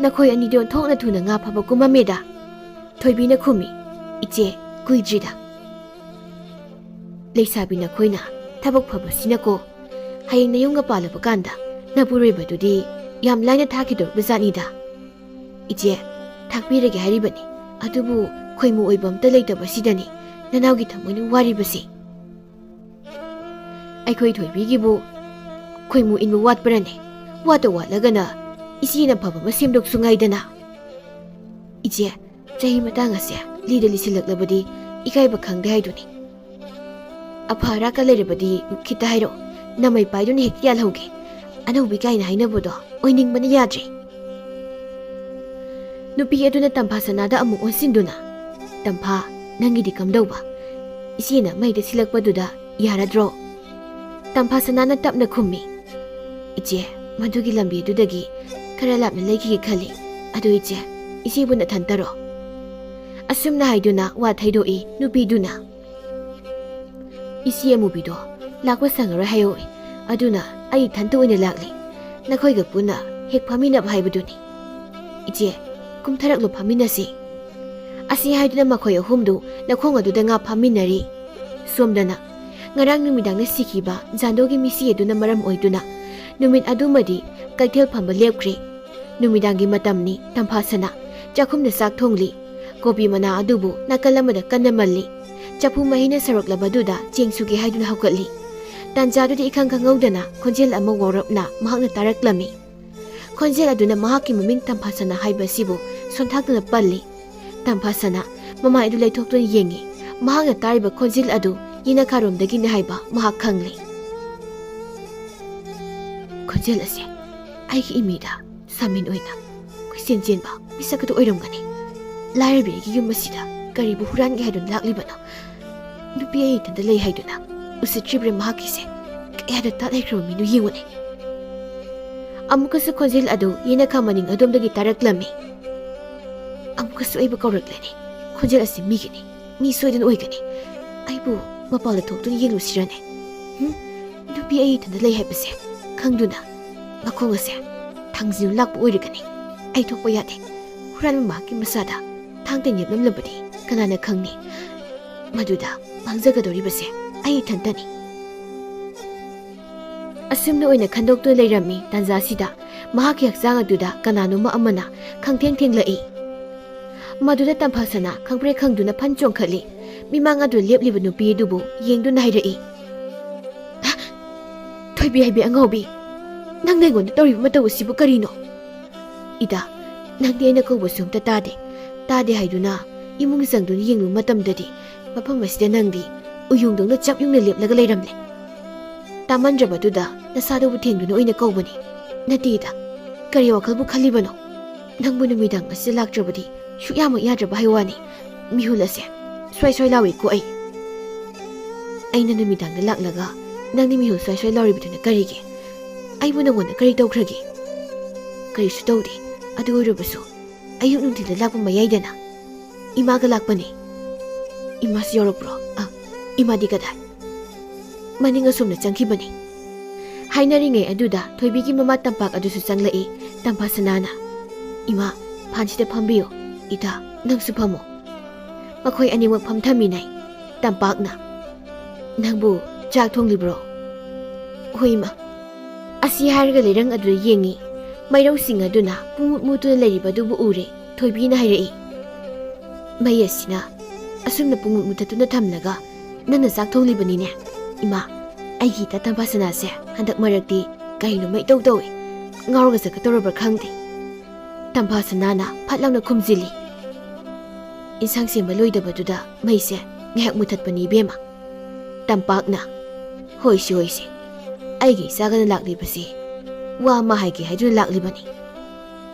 "ꯅꯈꯣꯏ ꯑꯅꯤꯗꯤ ꯑꯣꯟꯊꯣꯛꯅ ꯊꯨꯅ ꯉꯥ ꯐꯥꯕ ꯀꯨꯝꯃꯝꯃꯦꯗ꯫" ꯊꯣꯏꯕꯤꯅ ꯈꯨꯝꯃꯤ, "ꯏꯆꯦ, ꯀꯨꯏꯗ꯭ꯔꯤꯗ꯫ ꯂꯩꯁꯥꯕꯤ ꯅꯈꯣꯏꯅ ꯊꯕꯛ ꯐꯕꯁꯤꯅꯀꯣ, ꯍꯌꯦꯡ ꯅꯌꯨꯝꯒ ꯄꯥꯜꯂꯕ ꯀꯥꯟꯗ ꯅꯄꯨꯔꯣꯏꯕꯗꯨꯗꯤ ꯌꯥꯝ ꯂꯥꯏꯅ ꯊꯥꯈꯤꯗꯧꯔꯤꯕ ꯖꯥꯠꯅꯤꯗ꯫ ꯏꯆꯦ, ꯊꯥꯛꯄꯤꯔꯒꯦ ꯍꯥꯏꯔꯤꯕꯅꯤ, ꯑꯗꯨꯕꯨ ꯈꯣꯏꯃꯨ ꯑꯣꯏꯕ ꯑꯝꯇ ꯂꯩꯇꯕꯁꯤꯗꯅꯤ ꯅꯅꯥꯎꯒꯤ ꯊꯃꯣꯏꯅ ꯋꯥꯔꯤꯕꯁꯦ꯫" ꯑꯩꯈꯣꯏ ꯊꯣꯏꯕꯤꯒꯤꯕꯨ ꯈꯣꯏꯃꯨ ꯏꯟꯕ ꯋꯥꯠꯄ꯭ꯔꯅꯦ? ꯋꯥꯠꯇ ꯋꯥꯠꯂꯒꯅ ꯏꯆꯦꯅ ꯐꯕ ꯑꯃ ꯁꯦꯝꯗꯣꯛꯁꯨ ꯉꯥꯏꯗꯅ꯫ ꯏꯆꯦ, ꯆꯍꯤ ꯃꯇꯥꯡ ꯑꯁꯦ ꯂꯤꯗ ꯂꯤꯁꯤꯜꯂꯛꯂꯕꯗꯤ ꯏꯀꯥꯏꯕ ꯈꯪꯗꯦ ꯍꯥꯏꯗꯨꯅꯤ꯫ ꯑꯐ ꯑꯔꯥꯛꯀ ꯂꯩꯔꯕꯗꯤ ꯈꯤꯇ ꯍꯥꯏꯔꯛꯑꯣ꯫ ꯅꯃꯩ ꯄꯥꯏꯗꯨꯅ ꯍꯦꯛꯇ ꯌꯥꯜꯍꯧꯒꯦ꯫ ꯑꯅꯧꯕꯤ ꯀꯥꯏꯅ ꯍꯥꯏꯅꯕꯗꯣ ꯑꯣꯏꯅꯤꯡꯕꯅ ꯌꯥꯗ꯭ꯔꯦ꯫ ꯅꯨꯄꯤ ꯑꯗꯨꯅ ꯇꯝꯐꯥ ꯁꯅꯥꯗ ꯑꯃꯨꯛ ꯑꯣꯟꯁꯤꯟꯗꯨꯅ, "ꯇꯝꯐꯥ, ꯅꯪꯒꯤꯗꯤ ꯀꯝꯗꯧꯕ? ꯏꯆꯦꯅ ꯃꯩꯗ ꯁꯤꯜꯂꯛꯄꯗꯨꯗ ꯌꯥꯔꯗ꯭ꯔꯣ?" ꯇꯝꯐꯥ ꯁꯅꯥꯅ ꯇꯞꯅ ꯈꯨꯝꯃꯤ, "ꯏꯆꯦ, ꯃꯗꯨꯒꯤ ꯂꯝꯕꯤ ꯑꯗꯨꯗꯒꯤ ꯈꯔ ꯂꯥꯞꯅ ꯂꯩꯈꯤꯒꯦ ꯈꯜꯂꯤ꯫ ꯑꯗꯨ ꯏꯆꯦ, ꯏꯆꯦꯕꯨ ꯅꯊꯟꯇꯔꯣ?" ꯑꯁꯨꯝꯅ ꯍꯥꯏꯗꯨꯅ ꯋꯥ ꯊꯩꯗꯣꯛꯏ ꯅꯨꯄꯤꯗꯨꯅ꯫ "ꯏꯆꯦ ꯑꯃꯨꯕꯤꯗꯣ ꯂꯥꯛꯄ ꯁꯪꯉꯔꯣꯏ ꯍꯥꯏꯍꯧꯏ꯫ ꯑꯗꯨꯅ ꯑꯩ ꯏꯊꯟꯇ ꯑꯣꯏꯅ ꯂꯥꯛꯂꯤ꯫ ꯅꯈꯣꯏꯒ ꯄꯨꯟꯅ ꯍꯦꯛ ꯐꯝꯃꯤꯟꯅꯕ ꯍꯥꯏꯕꯗꯨꯅꯤ꯫ ꯏꯆꯦ, ꯀꯨꯝꯊꯔꯛꯂꯣ, ꯐꯝꯃꯤꯟꯅꯁꯤ꯫" ꯑꯁꯤ ꯍꯥꯏꯗꯨꯅ ꯃꯈꯣꯏ ꯑꯍꯨꯝꯗꯨ ꯂꯧꯈꯣꯡ ꯑꯗꯨꯗ ꯉꯥ ꯐꯝꯃꯤꯟꯅꯔꯤ꯫ ꯁꯣꯝꯗꯅ ꯉꯔꯥꯡ ꯅꯨꯃꯤꯗꯥꯡꯅ ꯁꯤꯈꯤꯕ ꯖꯥꯟꯗꯣꯒꯤ ꯃꯤꯁꯤ ꯑꯗꯨꯅ ꯃꯔꯝ ꯑꯣꯏꯗꯨꯅ ꯅꯨꯃꯤꯠ ꯑꯗꯨꯃꯗꯤ ꯀꯩꯊꯦꯜ ꯐꯝꯕ ꯂꯦꯞꯈ꯭ꯔꯦ꯫ ꯅꯨꯃꯤꯗꯥꯡꯒꯤ ꯃꯇꯝꯅꯤ꯫ ꯇꯝꯐꯥꯁꯅꯥ ꯆꯥꯛꯈꯨꯝꯗ ꯆꯥꯛ ꯊꯣꯡꯂꯤ꯫ ꯀꯣꯕꯤ ꯃꯅꯥ ꯑꯗꯨꯕꯨ ꯅꯥꯀꯜ ꯑꯃꯗ ꯀꯟꯅ ꯃꯜꯂꯤ꯫ ꯆꯐꯨ ꯃꯍꯤꯅ ꯁꯧꯔꯛꯂꯕꯗꯨꯗ ꯆꯦꯡ ꯁꯨꯒꯦ ꯍꯥꯏꯗꯨꯅ ꯍꯧꯒꯠꯂꯤ꯫ ꯇꯥꯟꯖꯥꯗꯨꯗ ꯏꯈꯪ ꯈꯪꯍꯧꯗꯅ ꯈꯣꯟꯖꯦꯜ ꯑꯃ ꯋꯥꯔꯞꯅ ꯃꯍꯥꯛꯅ ꯇꯥꯔꯛꯂꯝꯃꯤ꯫ ꯈꯣꯟꯖꯦꯜ ꯑꯗꯨꯅ ꯃꯍꯥꯛꯀꯤ ꯃꯃꯤꯡ ꯇꯝꯐꯥꯁꯅꯥ ꯍꯥꯏꯕ ꯑꯁꯤꯕꯨ ꯁꯣꯟꯊꯥꯛꯇꯨꯅ ꯄꯜꯂꯤ꯫ ꯇꯝꯐꯥꯁꯅꯥ ꯃꯃꯥꯏ ꯑꯗꯨ ꯂꯩꯊꯣꯛꯇꯨꯅ ꯌꯦꯡꯉꯤ꯫ ꯃꯍꯥꯛꯅ ꯇꯥꯔꯤꯕ ꯈꯣꯟꯖꯦꯜ ꯑꯗꯨ ꯌꯦꯅꯈꯥꯔꯣꯝꯗꯒꯤꯅꯤ ꯍꯥꯏꯕ ꯃꯍꯥꯛ ꯈꯪꯂꯤ꯫ ꯈꯣꯟꯖꯦꯜ ꯑꯁꯦ ꯑꯩꯒꯤ ꯏꯃꯤꯗ ꯁꯥꯃꯤꯟ ꯑꯣꯏꯅ ꯀꯣꯏꯆꯦꯟ ꯆꯦꯟꯕ ꯃꯤꯁꯛ ꯑꯗꯨ ꯑꯣꯏꯔꯝꯒꯅꯤ꯫ ꯂꯥꯏꯔꯕꯤ ꯑꯩꯒꯤ ꯌꯨꯝ ꯑꯁꯤꯗ ꯀꯔꯤꯕꯨ ꯍꯨꯔꯥꯟꯒꯦ ꯍꯥꯏꯗꯨꯅ ꯂꯥꯛꯂꯤꯕꯅꯣ? ꯅꯨꯄꯤ ꯑꯩ ꯏꯊꯟꯇ ꯂꯩ ꯍꯥꯏꯗꯨꯅ ꯎꯁꯤꯠꯇ꯭ꯔꯤꯕ꯭ꯔꯥ ꯃꯍꯥꯛꯀꯤꯁꯦ? ꯀꯌꯥꯗ ꯇꯥꯠ ꯍꯩꯈ꯭ꯔꯕ ꯃꯤꯅꯣ ꯌꯦꯡꯉꯨꯅꯦ꯫ ꯑꯃꯨꯛꯀꯁꯨ ꯈꯣꯟꯖꯦꯜ ꯑꯗꯨ ꯌꯦꯅꯈꯥ ꯃꯅꯤꯡ ꯑꯗꯣꯝꯗꯒꯤ ꯇꯥꯔꯛꯂꯝꯃꯤ꯫ ꯑꯃꯨꯛꯀꯁꯨ ꯑꯩꯕꯨ ꯀꯧꯔꯛꯂꯦꯅꯦ꯫ ꯈꯣꯟꯖꯦꯜ ꯑꯁꯤ ꯃꯤꯒꯤꯅꯤ꯫ ꯃꯤ ꯁꯣꯏꯗꯅ ꯑꯣꯏꯒꯅꯤ꯫ ꯑꯩꯕꯨ ꯃꯄꯥꯟꯗ ꯊꯣꯛꯇꯨꯅ ꯌꯦꯡꯂꯨꯁꯤꯔꯅꯦ? ꯍꯨꯝ? ꯅꯨꯄꯤ ꯑꯩ ꯏꯊꯟꯇ ꯂꯩ ꯍꯥꯏꯕꯁꯦ ꯈꯪꯗꯨꯅ ꯃꯈꯣꯡ ꯑꯁꯦ ꯊꯥꯡꯖꯤꯟ ꯂꯥꯛꯄ ꯑꯣꯏꯔꯒꯅꯤ꯫ ꯑꯩ ꯊꯣꯛꯄ ꯌꯥꯗꯦ꯫ ꯍꯨꯔꯥꯟꯕ ꯃꯍꯥꯛꯀꯤ ꯃꯁꯥꯗ ꯊꯥꯡ ꯇꯦꯟ ꯌꯦꯞꯂꯝꯂꯕꯗꯤ ꯀꯅꯥꯅ ꯈꯪꯅꯤ? ꯃꯗꯨꯗ ꯃꯥꯡꯖꯒꯗꯧꯔꯤꯕꯁꯦ ꯑꯩ ꯏꯊꯟꯇꯅꯤ꯫ ꯑꯁꯨꯝꯅ ꯑꯣꯏꯅ ꯈꯟꯗꯣꯛꯇꯨꯅ ꯂꯩꯔꯝꯃꯤ꯫ ꯇꯥꯟꯖꯥꯁꯤꯗ ꯃꯍꯥꯛꯀꯤ ꯍꯛꯆꯥꯡ ꯑꯗꯨꯗ ꯀꯅꯥꯅꯣꯝꯃ ꯑꯃꯅ ꯈꯪꯊꯦꯡ ꯊꯦꯡꯂꯛꯏ꯫ ꯃꯗꯨꯗ ꯇꯝꯐꯥꯁꯅꯥ ꯈꯪꯄ꯭ꯔꯦꯛ ꯈꯪꯗꯨꯅ ꯐꯟ ꯆꯣꯡꯈꯠꯂꯤ꯫ ꯃꯤꯃꯥꯡ ꯑꯗꯨ ꯂꯦꯞꯂꯤꯕ ꯅꯨꯄꯤ ꯑꯗꯨꯕꯨ ꯌꯦꯡꯗꯨꯅ ꯍꯥꯏꯔꯛꯏ, "ꯊꯣꯏꯕꯤ ꯍꯥꯏꯕꯤ ꯑꯉꯥꯎꯕꯤ, ꯅꯪꯅ ꯑꯩꯉꯣꯟꯗ ꯇꯧꯔꯤꯕ ꯃꯇꯧ ꯑꯁꯤꯕꯨ ꯀꯔꯤꯅꯣ?" "ꯏꯗꯥ, ꯅꯪꯗꯤ ꯑꯩꯅ ꯀꯧꯕꯁꯨ ꯑꯝꯇ ꯇꯥꯗꯦ꯫ ꯇꯥꯗꯦ ꯍꯥꯏꯗꯨꯅ ꯏꯃꯨꯡ ꯆꯪꯗꯨꯅ ꯌꯦꯡꯂꯨꯕ ꯃꯇꯝꯗꯗꯤ ꯃꯐꯝ ꯑꯁꯤꯗ ꯅꯪꯗꯤ ꯎꯌꯣꯡꯗꯧꯅ ꯆꯞ ꯌꯨꯡꯅ ꯂꯦꯞꯂꯒ ꯂꯩꯔꯝꯂꯦ꯫ ꯇꯥꯃꯟꯗ꯭ꯔꯕꯗꯨꯗ ꯅꯁꯥꯗꯨꯕꯨ ꯊꯦꯡꯗꯨꯅ ꯑꯣꯏꯅ ꯀꯧꯕꯅꯤ꯫ ꯅꯠꯇꯦ ꯏꯗꯥ, ꯀꯔꯤ ꯋꯥꯈꯜꯕꯨ ꯈꯜꯂꯤꯕꯅꯣ? ꯅꯪꯕꯨ ꯅꯨꯃꯤꯗꯥꯡ ꯑꯁꯤꯗ ꯂꯥꯛꯇ꯭ꯔꯕꯗꯤ ꯁꯨꯛꯌꯥꯃꯛ ꯌꯥꯗ꯭ꯔꯕ ꯍꯥꯏ ꯋꯥꯅꯤ꯫ ꯃꯤꯍꯨꯜ ꯑꯁꯦ ꯁ꯭ꯋꯥꯏ ꯁ꯭ꯋꯥꯏ ꯂꯥꯎꯏꯀꯣ ꯑꯩ꯫ ꯑꯩꯅ ꯅꯨꯃꯤꯗꯥꯡꯗ ꯂꯥꯛꯂꯒ ꯅꯪꯗꯤ ꯃꯤꯍꯨꯜ ꯁ꯭ꯋꯥꯏ ꯁ꯭ꯋꯥꯏ ꯂꯥꯎꯔꯤꯕꯗꯨꯅ ꯀꯔꯤꯒꯤ? ꯑꯩꯕꯨ ꯅꯪꯉꯣꯟꯗ ꯀꯔꯤ ꯇꯧꯈ꯭ꯔꯒꯦ?" "ꯀꯔꯤꯁꯨ ꯇꯧꯗꯦ꯫ ꯑꯗꯨ ꯑꯣꯏꯔꯕꯁꯨ ꯑꯌꯨꯛ ꯅꯨꯡꯊꯤꯜꯗ ꯂꯥꯛꯄ ꯃꯌꯥꯏꯗꯅ ꯏꯃꯥꯒ ꯂꯥꯛꯄꯅꯦ꯫" "ꯏꯃꯥꯁꯨ ꯌꯥꯎꯔꯛꯄ꯭ꯔꯣ? ꯑ, ꯏꯃꯥꯗꯤ ꯀꯗꯥꯏ?" "ꯃꯅꯤꯡ ꯑꯁꯣꯝꯗ ꯆꯪꯈꯤꯕꯅꯤ꯫" ꯍꯥꯏꯅꯔꯤꯉꯩ ꯑꯗꯨꯗ ꯊꯣꯏꯕꯤꯒꯤ ꯃꯃꯥ ꯇꯝꯄꯥꯛ ꯑꯗꯨꯁꯨ ꯆꯪꯂꯛꯏ꯫ ꯇꯝꯐꯥꯁꯅꯥꯅ, "ꯏꯃꯥ, ꯐꯥꯟꯁꯤꯗ ꯐꯝꯕꯤꯌꯨ꯫ ꯏꯇꯥ, ꯅꯪꯁꯨ ꯐꯝꯃꯣ꯫ ꯃꯈꯣꯏ ꯑꯅꯤꯃꯛ ꯐꯝꯊꯃꯤꯟꯅꯩ꯫" ꯇꯝꯄꯥꯛꯅ, "ꯅꯪꯕꯨ ꯆꯥꯛ ꯊꯣꯡꯂꯤꯕ꯭ꯔꯣ?" "ꯍꯣꯏ, ꯏꯃꯥ꯫" ꯑꯁꯤ ꯍꯥꯏꯔꯒ ꯂꯩꯔꯪ ꯑꯗꯨꯗ ꯌꯦꯡꯉꯤ꯫ ꯃꯩꯔꯧꯁꯤꯡ ꯑꯗꯨꯅ ꯄꯨꯡꯃꯨꯠ ꯃꯨꯠꯇꯨꯅ ꯂꯩꯔꯤꯕ ꯑꯗꯨꯕꯨ ꯎꯔꯦ꯫ ꯊꯣꯏꯕꯤꯅ ꯍꯥꯏꯔꯛꯏ, "ꯃꯩ ꯑꯁꯤꯅ ꯑꯁꯨꯝꯅ ꯄꯨꯡꯃꯨꯠ ꯃꯨꯊꯠꯇꯨꯅ ꯊꯝꯂꯒ ꯅꯪꯅ ꯆꯥꯛ ꯊꯣꯡꯂꯤꯕꯅꯤꯅꯦ? ꯏꯃꯥ, ꯑꯩꯒꯤ ꯏꯇꯥ ꯇꯝꯐꯥ ꯁꯅꯥꯁꯦ ꯍꯟꯗꯛ ꯃꯔꯛꯇꯤ ꯀꯩꯅꯣꯃ ꯏꯇꯧ ꯇꯧꯏ꯫ ꯉꯥꯎꯔꯒ ꯆꯠꯀꯗꯧꯔꯕ꯭ꯔꯥ ꯈꯪꯗꯦ꯫ ꯇꯝꯐꯥ ꯁꯅꯥꯅ ꯐꯠ ꯂꯥꯎꯅ ꯈꯨꯝꯖꯤꯜꯂꯤ꯫ ꯏꯟꯁꯥꯡ ꯁꯦꯝꯕ ꯂꯣꯏꯗꯕꯗꯨꯗ ꯃꯩꯁꯦ ꯉꯥꯏꯍꯥꯛ ꯃꯨꯊꯠꯄꯅꯤ ꯏꯕꯦꯝꯃ꯫ ꯇꯝꯄꯥꯛꯅ, "ꯍꯣꯏꯁꯦ, ꯍꯣꯏꯁꯦ, ꯑꯩꯒꯤ ꯏꯆꯥꯒꯅ ꯂꯥꯛꯂꯤꯕꯁꯤ ꯋꯥ ꯑꯃ ꯍꯥꯏꯒꯦ ꯍꯥꯏꯗꯨꯅ ꯂꯥꯛꯂꯤꯕꯅꯤ꯫"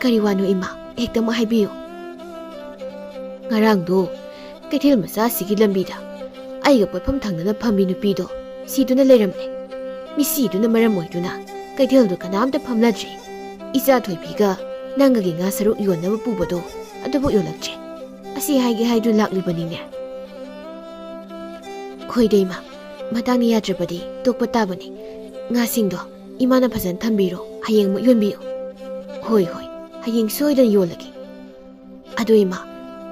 "ꯀꯔꯤ ꯋꯥꯅꯣ ꯏꯃꯥ? ꯍꯦꯛꯇꯃꯛ ꯍꯥꯏꯕꯤꯌꯨ꯫" "ꯉꯔꯥꯡꯗꯣ ꯀꯩꯊꯦꯜ ꯃꯆꯥ ꯑꯁꯤꯒꯤ ꯂꯝꯕꯤꯗ ꯑꯩꯒ ꯄꯣꯠꯐꯝ ꯊꯪꯅꯅ ꯐꯝꯕꯤ ꯅꯨꯄꯤꯗꯣ ꯁꯤꯗꯨꯅ ꯂꯩꯔꯝꯂꯦ꯫ ꯃꯤꯁꯤꯗꯨꯅ ꯃꯔꯝ ꯑꯣꯏꯗꯨꯅ ꯀꯩꯊꯦꯜꯗꯨ ꯀꯅꯥꯝꯇ ꯐꯝꯅꯗ꯭ꯔꯦ꯫ ꯏꯆꯥ ꯊꯣꯏꯕꯤꯒ ꯅꯪꯒꯒꯤ ꯉꯥ ꯁꯔꯨꯛ ꯌꯣꯟꯅꯕ ꯄꯨꯕꯗꯣ ꯑꯗꯨꯕꯨ ꯌꯣꯜꯂꯛꯇ꯭ꯔꯦ꯫ ꯑꯁꯤ ꯍꯥꯏꯒꯦ ꯍꯥꯏꯗꯨꯅ ꯂꯥꯛꯂꯤꯕꯅꯤꯅꯦ꯫" "ꯍꯣꯏꯗ ꯏꯃꯥ, ꯃꯇꯥꯡꯅ ꯌꯥꯗ꯭ꯔꯕꯗꯤ ꯇꯣꯛꯄ ꯇꯥꯕꯅꯤ꯫ ꯉꯥꯁꯤꯡꯗꯣ ꯏꯃꯥꯅ ꯐꯖꯅ ꯊꯝꯕꯤꯔꯣ, ꯍꯌꯦꯡ ꯑꯃꯨꯛ ꯌꯣꯟꯕꯤꯌꯨ꯫" "ꯍꯣꯏ, ꯍꯣꯏ, ꯍꯌꯦꯡ ꯁꯣꯏꯗꯅ ꯌꯣꯜꯂꯒꯦ꯫ ꯑꯗꯣ ꯏꯃꯥ,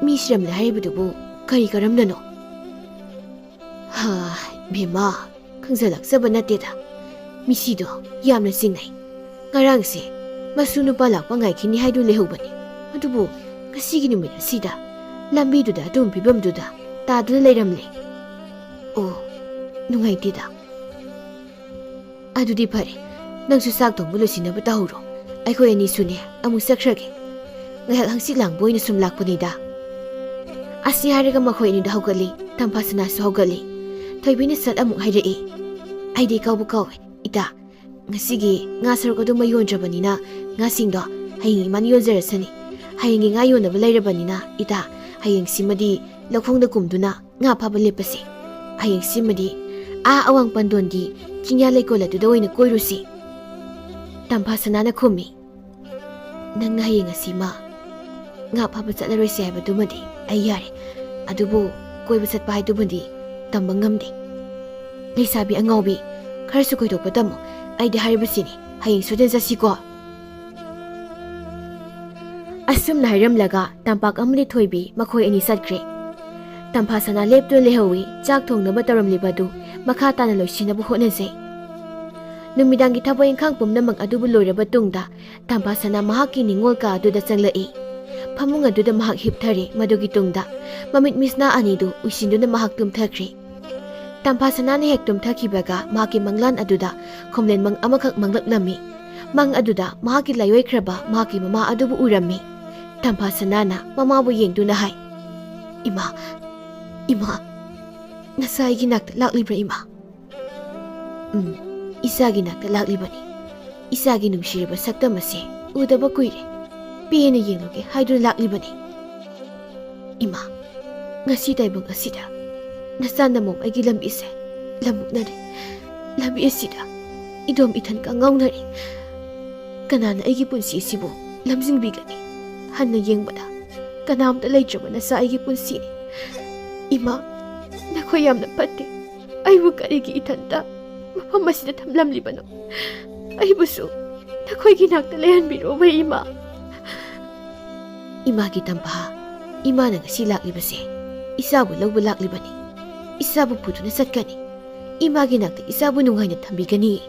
ꯃꯤ ꯁꯤꯔꯝꯂꯦ ꯍꯥꯏꯔꯤꯕꯗꯨꯕꯨ ꯀꯔꯤ ꯀꯔꯝꯅꯅꯣ?" "ꯍꯥ, ꯕꯦꯝꯃ, ꯈꯪꯖꯜꯂꯛꯆꯕ ꯅꯠꯇꯦꯗ꯫ ꯃꯤꯁꯤꯗꯣ ꯌꯥꯝꯅ ꯆꯤꯡꯅꯩ꯫ ꯉꯔꯥꯡꯁꯦ ꯃꯁꯨ ꯅꯨꯄꯥ ꯂꯥꯛꯄ ꯉꯥꯏꯈꯤꯅꯤ ꯍꯥꯏꯗꯨꯅ ꯂꯩꯍꯧꯕꯅꯤ꯫ ꯑꯗꯨꯕꯨ ꯉꯁꯤꯒꯤ ꯅꯨꯃꯤꯠ ꯑꯁꯤꯗ ꯂꯝꯕꯤꯗꯨꯗ ꯑꯗꯨꯝ ꯐꯤꯕꯝꯗꯨꯗ ꯇꯥꯗꯨꯅ ꯂꯩꯔꯝꯂꯦ꯫ ꯑꯣ, ꯅꯨꯡꯉꯥꯏꯇꯦꯗ꯫" "ꯑꯗꯨꯗꯤ ꯐꯔꯦ, ꯅꯪꯁꯨ ꯆꯥꯛ ꯊꯣꯡꯕ ꯂꯣꯏꯁꯤꯟꯅꯕ ꯇꯧꯍꯧꯔꯣ꯫ ꯑꯩꯈꯣꯏ ꯑꯅꯤꯁꯨꯅꯦ ꯑꯃꯨꯛ ꯆꯠꯈ꯭ꯔꯒꯦ꯫ ꯉꯥꯏꯍꯥꯛ ꯍꯪꯆꯤꯠ ꯂꯥꯡꯕ ꯑꯣꯏꯅ ꯁꯨꯝ ꯂꯥꯛꯄꯅꯤꯗ꯫" ꯑꯁꯤ ꯍꯥꯏꯔꯒ ꯃꯈꯣꯏ ꯑꯅꯤꯗꯣ ꯍꯧꯒꯠꯂꯤ꯫ ꯇꯝꯐꯥꯁꯅꯥꯁꯨ ꯍꯧꯒꯠꯂꯤ꯫ ꯊꯣꯏꯕꯤꯅ ꯁꯠ ꯑꯃꯨꯛ ꯍꯥꯏꯔꯛꯏ, "ꯑꯩꯗꯤ ꯀꯥꯎꯕ ꯀꯥꯎꯋꯦ, ꯏꯇꯥ꯫ ꯉꯁꯤꯒꯤ ꯉꯥ ꯁꯔꯨꯛ ꯑꯗꯨꯃ ꯌꯣꯟꯗ꯭ꯔꯕꯅꯤꯅ ꯉꯥꯁꯤꯡꯗꯣ ꯍꯌꯦꯡ ꯏꯃꯥꯅ ꯌꯣꯟꯖꯔꯁꯅꯤ꯫ ꯍꯌꯦꯡꯒꯤ ꯉꯥ ꯌꯣꯟꯅꯕ ꯂꯩꯔꯕꯅꯤꯅ ꯏꯇꯥ, ꯍꯌꯦꯡꯁꯤꯃꯗꯤ ꯂꯧꯈꯣꯡꯗ ꯀꯨꯝꯗꯨꯅ ꯉꯥ ꯐꯥꯕ ꯂꯦꯞꯄꯁꯤ꯫ ꯍꯌꯦꯡꯁꯤꯃꯗꯤ ꯑꯥ ꯑꯋꯥꯡ ꯄꯟꯗꯣꯟꯒꯤ ꯆꯤꯡꯌꯥ ꯂꯩꯀꯣꯜ ꯑꯗꯨꯗ ꯑꯣꯏꯅ ꯀꯣꯏꯔꯨꯁꯤ꯫" ꯇꯝꯐꯥꯁꯅꯥꯅ ꯈꯨꯝꯃꯤ, "ꯅꯪꯅ ꯍꯌꯦꯡ ꯑꯁꯤꯃ ꯉꯥ ꯐꯥꯕ ꯆꯠꯂꯔꯣꯏꯁꯤ ꯍꯥꯏꯕꯗꯨꯃꯗꯤ ꯑꯩ ꯌꯥꯔꯦ꯫ ꯑꯗꯨꯕꯨ ꯀꯣꯏꯕ ꯆꯠꯄ ꯍꯥꯏꯗꯨꯃꯗꯤ ꯇꯝꯕ ꯉꯝꯗꯦ꯫ ꯂꯩꯁꯥꯕꯤ ꯑꯉꯥꯎꯕꯤ, ꯈꯔꯁꯨ ꯀꯣꯏꯊꯣꯛꯄ ꯇꯝꯃꯨ꯫ ꯑꯩꯗꯤ ꯍꯥꯏꯔꯤꯕꯁꯤꯅꯤ, ꯍꯌꯦꯡ ꯁꯣꯏꯗꯅ ꯆꯠꯁꯤꯀꯣ꯫" ꯑꯁꯨꯝꯅ ꯍꯥꯏꯔꯝꯂꯒ ꯇꯝꯄꯥꯛ ꯑꯃꯗꯤ ꯊꯣꯏꯕꯤ ꯃꯈꯣꯏ ꯑꯅꯤ ꯆꯠꯈ꯭ꯔꯦ꯫ ꯇꯝꯐꯥꯁꯅꯥ ꯂꯦꯞꯇꯨꯅ ꯂꯩꯍꯧꯏ꯫ ꯆꯥꯛ ꯊꯣꯡꯅꯕ ꯇꯧꯔꯝꯂꯤꯕ ꯑꯗꯨ ꯃꯈꯥ ꯇꯥꯅ ꯂꯣꯏꯁꯤꯟꯅꯕ ꯍꯣꯠꯅꯖꯩ꯫ ꯅꯨꯃꯤꯗꯥꯡꯒꯤ ꯊꯕꯛ ꯏꯪꯈꯥꯡ ꯄꯨꯝꯅꯃꯛ ꯑꯗꯨꯕꯨ ꯂꯣꯏꯔꯕ ꯇꯨꯡꯗ ꯇꯝꯐꯥꯁꯅꯥ ꯃꯍꯥꯛꯀꯤ ꯅꯤꯡꯉꯣꯜ ꯀꯥ ꯑꯗꯨꯗ ꯆꯪꯂꯛꯏ꯫ ꯐꯃꯨꯡ ꯑꯗꯨꯗ ꯃꯍꯥꯛ ꯍꯤꯞꯊꯔꯦ꯫ ꯃꯗꯨꯒꯤ ꯇꯨꯡꯗ ꯃꯃꯤꯠ ꯃꯤꯠꯁꯅꯥ ꯑꯅꯤꯗꯨ ꯎꯏꯁꯤꯟꯗꯨꯅ ꯃꯍꯥꯛ ꯇꯨꯝꯊꯈ꯭ꯔꯦ꯫ ꯇꯝꯐꯥ ꯁꯅꯥꯅ ꯍꯦꯛ ꯇꯨꯝꯊꯈꯤꯕꯒ ꯃꯍꯥꯛꯀꯤ ꯃꯪꯂꯥꯟ ꯑꯗꯨꯗ ꯈꯣꯝꯂꯦꯟ ꯃꯪ ꯑꯃꯈꯛ ꯃꯪꯂꯛꯂꯝꯃꯤ꯫ ꯃꯪ ꯑꯗꯨꯗ ꯃꯍꯥꯛꯀꯤ ꯂꯥꯏꯑꯣꯏꯈ꯭ꯔꯕ ꯃꯍꯥꯛꯀꯤ ꯃꯃꯥ ꯑꯗꯨꯕꯨ ꯎꯔꯝꯃꯤ꯫ ꯇꯝꯐꯥ ꯁꯅꯥꯅ ꯃꯃꯥꯕꯨ ꯌꯦꯡꯗꯨꯅ ꯍꯥꯏ, "ꯏꯃꯥ, ꯏꯃꯥ, ꯅꯆꯥ ꯑꯩꯒꯤ ꯅꯥꯛꯇ ꯂꯥꯛꯂꯤꯕ꯭ꯔꯥ ꯏꯃꯥ?" "ꯎꯝ, ꯏꯆꯥꯒꯤ ꯅꯥꯛꯇ ꯂꯥꯛꯂꯤꯕꯅꯤ꯫ ꯏꯆꯥꯒꯤ ꯅꯨꯡꯁꯤꯔꯕ ꯁꯛꯇꯝ ꯑꯁꯤ ꯎꯗꯕ ꯀꯨꯏꯔꯦ꯫ ꯄꯦꯟꯅ ꯌꯦꯡꯂꯨꯒꯦ ꯍꯥꯏꯗꯨꯅ ꯂꯥꯛꯂꯤꯕꯅꯤ꯫ ꯏꯃꯥ, ꯉꯁꯤ ꯇꯥꯏꯕꯪ ꯑꯁꯤꯗ ꯅꯆꯥ ꯅꯃꯧ ꯑꯩꯒꯤ ꯂꯝꯕꯤꯁꯦ ꯂꯝꯃꯨꯛꯅꯔꯦ꯫ ꯂꯝꯕꯤ ꯑꯁꯤꯗ ꯏꯗꯣꯝ ꯏꯊꯟ ꯀꯥꯡꯉꯧꯅꯔꯦ꯫ ꯀꯅꯥꯅ ꯑꯩꯒꯤ ꯄꯨꯟꯁꯤ ꯑꯁꯤꯕꯨ ꯂꯝꯖꯤꯡꯕꯤꯒꯅꯤ? ꯍꯟꯅ ꯌꯦꯡꯕꯗ ꯀꯅꯥꯝꯇ ꯂꯩꯇ꯭ꯔꯕ ꯅꯆꯥ ꯑꯩꯒꯤ ꯄꯨꯟꯁꯤꯅꯤ꯫ ꯏꯃꯥ, ꯅꯈꯣꯏ ꯌꯥꯝꯅ ꯐꯠꯇꯦ꯫ ꯑꯩꯕꯨ ꯀꯔꯤꯒꯤ ꯏꯊꯟꯇ ꯃꯐꯝ ꯑꯁꯤꯗ ꯊꯝꯂꯝꯂꯤꯕꯅꯣ? ꯑꯩꯕꯨꯁꯨ ꯅꯈꯣꯏꯒꯤ ꯅꯥꯛꯇ ꯂꯩꯍꯟꯕꯤꯔꯣꯕ ꯏꯃꯥ꯫" "ꯏꯃꯥꯒꯤ ꯇꯝꯐꯥ, ꯏꯃꯥꯅ ꯉꯁꯤ ꯂꯥꯛꯂꯤꯕꯁꯦ ꯏꯆꯥꯕꯨ ꯂꯧꯕ ꯂꯥꯛꯂꯤꯕꯅꯤ꯫ ꯏꯆꯥꯕꯨ ꯄꯨꯗꯨꯅ ꯆꯠꯀꯅꯤ꯫ ꯏꯃꯥꯒꯤ ꯅꯥꯛꯇ ꯏꯆꯥꯕꯨ ꯅꯨꯡꯉꯥꯏꯅ ꯊꯝꯕꯤꯒꯅꯤ꯫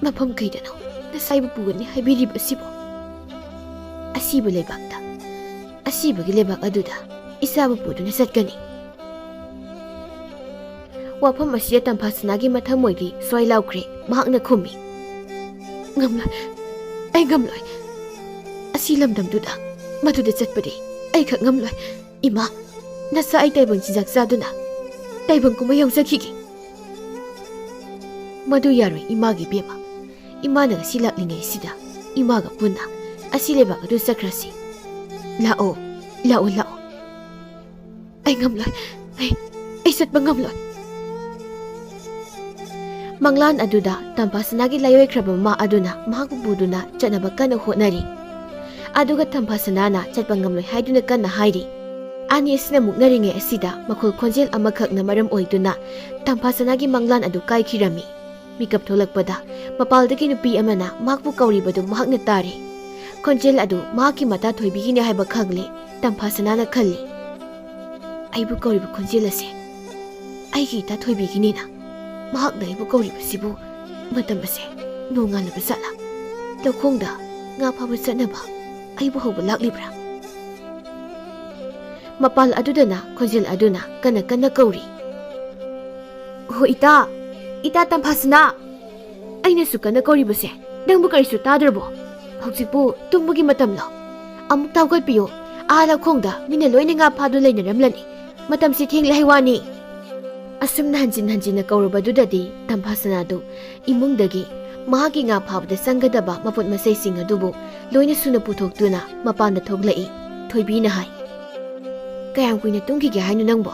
ꯃꯐꯝ ꯀꯩꯗꯅꯣ ꯅꯆꯥ ꯑꯩꯕꯨ ꯄꯨꯒꯅꯤ ꯍꯥꯏꯕꯤꯔꯤꯕꯁꯤꯕꯣ? ꯑꯁꯤꯕ ꯂꯩꯕꯥꯛꯇ, ꯑꯁꯤꯕꯒꯤ ꯂꯩꯕꯥꯛ ꯑꯗꯨꯗ ꯏꯆꯥꯕꯨ ꯄꯨꯗꯨꯅ ꯆꯠꯀꯅꯤ꯫" ꯋꯥꯐꯝ ꯑꯁꯤꯗ ꯇꯝꯐꯥ ꯁꯅꯥꯒꯤ ꯃꯊꯃꯣꯏꯗꯤ ꯁ꯭ꯋꯥꯏ ꯂꯥꯎꯈ꯭ꯔꯦ꯫ ꯃꯍꯥꯛꯅ ꯈꯨꯝꯃꯤ, "ꯉꯝꯂꯣꯏ, ꯑꯩ ꯉꯝꯂꯣꯏ꯫ ꯑꯁꯤ ꯂꯝꯗꯝꯗꯨꯗ, ꯃꯗꯨꯗ ꯆꯠꯄꯗꯤ ꯑꯩꯈꯛ ꯉꯝꯂꯣꯏ꯫ ꯏꯃꯥ, ꯅꯆꯥ ꯑꯩ ꯇꯥꯏꯕꯪ ꯆꯤꯟꯖꯥꯛ ꯆꯥꯗꯨꯅ ꯇꯥꯏꯕꯪ ꯀꯨꯝꯍꯩ ꯌꯥꯎꯖꯈꯤꯒꯦ꯫" "ꯃꯗꯨ ꯌꯥꯔꯣꯏ ꯏꯃꯥꯒꯤ ꯏꯕꯦꯝꯃ꯫ ꯏꯃꯥꯅ ꯉꯁꯤ ꯂꯥꯛꯂꯤꯉꯩꯁꯤꯗ ꯏꯃꯥꯒ ꯄꯨꯟꯅ ꯑꯁꯤ ꯂꯩꯕꯥꯛ ꯑꯗꯨ ꯆꯠꯈ꯭ꯔꯁꯤ꯫ ꯂꯥꯛꯑꯣ, ꯂꯥꯛꯑꯣ, ꯂꯥꯛꯑꯣ꯫" "ꯑꯩ ꯉꯝꯂꯣꯏ꯫ ꯑꯩ, ꯑꯩ ꯆꯠꯄ ꯉꯝꯂꯣꯏ꯫" ꯃꯪꯂꯥꯟ ꯑꯗꯨꯗ ꯇꯝꯐꯥ ꯁꯅꯥꯒꯤ ꯂꯥꯏꯑꯣꯏꯈ꯭ꯔꯕ ꯃꯃꯥ ꯑꯗꯨꯅ ꯃꯍꯥꯛꯄꯨ ꯄꯨꯗꯨꯅ ꯆꯠꯅꯕ ꯀꯟꯅ ꯍꯣꯠꯅꯔꯤ꯫ ꯑꯗꯨꯒ ꯇꯝꯐꯥ ꯁꯅꯥꯅ ꯆꯠꯄ ꯉꯝꯂꯣꯏ ꯍꯥꯏꯗꯨꯅ ꯀꯟꯅ ꯍꯥꯏꯔꯤ꯫ ꯑꯅꯤ ꯑꯁꯤꯅ ꯃꯨꯛꯅꯔꯤꯉꯩ ꯑꯁꯤꯗ ꯃꯈꯣꯜ ꯈꯣꯟꯖꯦꯜ ꯑꯃꯈꯛꯅ ꯃꯔꯝ ꯑꯣꯏꯗꯨꯅ ꯇꯝꯐꯥ ꯁꯅꯥꯒꯤ ꯃꯪꯂꯥꯟ ꯑꯗꯨ ꯀꯥꯏꯈꯤꯔꯝꯃꯤ꯫ ꯃꯤꯀꯞ ꯊꯣꯛꯂꯛꯄꯗ ꯃꯄꯥꯜꯗꯒꯤ ꯅꯨꯄꯤ ꯑꯃꯅ ꯃꯍꯥꯛꯄꯨ ꯀꯧꯔꯤꯕꯗꯨ ꯃꯍꯥꯛꯅ ꯇꯥꯔꯦ꯫ ꯈꯣꯟꯖꯦꯜ ꯑꯗꯨ ꯃꯍꯥꯛꯀꯤ ꯃꯇꯥ ꯊꯣꯏꯕꯤꯒꯤꯅꯤ ꯍꯥꯏꯕ ꯈꯪꯂꯦ꯫ ꯇꯝꯐꯥ ꯁꯅꯥꯅ ꯈꯜꯂꯤ, "ꯑꯩꯕꯨ ꯀꯧꯔꯤꯕ ꯈꯣꯟꯖꯦꯜ ꯑꯁꯦ ꯑꯩꯒꯤ ꯏꯇꯥ ꯊꯣꯏꯕꯤꯒꯤꯅꯤꯅ꯫ ꯃꯍꯥꯛꯅ ꯑꯩꯕꯨ ꯀꯧꯔꯤꯕꯁꯤꯕꯨ ꯃꯇꯝ ꯑꯁꯦ ꯅꯣꯡꯉꯥꯜꯂꯕ ꯖꯥꯠꯂꯥ? ꯂꯧꯈꯣꯡꯗ ꯉꯥ ꯐꯥꯕ ꯆꯠꯅꯕ ꯑꯩꯕꯨ ꯍꯧꯕ ꯂꯥꯛꯂꯤꯕ꯭ꯔꯥ?" ꯃꯄꯥꯜ ꯑꯗꯨꯗꯅ ꯈꯣꯟꯖꯦꯜ ꯑꯗꯨꯅ ꯀꯟꯅ ꯀꯟꯅ ꯀꯧꯔꯤ, ꯍꯣ ꯏꯇꯥ, ꯏꯇꯥ ꯇꯝꯐꯥꯁꯅꯥ, ꯑꯩꯅꯁꯨ ꯀꯟꯅ ꯀꯧꯔꯤꯕꯁꯦ ꯅꯪꯕꯨ ꯀꯔꯤꯁꯨ ꯇꯥꯗ꯭ꯔꯕꯣ? ꯍꯧꯖꯤꯛꯄꯨ ꯇꯨꯝꯕꯒꯤ ꯃꯇꯝꯂꯣ? ꯑꯃꯨꯛꯇ ꯍꯧꯒꯠꯄꯤꯌꯨ, ꯑꯥ ꯂꯧꯈꯣꯡꯗ ꯃꯤꯅ ꯂꯣꯏꯅ ꯉꯥ ꯐꯥꯗꯨꯅ ꯂꯩꯅꯔꯝꯂꯅꯤ꯫ ꯃꯇꯝꯁꯤ ꯊꯦꯡꯂꯦ ꯍꯥꯏ ꯋꯥꯅꯤ꯫ ꯑꯁꯨꯝꯅ ꯍꯟꯖꯤꯟ ꯍꯟꯖꯤꯟꯅ ꯀꯧꯔꯨꯕꯗꯨꯗꯗꯤ ꯇꯝꯐꯥꯁꯅꯥꯗꯨ ꯏꯃꯨꯡꯗꯒꯤ ꯃꯍꯥꯛꯀꯤ ꯉꯥ ꯐꯥꯕꯗ ꯆꯪꯒꯗꯕ ꯃꯄꯣꯠ ꯃꯆꯩꯁꯤꯡ ꯑꯗꯨꯕꯨ ꯂꯣꯏꯅ ꯁꯨꯅ ꯄꯨꯊꯣꯛꯇꯨꯅ ꯃꯄꯥꯟꯗ ꯊꯣꯛꯂꯛꯏ꯫ ꯊꯣꯏꯕꯤꯅ ꯍꯥꯏ, "ꯀꯌꯥꯝ ꯀꯨꯏꯅ ꯇꯨꯝꯈꯤꯒꯦ ꯍꯥꯏꯅꯣ ꯅꯪꯕꯣ?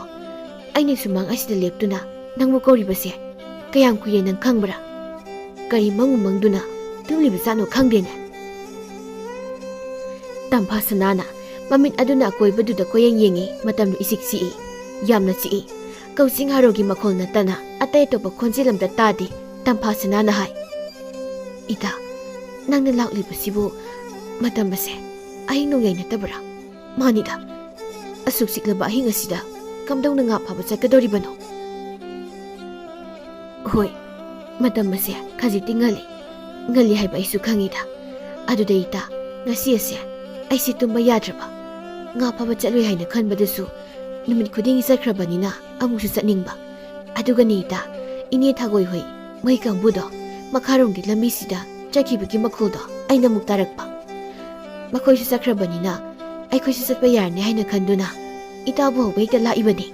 ꯑꯩꯅ ꯁꯨꯃꯥꯡ ꯑꯁꯤꯗ ꯂꯦꯞꯇꯨꯅ ꯅꯪꯕꯨ ꯀꯧꯔꯤꯕꯁꯦ ꯀꯌꯥꯝ ꯀꯨꯏꯔꯦ ꯅꯪ ꯈꯪꯕ꯭ꯔꯥ? ꯀꯔꯤ ꯃꯪꯕꯨ ꯃꯪꯗꯨꯅ ꯇꯨꯝꯂꯤꯕꯖꯥꯠꯅꯣ ꯈꯪꯗꯦꯅꯦ?" ꯇꯝꯐꯥ ꯁꯅꯥꯅ ꯃꯃꯤꯠ ꯑꯗꯨꯅ ꯑꯀꯣꯏꯕꯗꯨꯗ ꯀꯣꯏꯌꯦꯡ ꯌꯦꯡꯉꯤ꯫ ꯃꯇꯝꯗꯨ ꯏꯆꯤꯛ ꯆꯤꯛꯏ, ꯌꯥꯝꯅ ꯆꯤꯛꯏ꯫ ꯀꯛꯆꯤꯡ ꯍꯥꯔꯣꯒꯤ ꯃꯈꯣꯜ ꯅꯠꯇꯅ ꯑꯇꯩ ꯑꯇꯣꯞꯄ ꯈꯣꯟꯖꯦꯜ ꯑꯝꯇ ꯇꯥꯗꯦ꯫ ꯇꯝꯐꯥ ꯁꯅꯥꯅ ꯍꯥꯏ, "ꯏꯇꯥ, ꯅꯪꯅ ꯂꯥꯛꯂꯤꯕꯁꯤꯕꯨ ꯃꯇꯝ ꯑꯁꯦ ꯑꯍꯤꯡ ꯅꯣꯡꯌꯥꯏ ꯅꯠꯇꯕ꯭ꯔꯥ?" "ꯃꯥꯅꯤꯗ, ꯑꯁꯨꯛ ꯆꯤꯛꯂꯕ ꯑꯍꯤꯡ ꯑꯁꯤꯗ ꯀꯝꯗꯧꯅ ꯉꯥ ꯐꯥꯕ ꯆꯠꯀꯗꯧꯔꯤꯕꯅꯣ?" "ꯍꯣꯏ, ꯃꯇꯝ ꯑꯁꯦ ꯈꯖꯤꯛꯇꯤ ꯉꯜꯂꯤ꯫ ꯉꯜꯂꯤ ꯍꯥꯏꯕ ꯑꯩꯁꯨ ꯈꯪꯉꯤꯗ꯫ ꯑꯗꯨꯗ ꯏꯇꯥ, ꯉꯁꯤ ꯑꯁꯦ ꯑꯩꯁꯦ ꯇꯨꯝꯕ ꯌꯥꯗ꯭ꯔꯕ꯫ ꯉꯥ ꯐꯥꯕ ꯆꯠꯂꯣꯏ ꯍꯥꯏꯅ ꯈꯟꯕꯗꯁꯨ ꯅꯨꯃꯤꯠ ꯈꯨꯗꯤꯡꯒꯤ ꯆꯠꯈ꯭ꯔꯕꯅꯤꯅ ꯑꯃꯨꯛꯁꯨ ꯆꯠꯅꯤꯡꯕ꯫ ꯑꯗꯨꯒꯅꯤ ꯏꯇꯥ, ꯏꯅꯦ ꯊꯥꯒꯣꯏ ꯍꯣꯏ ꯃꯣꯏ ꯀꯥꯡꯕꯨꯗꯣ ꯃꯈꯥꯔꯣꯝꯒꯤ ꯂꯝꯕꯤꯁꯤꯗ ꯆꯠꯈꯤꯕꯒꯤ ꯃꯈꯣꯜꯗꯣ ꯑꯩꯅ ꯑꯃꯨꯛ ꯇꯥꯔꯛꯄ꯫ ꯃꯈꯣꯏꯁꯨ ꯆꯠꯈ꯭ꯔꯕꯅꯤꯅ ꯑꯩꯈꯣꯏꯁꯨ ꯆꯠꯄ ꯌꯥꯔꯅꯤ ꯍꯥꯏꯅ ꯈꯟꯗꯨꯅ ꯏꯇꯥꯕꯨ ꯍꯧꯕ ꯍꯦꯛꯇ ꯂꯥꯛꯏꯕꯅꯤ꯫"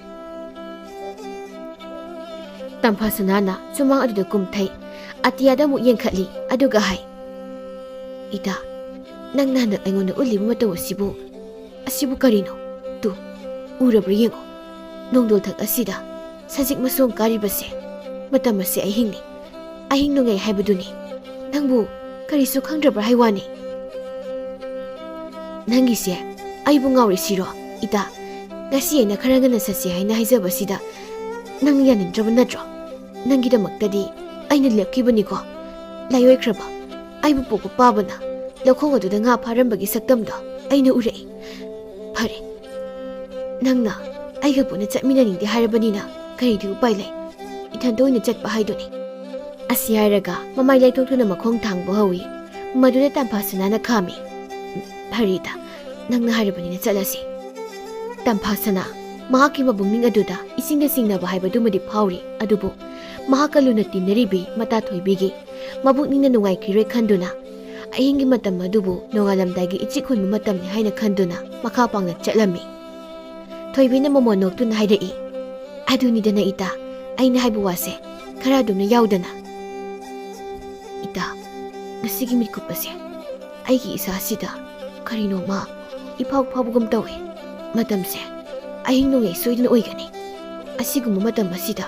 ꯇꯝꯐꯥ ꯁꯅꯥꯅ ꯁꯨꯃꯥꯡ ꯑꯗꯨꯗ ꯀꯨꯝꯊꯩ꯫ ꯑꯇꯤꯌꯥꯗ ꯑꯃꯨꯛ ꯌꯦꯡꯈꯠꯂꯤ, ꯑꯗꯨꯒ ꯍꯥꯏ, "ꯏꯇꯥ, ꯅꯪꯅ ꯍꯟꯗꯛ ꯑꯩꯉꯣꯟꯗ ꯎꯠꯂꯤꯕ ꯃꯇꯧ ꯑꯁꯤꯕꯨ, ꯑꯁꯤꯕꯨ ꯀꯔꯤꯅꯣ? ꯇꯨ, ꯎꯔꯕ꯭ꯔꯥ ꯌꯦꯡꯉꯨ꯫ ꯅꯣꯡꯗꯣꯜꯊꯛ ꯑꯁꯤꯗ ꯁꯖꯤꯛ ꯃꯁꯣꯡ ꯀꯥꯔꯤꯕꯁꯦ ꯃꯇꯝ ꯑꯁꯦ ꯑꯍꯤꯡꯅꯤ꯫ ꯑꯍꯤꯡ ꯅꯣꯡꯌꯥꯏ ꯍꯥꯏꯕꯗꯨꯅꯤ꯫ ꯅꯪꯕꯨ ꯀꯔꯤꯁꯨ ꯈꯪꯗ꯭ꯔꯕ꯭ꯔꯥ ꯍꯥꯏ ꯋꯥꯅꯤ?" "ꯅꯪꯒꯤꯁꯦ ꯑꯩꯕꯨ ꯉꯥꯎꯔꯤꯁꯤꯔꯣ, ꯏꯇꯥ? ꯉꯁꯤ ꯑꯩꯅ ꯈꯔ ꯉꯟꯅ ꯆꯠꯁꯤ ꯍꯥꯏꯅ ꯍꯥꯏꯖꯕꯁꯤꯗ ꯅꯪ ꯌꯥꯅꯤꯡꯗ꯭ꯔꯕ ꯅꯠꯇ꯭ꯔꯣ? ꯅꯪꯒꯤꯗꯃꯛꯇꯗꯤ ꯑꯩꯅ ꯂꯦꯞꯈꯤꯕꯅꯤꯀꯣ꯫ ꯂꯥꯏꯑꯣꯏꯈ꯭ꯔꯕ ꯑꯩꯕꯨ ꯄꯣꯛꯄ ꯄꯥꯕꯅ ꯂꯧꯈꯣꯡ ꯑꯗꯨꯗ ꯉꯥ ꯐꯥꯔꯝꯕꯒꯤ ꯁꯛꯇꯝꯗꯣ ꯑꯩꯅ ꯎꯔꯛꯏ꯫ ꯐꯔꯦ, ꯅꯪꯅ ꯑꯩꯒ ꯄꯨꯟꯅ ꯆꯠꯃꯤꯟꯅꯅꯤꯡꯗꯦ ꯍꯥꯏꯔꯕꯅꯤꯅ ꯀꯔꯤꯗꯤ ꯎꯄꯥꯏ ꯂꯩ? ꯏꯊꯟꯇ ꯑꯣꯏꯅ ꯆꯠꯄ ꯍꯥꯏꯗꯨꯅꯤ꯫" ꯑꯁꯤ ꯍꯥꯏꯔꯒ ꯃꯃꯥꯏ ꯂꯩꯊꯣꯛꯇꯨꯅ ꯃꯈꯣꯡ ꯊꯥꯡꯕ ꯍꯧꯏ꯫ ꯃꯗꯨꯗ ꯇꯝꯐꯥ ꯁꯅꯥꯅ ꯈꯥꯝꯃꯤ꯫ "ꯐꯔꯦꯗ, ꯅꯪꯅ ꯍꯥꯏꯔꯕꯅꯤꯅ ꯆꯠꯂꯁꯤ꯫" ꯇꯝꯐꯥ ꯁꯅꯥ, ꯃꯍꯥꯛꯀꯤ ꯃꯕꯨꯛꯅꯤꯡ ꯑꯗꯨꯗ ꯏꯁꯤꯡꯗ ꯆꯤꯡꯅꯕ ꯍꯥꯏꯕꯗꯨꯃꯗꯤ ꯐꯥꯎꯔꯤ, ꯑꯗꯨꯕꯨ ꯃꯍꯥꯛꯀ ꯂꯨꯅ ꯇꯤꯟꯅꯔꯤꯕꯤ ꯃꯇꯥ ꯊꯣꯏꯕꯤꯒꯤ ꯃꯕꯨꯛꯅꯤꯡꯅ ꯅꯨꯡꯉꯥꯏꯈꯤꯔꯣꯏ ꯈꯟꯗꯨꯅ, ꯑꯍꯤꯡꯒꯤ ꯃꯇꯝ ꯑꯗꯨꯕꯨ ꯅꯣꯡꯉꯥꯜꯂꯝꯗꯥꯏꯒꯤ ꯏꯆꯤꯛ ꯍꯨꯟꯕ ꯃꯇꯝꯅꯤ ꯍꯥꯏꯅ ꯈꯟꯗꯨꯅ ꯃꯈꯥ ꯄꯥꯡꯅ ꯆꯠꯂꯝꯃꯤ꯫ ꯊꯣꯏꯕꯤꯅ ꯃꯃꯣꯟ ꯅꯣꯛꯇꯨꯅ ꯍꯥꯏꯔꯛꯏ, "ꯑꯗꯨꯅꯤꯗꯅ ꯏꯇꯥ, ꯑꯩꯅ ꯍꯥꯏꯕ ꯋꯥꯁꯦ ꯈꯔ ꯑꯗꯨꯝꯅ ꯌꯥꯎꯗꯅ꯫ ꯏꯇꯥ, ꯉꯁꯤꯒꯤ ꯃꯤꯠꯀꯨꯞ ꯑꯁꯦ ꯑꯩꯒꯤ ꯏꯁꯥꯁꯤꯗ ꯀꯔꯤꯅꯣꯃ ꯏꯐꯥꯎ ꯐꯥꯎꯕꯒꯨꯝ ꯇꯧꯏ꯫ ꯃꯇꯝꯁꯦ ꯑꯍꯤꯡ ꯅꯣꯡꯌꯥꯏ ꯁꯣꯏꯗꯅ ꯑꯣꯏꯒꯅꯤ꯫ ꯑꯁꯤꯒꯨꯝꯕ ꯃꯇꯝ ꯑꯁꯤꯗ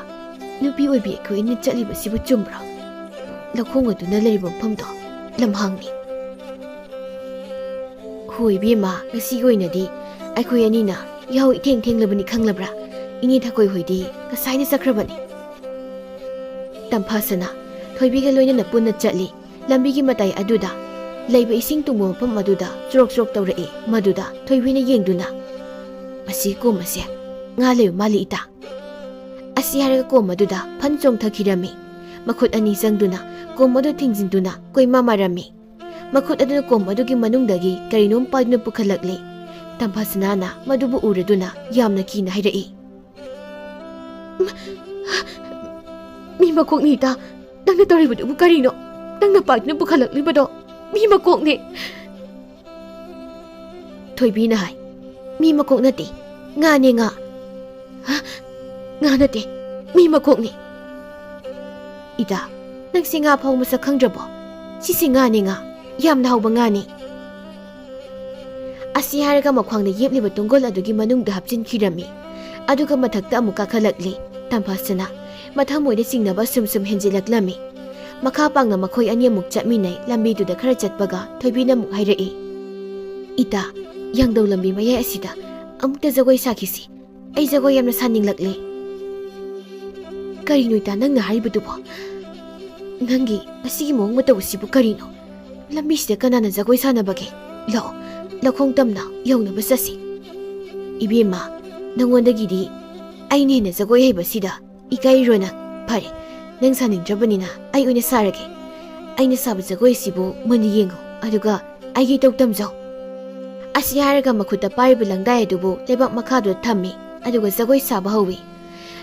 ꯅꯨꯄꯤ ꯑꯣꯏꯕꯤ ꯑꯩꯈꯣꯏ ꯑꯅꯤ ꯆꯠꯂꯤꯕꯁꯤꯕꯨ ꯆꯨꯝꯕ꯭ꯔꯥ? ꯂꯧꯈꯣꯡ ꯑꯗꯨꯅ ꯂꯩꯔꯤꯕ ꯃꯐꯝꯗꯣ ꯂꯝꯍꯥꯡꯅꯤ꯫ ꯍꯣꯏ ꯏꯕꯦꯝꯃ, ꯉꯁꯤꯒꯤ ꯑꯣꯏꯅꯗꯤ ꯑꯩꯈꯣꯏ ꯑꯅꯤꯅ ꯌꯥꯍꯧ ꯏꯊꯦꯡ ꯊꯦꯡꯂꯕꯅꯤ ꯈꯪꯂꯕ꯭ꯔꯥ? ꯏꯅꯦ ꯊꯀꯣꯏ ꯍꯣꯏꯗꯤ ꯉꯁꯥꯏꯅ ꯆꯠꯈ꯭ꯔꯕꯅꯤ꯫" ꯇꯝꯐꯥꯁꯅꯥ ꯊꯣꯏꯕꯤꯒ ꯂꯣꯏꯅꯅ ꯄꯨꯟꯅ ꯆꯠꯂꯤ꯫ ꯂꯝꯕꯤꯒꯤ ꯃꯇꯥꯏ ꯑꯗꯨꯗ ꯂꯩꯕ ꯏꯁꯤꯡ ꯇꯨꯡꯕ ꯃꯐꯝ ꯑꯗꯨꯗ ꯆꯣꯔꯣꯛ ꯆꯣꯔꯣꯛ ꯇꯧꯔꯛꯏ꯫ ꯃꯗꯨꯗ ꯊꯣꯏꯕꯤꯅ ꯌꯦꯡꯗꯨꯅ, "ꯃꯁꯤ ꯀꯣꯝ ꯑꯁꯦ ꯉꯥ ꯂꯩꯕ ꯃꯥꯜꯂꯤ ꯏꯇꯥ꯫" ꯑꯁꯤ ꯍꯥꯏꯔꯒ ꯀꯣꯝ ꯑꯗꯨꯗ ꯐꯟ ꯆꯣꯡꯊꯈꯤꯔꯝꯃꯤ꯫ ꯃꯈꯨꯠ ꯑꯅꯤ ꯆꯪꯗꯨꯅ ꯀꯣꯝ ꯑꯗꯨ ꯊꯤꯡꯖꯤꯟꯗꯨꯅ ꯀꯣꯏꯃꯥ ꯃꯥꯔꯝꯃꯤ꯫ ꯃꯈꯨꯠ ꯑꯗꯨꯅ ꯀꯣꯝ ꯑꯗꯨꯒꯤ ꯃꯅꯨꯡꯗꯒꯤ ꯀꯔꯤꯅꯣꯝ ꯄꯥꯏꯗꯨꯅ ꯄꯨꯈꯠꯂꯛꯂꯤ꯫ ꯇꯝꯐꯥꯁꯅꯥꯅ ꯃꯗꯨꯕꯨ ꯎꯔꯗꯨꯅ ꯌꯥꯝꯅ ꯀꯤꯅ ꯍꯥꯏꯔꯛꯏ, "ꯃꯤ ꯃꯀꯣꯛꯅꯤ ꯏꯇꯥ, ꯅꯪꯅ ꯇꯧꯔꯤꯕꯗꯨꯕꯨ ꯀꯔꯤꯅꯣ? ꯅꯪꯅ ꯄꯥꯏꯗꯨꯅ ꯄꯨꯈꯠꯂꯛꯂꯤꯕꯗꯣ ꯃꯤ ꯃꯀꯣꯛꯅꯤ꯫" ꯊꯣꯏꯕꯤꯅ ꯍꯥꯏ, "ꯃꯤ ꯃꯀꯣꯛ ꯅꯠꯇꯦ, ꯉꯥꯅꯦ ꯉꯥ꯫" "ꯍꯥ? ꯉꯥ ꯅꯠꯇꯦ, ꯃꯤ ꯃꯀꯣꯛꯅꯤ꯫" "ꯏꯇꯥ, ꯅꯪꯁꯦ ꯉꯥ ꯐꯥꯎ ꯃꯁꯛ ꯈꯪꯗ꯭ꯔꯕꯣ? ꯁꯤꯁꯦ ꯉꯥꯅꯦ ꯉꯥ, ꯌꯥꯝꯅ ꯍꯥꯎꯕ ꯉꯥꯅꯤ꯫" ꯑꯁꯤ ꯍꯥꯏꯔꯒ ꯃꯈ꯭ꯋꯥꯡꯗ ꯌꯦꯞꯂꯤꯕ ꯇꯨꯡꯒꯣꯜ ꯑꯗꯨꯒꯤ ꯃꯅꯨꯡꯗ ꯍꯥꯞꯆꯤꯟꯈꯤꯔꯝꯃꯤ꯫ ꯑꯗꯨꯒ ꯃꯊꯛꯇ ꯑꯃꯨꯛ ꯀꯥꯈꯠꯂꯛꯂꯤ꯫ ꯇꯝꯐꯥꯁꯅꯥ ꯃꯊꯃꯣꯏꯗ ꯆꯤꯡꯅꯕ ꯁꯨꯝ ꯁꯨꯝ ꯍꯦꯟꯖꯤꯜꯂꯛꯂꯝꯃꯤ꯫ ꯃꯈꯥ ꯄꯥꯡꯅ ꯃꯈꯣꯏ ꯑꯅꯤ ꯑꯃꯨꯛ ꯆꯠꯃꯤꯟꯅꯩ꯫ ꯂꯝꯕꯤꯗꯨꯗ ꯈꯔ ꯆꯠꯄꯒ ꯊꯣꯏꯕꯤꯅ ꯑꯃꯨꯛ ꯍꯥꯏꯔꯛꯏ, "ꯏꯇꯥ, ꯌꯥꯡꯗꯧ ꯂꯝꯕꯤ ꯃꯌꯥꯏ ꯑꯁꯤꯗ ꯑꯃꯨꯛꯇ ꯖꯒꯣꯏ ꯁꯥꯈꯤꯁꯤ꯫ ꯑꯩ ꯖꯒꯣꯏ ꯌꯥꯝꯅ ꯁꯥꯅꯤꯡꯂꯛꯂꯦ꯫" "ꯀꯔꯤꯅꯣ ꯏꯇꯥ ꯅꯪꯅ ꯍꯥꯏꯔꯤꯕꯗꯨꯕꯣ? ꯅꯪꯒꯤ ꯉꯁꯤꯒꯤ ꯃꯑꯣꯡ ꯃꯇꯧ ꯑꯁꯤꯕꯨ ꯀꯔꯤꯅꯣ? ꯂꯝꯕꯤꯁꯤꯗ ꯀꯅꯥꯅ ꯖꯒꯣꯏ ꯁꯥꯟꯅꯕꯒꯦ? ꯂꯥꯛꯑꯣ, ꯂꯧꯈꯣꯡ ꯇꯝꯅ ꯌꯧꯅꯕ ꯆꯠꯁꯤ꯫" "ꯏꯕꯦꯝꯃ, ꯅꯉꯣꯟꯗꯒꯤꯗꯤ ꯑꯩꯅ ꯍꯦꯟꯅ ꯖꯒꯣꯏ ꯍꯩꯕꯁꯤꯗ ꯏꯀꯥꯏꯔꯣ ꯅꯪ꯫ ꯐꯔꯦ, ꯅꯪ ꯁꯥꯅꯤꯡꯗ꯭ꯔꯕꯅꯤꯅ ꯑꯩ ꯑꯣꯏꯅ ꯁꯥꯔꯒꯦ꯫ ꯑꯩꯅ ꯁꯥꯕ ꯖꯒꯣꯏꯁꯤꯕꯨ ꯃꯨꯟꯅ ꯌꯦꯡꯉꯨ, ꯑꯗꯨꯒ ꯑꯩꯒꯤ ꯏꯇꯧ ꯇꯝꯖꯧ꯫" ꯑꯁꯤ ꯍꯥꯏꯔꯒ ꯃꯈꯨꯠꯇ ꯄꯥꯏꯔꯤꯕ ꯂꯪꯗꯥꯏ ꯑꯗꯨꯕꯨ ꯂꯩꯕꯥꯛ ꯃꯈꯥꯗꯨꯗ ꯊꯝꯃꯤ꯫ ꯑꯗꯨꯒ ꯖꯒꯣꯏ ꯁꯥꯕ ꯍꯧꯏ꯫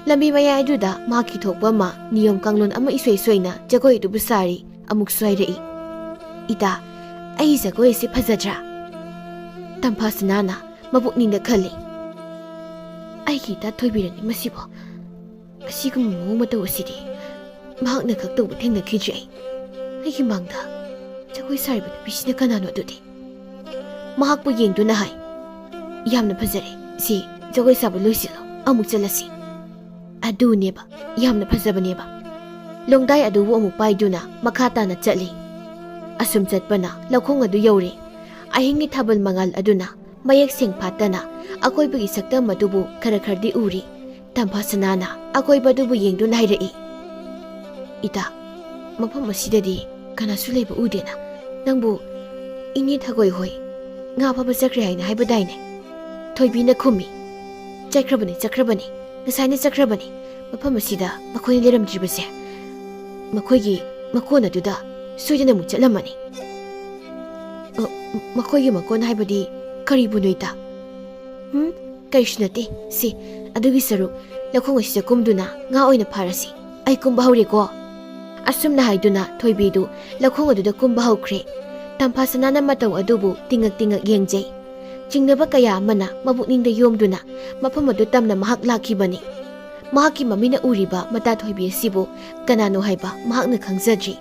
ꯂꯝꯕꯤ ꯃꯌꯥꯏ ꯑꯗꯨꯗ ꯃꯍꯥꯛꯀꯤ ꯊꯣꯛꯄ ꯑꯃ, ꯅꯤꯌꯣꯝ ꯀꯥꯡꯂꯣꯟ ꯑꯃ ꯏꯁꯣꯏ ꯁꯣꯏꯅ ꯖꯒꯣꯏ ꯑꯗꯨꯕꯨ ꯁꯥꯔꯤ꯫ ꯑꯃꯨꯛꯁꯨ ꯍꯥꯏꯔꯛꯏ, "ꯏꯇꯥ, ꯑꯩ ꯖꯒꯣꯏ ꯑꯁꯤ ꯐꯖꯗ꯭ꯔꯥ?" ꯇꯝꯐꯥ ꯁꯅꯥꯅ ꯃꯄꯨꯛꯅꯤꯡꯗ ꯈꯜꯂꯤ, "ꯑꯩꯒꯤ ꯏꯇꯥ ꯊꯣꯏꯕꯤꯔꯅꯤ ꯃꯁꯤꯕꯨ꯫ ꯑꯁꯤꯒꯨꯝꯕ ꯃꯑꯣꯡ ꯃꯇꯧ ꯑꯁꯤꯗꯤ ꯃꯍꯥꯛꯅ ꯈꯛ ꯇꯧꯕ ꯊꯦꯡꯅꯈꯤꯗ꯭ꯔꯤ ꯑꯩ꯫ ꯑꯩꯒꯤ ꯃꯥꯡꯗ ꯖꯒꯣꯏ ꯁꯥꯔꯤꯕ ꯅꯨꯄꯤꯁꯤꯅ ꯀꯅꯥꯅꯣ ꯑꯗꯨꯗꯤ?" ꯃꯍꯥꯛꯄꯨ ꯌꯦꯡꯗꯨꯅ ꯍꯥꯏ, "ꯌꯥꯝꯅ ꯐꯖꯔꯦ꯫ ꯁꯤ ꯖꯒꯣꯏ ꯁꯥꯕ ꯂꯣꯏꯁꯤꯜꯂꯣ, ꯑꯃꯨꯛ ꯆꯠꯂꯁꯤ꯫" ꯑꯗꯨꯅꯦꯕ, ꯌꯥꯝꯅ ꯐꯖꯕꯅꯦꯕ꯫ ꯂꯣꯡꯗꯥꯏ ꯑꯗꯨꯕꯨ ꯑꯃꯨꯛ ꯄꯥꯏꯗꯨꯅ ꯃꯈꯥ ꯇꯥꯅ ꯆꯠꯂꯤ꯫ ꯑꯁꯨꯝ ꯆꯠꯄꯅ ꯂꯧꯈꯣꯡ ꯑꯗꯨ ꯌꯧꯔꯦ꯫ ꯑꯍꯤꯡꯒꯤ ꯊꯥꯕꯜ ꯃꯉꯥꯜ ꯑꯗꯨꯅ ꯃꯌꯦꯛ ꯁꯦꯡ ꯐꯥꯠꯇꯅ ꯑꯀꯣꯏꯕꯒꯤ ꯁꯛꯇꯝ ꯑꯗꯨꯕꯨ ꯈꯔ ꯈꯔꯗꯤ ꯎꯔꯤ꯫ ꯇꯝꯐꯥ ꯁꯅꯥꯅ ꯑꯀꯣꯏꯕ ꯑꯗꯨꯕꯨ ꯌꯦꯡꯗꯨꯅ ꯍꯥꯏꯔꯛꯏ, "ꯏꯇꯥ, ꯃꯐꯝ ꯑꯁꯤꯗꯗꯤ ꯀꯅꯥꯁꯨ ꯂꯩꯕ ꯎꯗꯦꯅ꯫ ꯅꯪꯕꯨ ꯏꯅꯦ ꯊꯒꯣꯏ ꯍꯣꯏ ꯉꯥ ꯐꯥꯕ ꯆꯠꯈ꯭ꯔꯦ ꯍꯥꯏꯅ ꯍꯥꯏꯕꯗꯥꯏꯅꯦ?" ꯊꯣꯏꯕꯤꯅ ꯈꯨꯝꯃꯤ, "ꯆꯠꯈ꯭ꯔꯕꯅꯤ, ꯆꯠꯈ꯭ꯔꯕꯅꯤ꯫ ꯉꯁꯥꯏꯅ ꯆꯠꯈ꯭ꯔꯕꯅꯤ꯫ ꯃꯐꯝ ꯑꯁꯤꯗ ꯃꯈꯣꯏꯅ ꯂꯩꯔꯝꯗ꯭ꯔꯤꯕꯁꯦ꯫ ꯃꯈꯣꯏꯒꯤ ꯃꯀꯣꯟ ꯑꯗꯨꯗ ꯁꯣꯏꯗꯅ ꯑꯃꯨꯛ ꯆꯠꯂꯝꯃꯅꯤ꯫" "ꯑ, ꯃꯈꯣꯏꯒꯤ ꯃꯀꯣꯟ ꯍꯥꯏꯕꯗꯤ ꯀꯔꯤꯕꯨꯅꯣ, ꯏꯇꯥ?" "ꯎꯝ, ꯀꯔꯤꯁꯨ ꯅꯠꯇꯦ꯫ ꯁꯤ, ꯑꯗꯨꯒꯤ ꯁꯔꯨꯛ, ꯂꯧꯈꯣꯡ ꯑꯁꯤꯗ ꯀꯨꯝꯗꯨꯅ ꯉꯥ ꯑꯣꯏꯅ ꯐꯥꯔꯁꯤ꯫ ꯑꯩ ꯀꯨꯝꯕ ꯍꯧꯔꯦꯀꯣ꯫" ꯑꯁꯨꯝꯅ ꯍꯥꯏꯗꯨꯅ ꯊꯣꯏꯕꯤꯗꯨ ꯂꯧꯈꯣꯡ ꯑꯗꯨꯗ ꯀꯨꯝꯕ ꯍꯧꯈ꯭ꯔꯦ꯫ ꯇꯝꯐꯥ ꯁꯅꯥꯅ ꯃꯇꯧ ꯑꯗꯨꯕꯨ ꯇꯤꯡꯉꯛ ꯇꯤꯡꯉꯛ ꯌꯦꯡꯖꯩ꯫ ꯆꯤꯡꯅꯕ ꯀꯌꯥ ꯑꯃꯅ ꯃꯄꯨꯛꯅꯤꯡꯗ ꯌꯣꯝꯗꯨꯅ ꯃꯐꯝ ꯑꯗꯨ ꯇꯝꯅ ꯃꯍꯥꯛ ꯂꯥꯛꯈꯤꯕꯅꯤ꯫ ꯃꯍꯥꯛꯀꯤ ꯃꯃꯤꯠꯅ ꯎꯔꯤꯕ ꯃꯇꯥ ꯊꯣꯏꯕꯤ ꯑꯁꯤꯕꯨ ꯀꯅꯥꯅꯣ ꯍꯥꯏꯕ ꯃꯍꯥꯛꯅ ꯈꯪꯖꯗ꯭ꯔꯤ꯫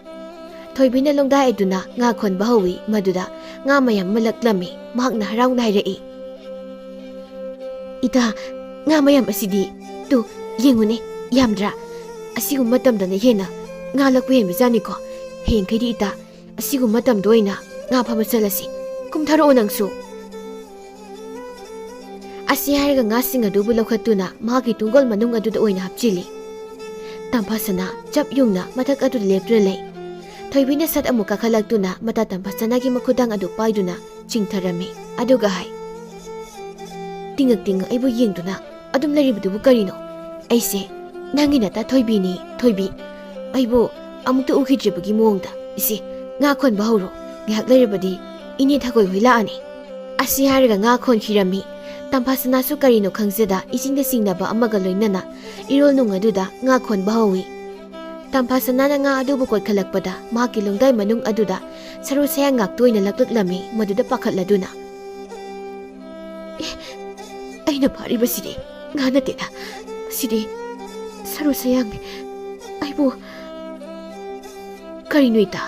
ꯊꯣꯏꯕꯤꯅ ꯂꯣꯡꯗꯥꯏ ꯑꯗꯨꯅ ꯉꯥ ꯈꯣꯟꯕ ꯍꯧꯏ, ꯃꯗꯨꯗ ꯉꯥ ꯃꯌꯥꯝ ꯑꯃ ꯂꯛꯂꯝꯃꯤ꯫ ꯃꯍꯥꯛꯅ ꯍꯔꯥꯎꯅ ꯍꯥꯏꯔꯛꯏ, "ꯏꯇꯥ, ꯉꯥ ꯃꯌꯥꯝ ꯑꯁꯤꯗꯤ ꯇꯨ, ꯌꯦꯡꯉꯨꯅꯦ, ꯌꯥꯝꯗ꯭ꯔꯥ? ꯑꯁꯤꯒꯨꯝꯕ ꯃꯇꯝꯗꯅ ꯍꯦꯟꯅ ꯉꯥ ꯂꯛꯄ ꯍꯦꯟꯕꯖꯥꯠꯅꯤꯀꯣ꯫ ꯍꯌꯦꯡꯈꯩꯗꯤ, ꯏꯇꯥ, ꯑꯁꯤꯒꯨꯝꯕ ꯃꯇꯝꯗ ꯑꯣꯏꯅ ꯉꯥ ꯐꯥꯕ ꯆꯠꯂꯁꯤ꯫ ꯀꯨꯝꯊꯔꯛꯑꯣ ꯅꯪꯁꯨ꯫" ꯑꯁꯤ ꯍꯥꯏꯔꯒ ꯉꯥꯁꯤꯡ ꯑꯗꯨꯕꯨ ꯂꯧꯈꯠꯇꯨꯅ ꯃꯍꯥꯛꯀꯤ ꯇꯨꯡꯒꯣꯜ ꯃꯅꯨꯡ ꯑꯗꯨꯗ ꯑꯣꯏꯅ ꯍꯥꯞꯆꯤꯜꯂꯤ꯫ ꯇꯝꯐꯥꯁꯅꯥ ꯆꯞ ꯌꯨꯡꯅ ꯃꯊꯛ ꯑꯗꯨꯗ ꯂꯦꯞꯇꯨꯅ ꯂꯩ꯫ ꯊꯣꯏꯕꯤꯅ ꯁꯠ ꯑꯃꯨꯛ ꯀꯥꯈꯠꯂꯛꯇꯨꯅ ꯃꯇꯥ ꯇꯝꯐꯥꯁꯅꯥꯒꯤ ꯃꯈꯨꯗꯥꯡ ꯑꯗꯨ ꯄꯥꯏꯗꯨꯅ ꯆꯤꯡꯊꯔꯝꯃꯤ꯫ ꯑꯗꯨꯒ ꯍꯥꯏ, "ꯇꯤꯡꯉꯛ ꯇꯤꯡꯉꯛ ꯑꯩꯕꯨ ꯌꯦꯡꯗꯨꯅ ꯑꯗꯨꯝ ꯂꯩꯔꯤꯕꯗꯨꯕꯨ ꯀꯔꯤꯅꯣ? ꯑꯩꯁꯦ ꯅꯪꯒꯤ ꯅꯇꯥ ꯊꯣꯏꯕꯤꯅꯤ, ꯊꯣꯏꯕꯤ꯫ ꯑꯩꯕꯨ ꯑꯃꯨꯛꯇ ꯎꯈꯤꯗ꯭ꯔꯤꯕꯒꯤ ꯃꯑꯣꯡꯗ꯫ ꯏꯆꯦ, ꯉꯥ ꯈꯣꯟꯕ ꯍꯧꯔꯣ꯫ ꯉꯥꯏꯍꯥꯛ ꯂꯩꯔꯕꯗꯤ ꯏꯅꯦ ꯊꯒꯣꯏ ꯍꯣꯏ ꯂꯥꯛꯑꯅꯤ꯫" ꯑꯁꯤ ꯍꯥꯏꯔꯒ ꯉꯥ ꯈꯣꯟꯈꯤꯔꯝꯃꯤ꯫ ꯇꯝꯐꯥꯁꯅꯥꯁꯨ ꯀꯔꯤꯅꯣ ꯈꯪꯖꯗ ꯏꯁꯤꯡꯗ ꯆꯤꯡꯅꯕ ꯑꯃꯒ ꯂꯣꯏꯅꯅ ꯏꯔꯣꯜꯅꯨꯡ ꯑꯗꯨꯗ ꯉꯥ ꯈꯣꯟꯕ ꯍꯧꯏ꯫ ꯇꯝꯐꯥꯁꯅꯥꯅ ꯉꯥ ꯑꯗꯨꯕꯨ ꯀꯣꯠꯈꯠꯂꯛꯄꯗ ꯃꯍꯥꯛꯀꯤ ꯂꯣꯡꯗꯥꯏ ꯃꯅꯨꯡ ꯑꯗꯨꯗ ꯁꯔꯨ ꯁꯌꯥꯡ ꯉꯥꯛꯇ ꯑꯣꯏꯅ ꯂꯛꯂꯛꯂꯝꯃꯤ꯫ ꯃꯗꯨꯗ ꯄꯥꯈꯠꯂꯗꯨꯅ, "ꯑꯦ, ꯑꯩꯅ ꯐꯥꯔꯤꯕꯁꯤꯗꯤ ꯉꯥ ꯅꯠꯇꯦꯗ, ꯁꯤꯗꯤ ꯁꯔꯨ ꯁꯌꯥꯡꯅꯤ꯫ ꯑꯩꯕꯨ..." "ꯀꯔꯤꯅꯣ ꯏꯇꯥ?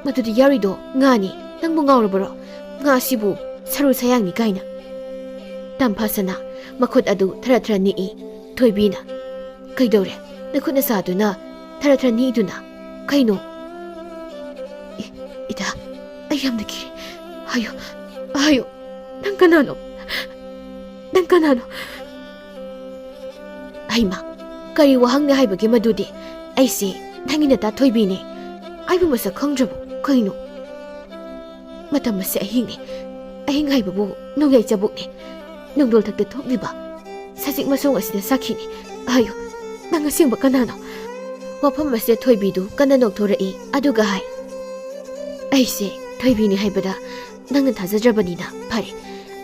ꯃꯗꯨꯗ ꯌꯥꯎꯔꯤꯗꯣ ꯉꯥꯅꯤ꯫ ꯅꯪꯕꯨ ꯉꯥꯎꯔꯕꯔꯣ? ꯉꯥꯁꯤꯕꯨ ꯁꯔꯨ ꯁꯌꯥꯡꯅꯤ ꯀꯥꯏꯅ?" ꯇꯝꯐꯥꯁꯅꯥ ꯃꯈꯨꯠ ꯑꯗꯨ ꯊꯔ ꯊꯔ ꯅꯤꯛꯏ꯫ ꯊꯣꯏꯕꯤꯅ, "ꯀꯩꯗꯧꯔꯦ? ꯅꯈꯨꯠ ꯅꯁꯥꯗꯨꯅ ꯊꯔ ꯊꯔ ꯅꯤꯛꯏꯗꯨꯅ ꯀꯩꯅꯣ?" "ꯏ-, ꯏꯇꯥ, ꯑꯩ ꯌꯥꯝꯅ ꯀꯤꯔꯦ꯫ ꯍꯥꯏꯌꯨ, ꯍꯥꯏꯌꯨ, ꯅꯪ ꯀꯅꯥꯅꯣ? ꯅꯪ ꯀꯅꯥꯅꯣ?" "ꯍꯩꯃꯥ, ꯀꯔꯤ ꯋꯥꯍꯪꯅꯦ ꯍꯥꯏꯕꯒꯦ ꯃꯗꯨꯗꯤ? ꯑꯩꯁꯦ ꯅꯪꯒꯤ ꯅꯇꯥ ꯊꯣꯏꯕꯤꯅꯦ꯫ ꯑꯩꯕꯨ ꯃꯁꯛ ꯈꯪꯗ꯭ꯔꯕꯣ ꯀꯩꯅꯣ? ꯃꯇꯝ ꯑꯁꯤ ꯑꯍꯤꯡꯅꯦ꯫ ꯑꯍꯤꯡ ꯍꯥꯏꯕꯕꯨ ꯅꯣꯡꯌꯥꯏ ꯆꯕꯨꯛꯅꯦ꯫ ꯅꯣꯡꯗꯣꯜ ꯊꯛꯇ ꯊꯣꯛꯂꯤꯕ ꯁꯖꯤꯛ ꯃꯁꯣꯡ ꯑꯁꯤꯗ ꯁꯥꯈꯤꯅꯤ꯫ ꯍꯥꯏꯌꯨ, ꯅꯪ ꯑꯁꯦꯡꯕ ꯀꯅꯥꯅꯣ?" ꯋꯥꯐꯝ ꯑꯁꯤꯗ ꯊꯣꯏꯕꯤꯗꯨ ꯀꯟꯅ ꯅꯣꯛꯊꯣꯔꯛꯏ꯫ ꯑꯗꯨꯒ ꯍꯥꯏ, "ꯑꯩꯁꯦ ꯊꯣꯏꯕꯤꯅꯤ ꯍꯥꯏꯕꯗ ꯅꯪꯅ ꯊꯥꯖꯗ꯭ꯔꯕꯅꯤꯅ ꯐꯔꯦ꯫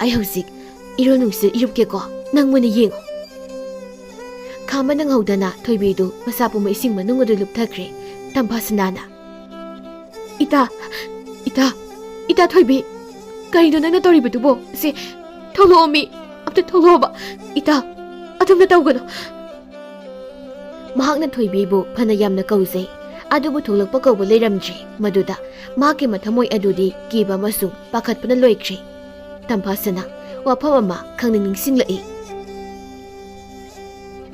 ꯑꯩ ꯍꯧꯖꯤꯛ ꯏꯔꯣꯜꯅꯨꯡꯁꯤꯗ ꯏꯔꯨꯞꯀꯦꯀꯣ꯫ ꯅꯪ ꯃꯨꯟꯅ ꯌꯦꯡꯉꯨ꯫" ꯈꯥꯝꯕ ꯅꯪꯍꯧꯗꯅ ꯊꯣꯏꯕꯤꯗꯨ ꯃꯁꯥ ꯄꯨꯝꯕ ꯏꯁꯤꯡ ꯃꯅꯨꯡ ꯑꯗꯨ ꯂꯨꯞꯊꯈ꯭ꯔꯦ꯫ ꯇꯝꯐꯥꯁꯅꯥꯅ, "ꯏꯇꯥ, ꯏꯇꯥ, ꯏꯇꯥ ꯊꯣꯏꯕꯤ, ꯀꯔꯤꯅꯣ ꯅꯪꯅ ꯇꯧꯔꯤꯕꯗꯨꯕꯣ? ꯁꯦ, ꯊꯣꯛꯂꯛꯑꯣ ꯃꯤ, ꯑꯝꯇ ꯊꯣꯛꯂꯛꯑꯣꯕ꯫ ꯏꯇꯥ, ꯑꯗꯨꯝꯅ ꯇꯧꯒꯅꯨ꯫" ꯃꯍꯥꯛꯅ ꯊꯣꯏꯕꯤꯕꯨ ꯐꯅ ꯌꯥꯝꯅ ꯀꯧꯖꯩ, ꯑꯗꯨꯕꯨ ꯊꯣꯛꯂꯛꯄ ꯀꯧꯕ ꯂꯩꯔꯝꯗ꯭ꯔꯦ꯫ ꯃꯗꯨꯗ ꯃꯍꯥꯛꯀꯤ ꯃꯊꯃꯣꯏ ꯑꯗꯨꯗꯤ ꯀꯤꯕ ꯑꯃꯁꯨꯡ ꯄꯥꯈꯠꯄꯅ ꯂꯣꯏꯈ꯭ꯔꯦ꯫ ꯇꯝꯐꯥꯁꯅꯥ ꯋꯥꯐꯝ ꯑꯃ ꯈꯪꯅꯤꯡ ꯅꯤꯡꯁꯤꯡꯂꯛꯏ꯫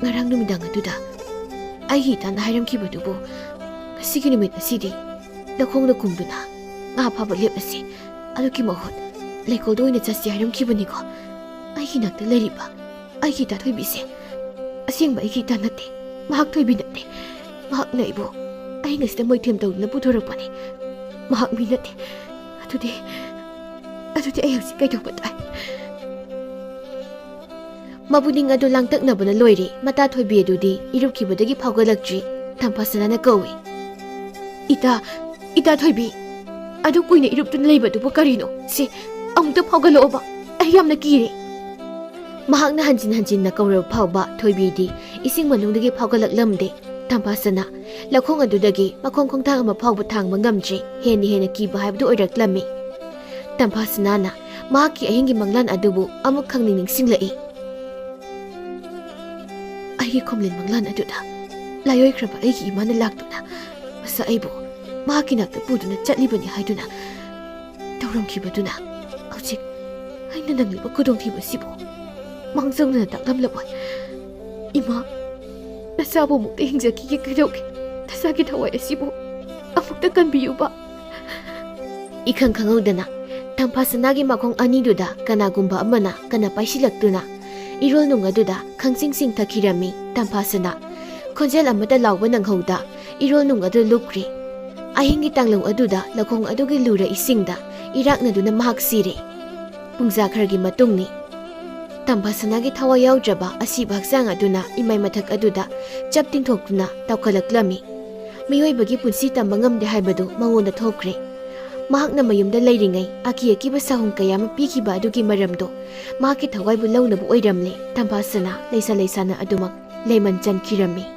"ꯉꯔꯥꯡ ꯅꯨꯃꯤꯗꯥꯡ ꯑꯗꯨꯗ ꯑꯩꯒꯤ ꯏꯇꯥꯅ ꯍꯥꯏꯔꯝꯈꯤꯕꯗꯨꯕꯨ ꯉꯁꯤꯒꯤ ꯅꯨꯃꯤꯠ ꯑꯁꯤꯗꯤ ꯂꯧꯈꯣꯡꯗ ꯀꯨꯝꯗꯨꯅ ꯉꯥ ꯐꯥꯕ ꯂꯦꯞꯂꯁꯤ, ꯑꯗꯨꯒꯤ ꯃꯍꯨꯠ ꯂꯩꯀꯣꯜꯗ ꯑꯣꯏꯅ ꯆꯠꯁꯤ ꯍꯥꯏꯔꯝꯈꯤꯕꯅꯤꯀꯣ꯫ ꯑꯩꯒꯤ ꯅꯥꯛꯇ ꯂꯩꯔꯤꯕ ꯑꯩꯒꯤ ꯏꯇꯥ ꯊꯣꯏꯕꯤꯁꯦ ꯑꯁꯦꯡꯕ ꯑꯩꯒꯤ ꯏꯇꯥ ꯅꯠꯇꯦ, ꯃꯍꯥꯛ ꯊꯣꯏꯕꯤ ꯅꯠꯇꯦ꯫ ꯃꯍꯥꯛꯅ ꯑꯩꯕꯨ ꯑꯍꯤꯡ ꯑꯁꯤꯗ ꯃꯣꯏꯊꯦꯝ ꯇꯧꯗꯨꯅ ꯄꯨꯊꯣꯔꯛꯄꯅꯤ꯫ ꯃꯍꯥꯛ ꯃꯤ ꯅꯠꯇꯦ꯫ ꯑꯗꯨꯗꯤ, ꯑꯗꯨꯗꯤ ꯑꯩ ꯍꯧꯖꯤꯛ ꯀꯩꯗꯧꯕ ꯇꯥꯏ?" ꯃꯕꯨꯛꯅꯤꯡ ꯑꯗꯨ ꯂꯥꯡꯇꯛꯅꯕꯅ ꯂꯣꯏꯔꯦ꯫ ꯃꯇꯥ ꯊꯣꯏꯕꯤ ꯑꯗꯨꯗꯤ ꯏꯔꯨꯞꯈꯤꯕꯗꯒꯤ ꯐꯥꯎꯒꯠꯂꯛꯇ꯭ꯔꯤ꯫ ꯇꯝꯐꯥꯁꯅꯥꯅ ꯀꯧꯏ, "ꯏꯇꯥ, ꯏꯇꯥ ꯊꯣꯏꯕꯤ, ꯑꯗꯨ ꯀꯨꯏꯅ ꯏꯔꯨꯞꯇꯨꯅ ꯂꯩꯕꯗꯨꯕꯨ ꯀꯔꯤꯅꯣ? ꯁꯤ, ꯑꯃꯨꯛꯇ ꯐꯥꯎꯒꯠꯂꯛꯑꯣꯕ, ꯑꯩ ꯌꯥꯝꯅ ꯀꯤꯔꯦ꯫" ꯃꯍꯥꯛꯅ ꯍꯟꯖꯤꯟ ꯍꯟꯖꯤꯟꯅ ꯀꯧꯔꯕ ꯐꯥꯎꯕ ꯊꯣꯏꯕꯤꯗꯤ ꯏꯁꯤꯡ ꯃꯅꯨꯡꯗꯒꯤ ꯐꯥꯎꯒꯠꯂꯛꯂꯝꯗꯦ꯫ ꯇꯝꯐꯥꯁꯅꯥ ꯂꯧꯈꯣꯡ ꯑꯗꯨꯗꯒꯤ ꯃꯈꯣꯡ ꯈꯣꯡꯊꯥꯡ ꯑꯃ ꯐꯥꯎꯕ ꯊꯥꯡꯕ ꯉꯝꯗ꯭ꯔꯦ꯫ ꯍꯦꯟꯅ ꯍꯦꯟꯅ ꯀꯤꯕ ꯍꯥꯏꯕꯗꯨ ꯑꯣꯏꯔꯛꯂꯝꯃꯤ꯫ ꯇꯝꯐꯥꯁꯅꯥꯅ ꯃꯍꯥꯛꯀꯤ ꯑꯍꯤꯡꯒꯤ ꯃꯪꯂꯥꯟ ꯑꯗꯨꯕꯨ ꯑꯃꯨꯛ ꯈꯪꯅꯤꯡ ꯅꯤꯡꯁꯤꯡꯂꯛꯏ꯫ ꯑꯩꯒꯤ ꯈꯣꯝꯂꯦꯟ ꯃꯪꯂꯥꯟ ꯑꯗꯨꯗ ꯂꯥꯏꯑꯣꯏꯈ꯭ꯔꯕ ꯑꯩꯒꯤ ꯏꯃꯥꯅ ꯂꯥꯛꯇꯨꯅ ꯃꯁꯥ ꯑꯩꯕꯨ ꯃꯍꯥꯛꯀꯤ ꯅꯥꯛꯇ ꯄꯨꯗꯨꯅ ꯆꯠꯂꯤꯕꯅꯤ ꯍꯥꯏꯗꯨꯅ ꯇꯧꯔꯝꯈꯤꯕꯗꯨꯅ ꯍꯧꯖꯤꯛ ꯑꯩꯅ ꯅꯪꯂꯤꯕ ꯈꯨꯗꯣꯡꯊꯤꯕꯁꯤꯕꯨ ꯃꯥꯡꯖꯧꯅꯅ ꯇꯥꯛꯂꯝꯂꯕꯣꯏ꯫ ꯏꯃꯥ, ꯅꯆꯥꯕꯨ ꯑꯃꯨꯛꯇ ꯍꯤꯡꯖꯈꯤꯒꯦ ꯀꯩꯗꯧꯒꯦ? ꯅꯆꯥꯒꯤ ꯊꯋꯥꯏ ꯑꯁꯤꯕꯨ ꯑꯃꯨꯛꯇ ꯀꯟꯕꯤꯌꯨꯕ꯫ ꯏꯈꯪ ꯈꯪꯍꯧꯗꯅ ꯇꯝꯐꯥꯁꯅꯥꯒꯤ ꯃꯈꯣꯡ ꯑꯅꯤꯗꯨꯗ ꯀꯅꯥꯒꯨꯝꯕ ꯑꯃꯅ ꯀꯟꯅ ꯄꯥꯏꯁꯤꯜꯂꯛꯇꯨꯅ ꯏꯔꯣꯜꯅꯨꯡ ꯑꯗꯨꯗ ꯈꯪꯆꯤꯡ ꯆꯤꯡꯊꯈꯤꯔꯝꯃꯤ꯫ ꯇꯝꯐꯥꯁꯅꯥ ꯈꯣꯟꯖꯦꯜ ꯑꯃꯠꯇ ꯂꯥꯎꯕ ꯅꯪꯍꯧꯗ ꯏꯔꯣꯜꯅꯨꯡ ꯑꯗꯨ ꯂꯨꯞꯈ꯭ꯔꯦ꯫ ꯑꯍꯤꯡꯒꯤ ꯇꯥꯡꯂꯧ ꯑꯗꯨꯗ ꯂꯧꯈꯣꯡ ꯑꯗꯨꯒꯤ ꯂꯨꯔ ꯏꯁꯤꯡꯗ ꯏꯔꯥꯛꯅꯗꯨꯅ ꯃꯍꯥꯛ ꯁꯤꯔꯦ꯫ ꯄꯨꯡꯖꯥ ꯈꯔꯒꯤ ꯃꯇꯨꯡꯅꯤ꯫ ꯇꯝꯐꯥꯁꯅꯥꯒꯤ ꯊꯋꯥꯏ ꯌꯥꯎꯗ꯭ꯔꯕ ꯑꯁꯤꯕ ꯍꯛꯆꯥꯡ ꯑꯗꯨꯅ ꯏꯃꯥꯏ ꯃꯊꯛ ꯑꯗꯨꯗ ꯆꯞ ꯇꯤꯡꯊꯣꯛꯇꯨꯅ ꯇꯥꯎꯈꯠꯂꯛꯂꯝꯃꯤ꯫ ꯃꯤꯑꯣꯏꯕꯒꯤ ꯄꯨꯟꯁꯤ ꯇꯝꯕ ꯉꯝꯗꯦ ꯍꯥꯏꯕꯗꯨ ꯃꯉꯣꯟꯗ ꯊꯣꯛꯈ꯭ꯔꯦ꯫ ꯃꯍꯥꯛꯅ ꯃꯌꯨꯝꯗ ꯂꯩꯔꯤꯉꯩ ꯑꯀꯤ ꯑꯀꯤꯕ ꯁꯥꯍꯨꯝ ꯀꯌꯥ ꯑꯃ ꯄꯤꯈꯤꯕ ꯑꯗꯨꯒꯤ ꯃꯔꯝꯗꯣ ꯃꯍꯥꯛꯀꯤ ꯊꯋꯥꯏꯕꯨ ꯂꯧꯅꯕ ꯑꯣꯏꯔꯝꯂꯦ꯫ ꯇꯝꯐꯥꯁꯅꯥ ꯂꯩꯁꯥ ꯂꯩꯁꯥꯅ ꯑꯗꯨꯃꯛ ꯂꯩꯃꯟ ꯆꯟꯈꯤꯔꯝꯃꯤ꯫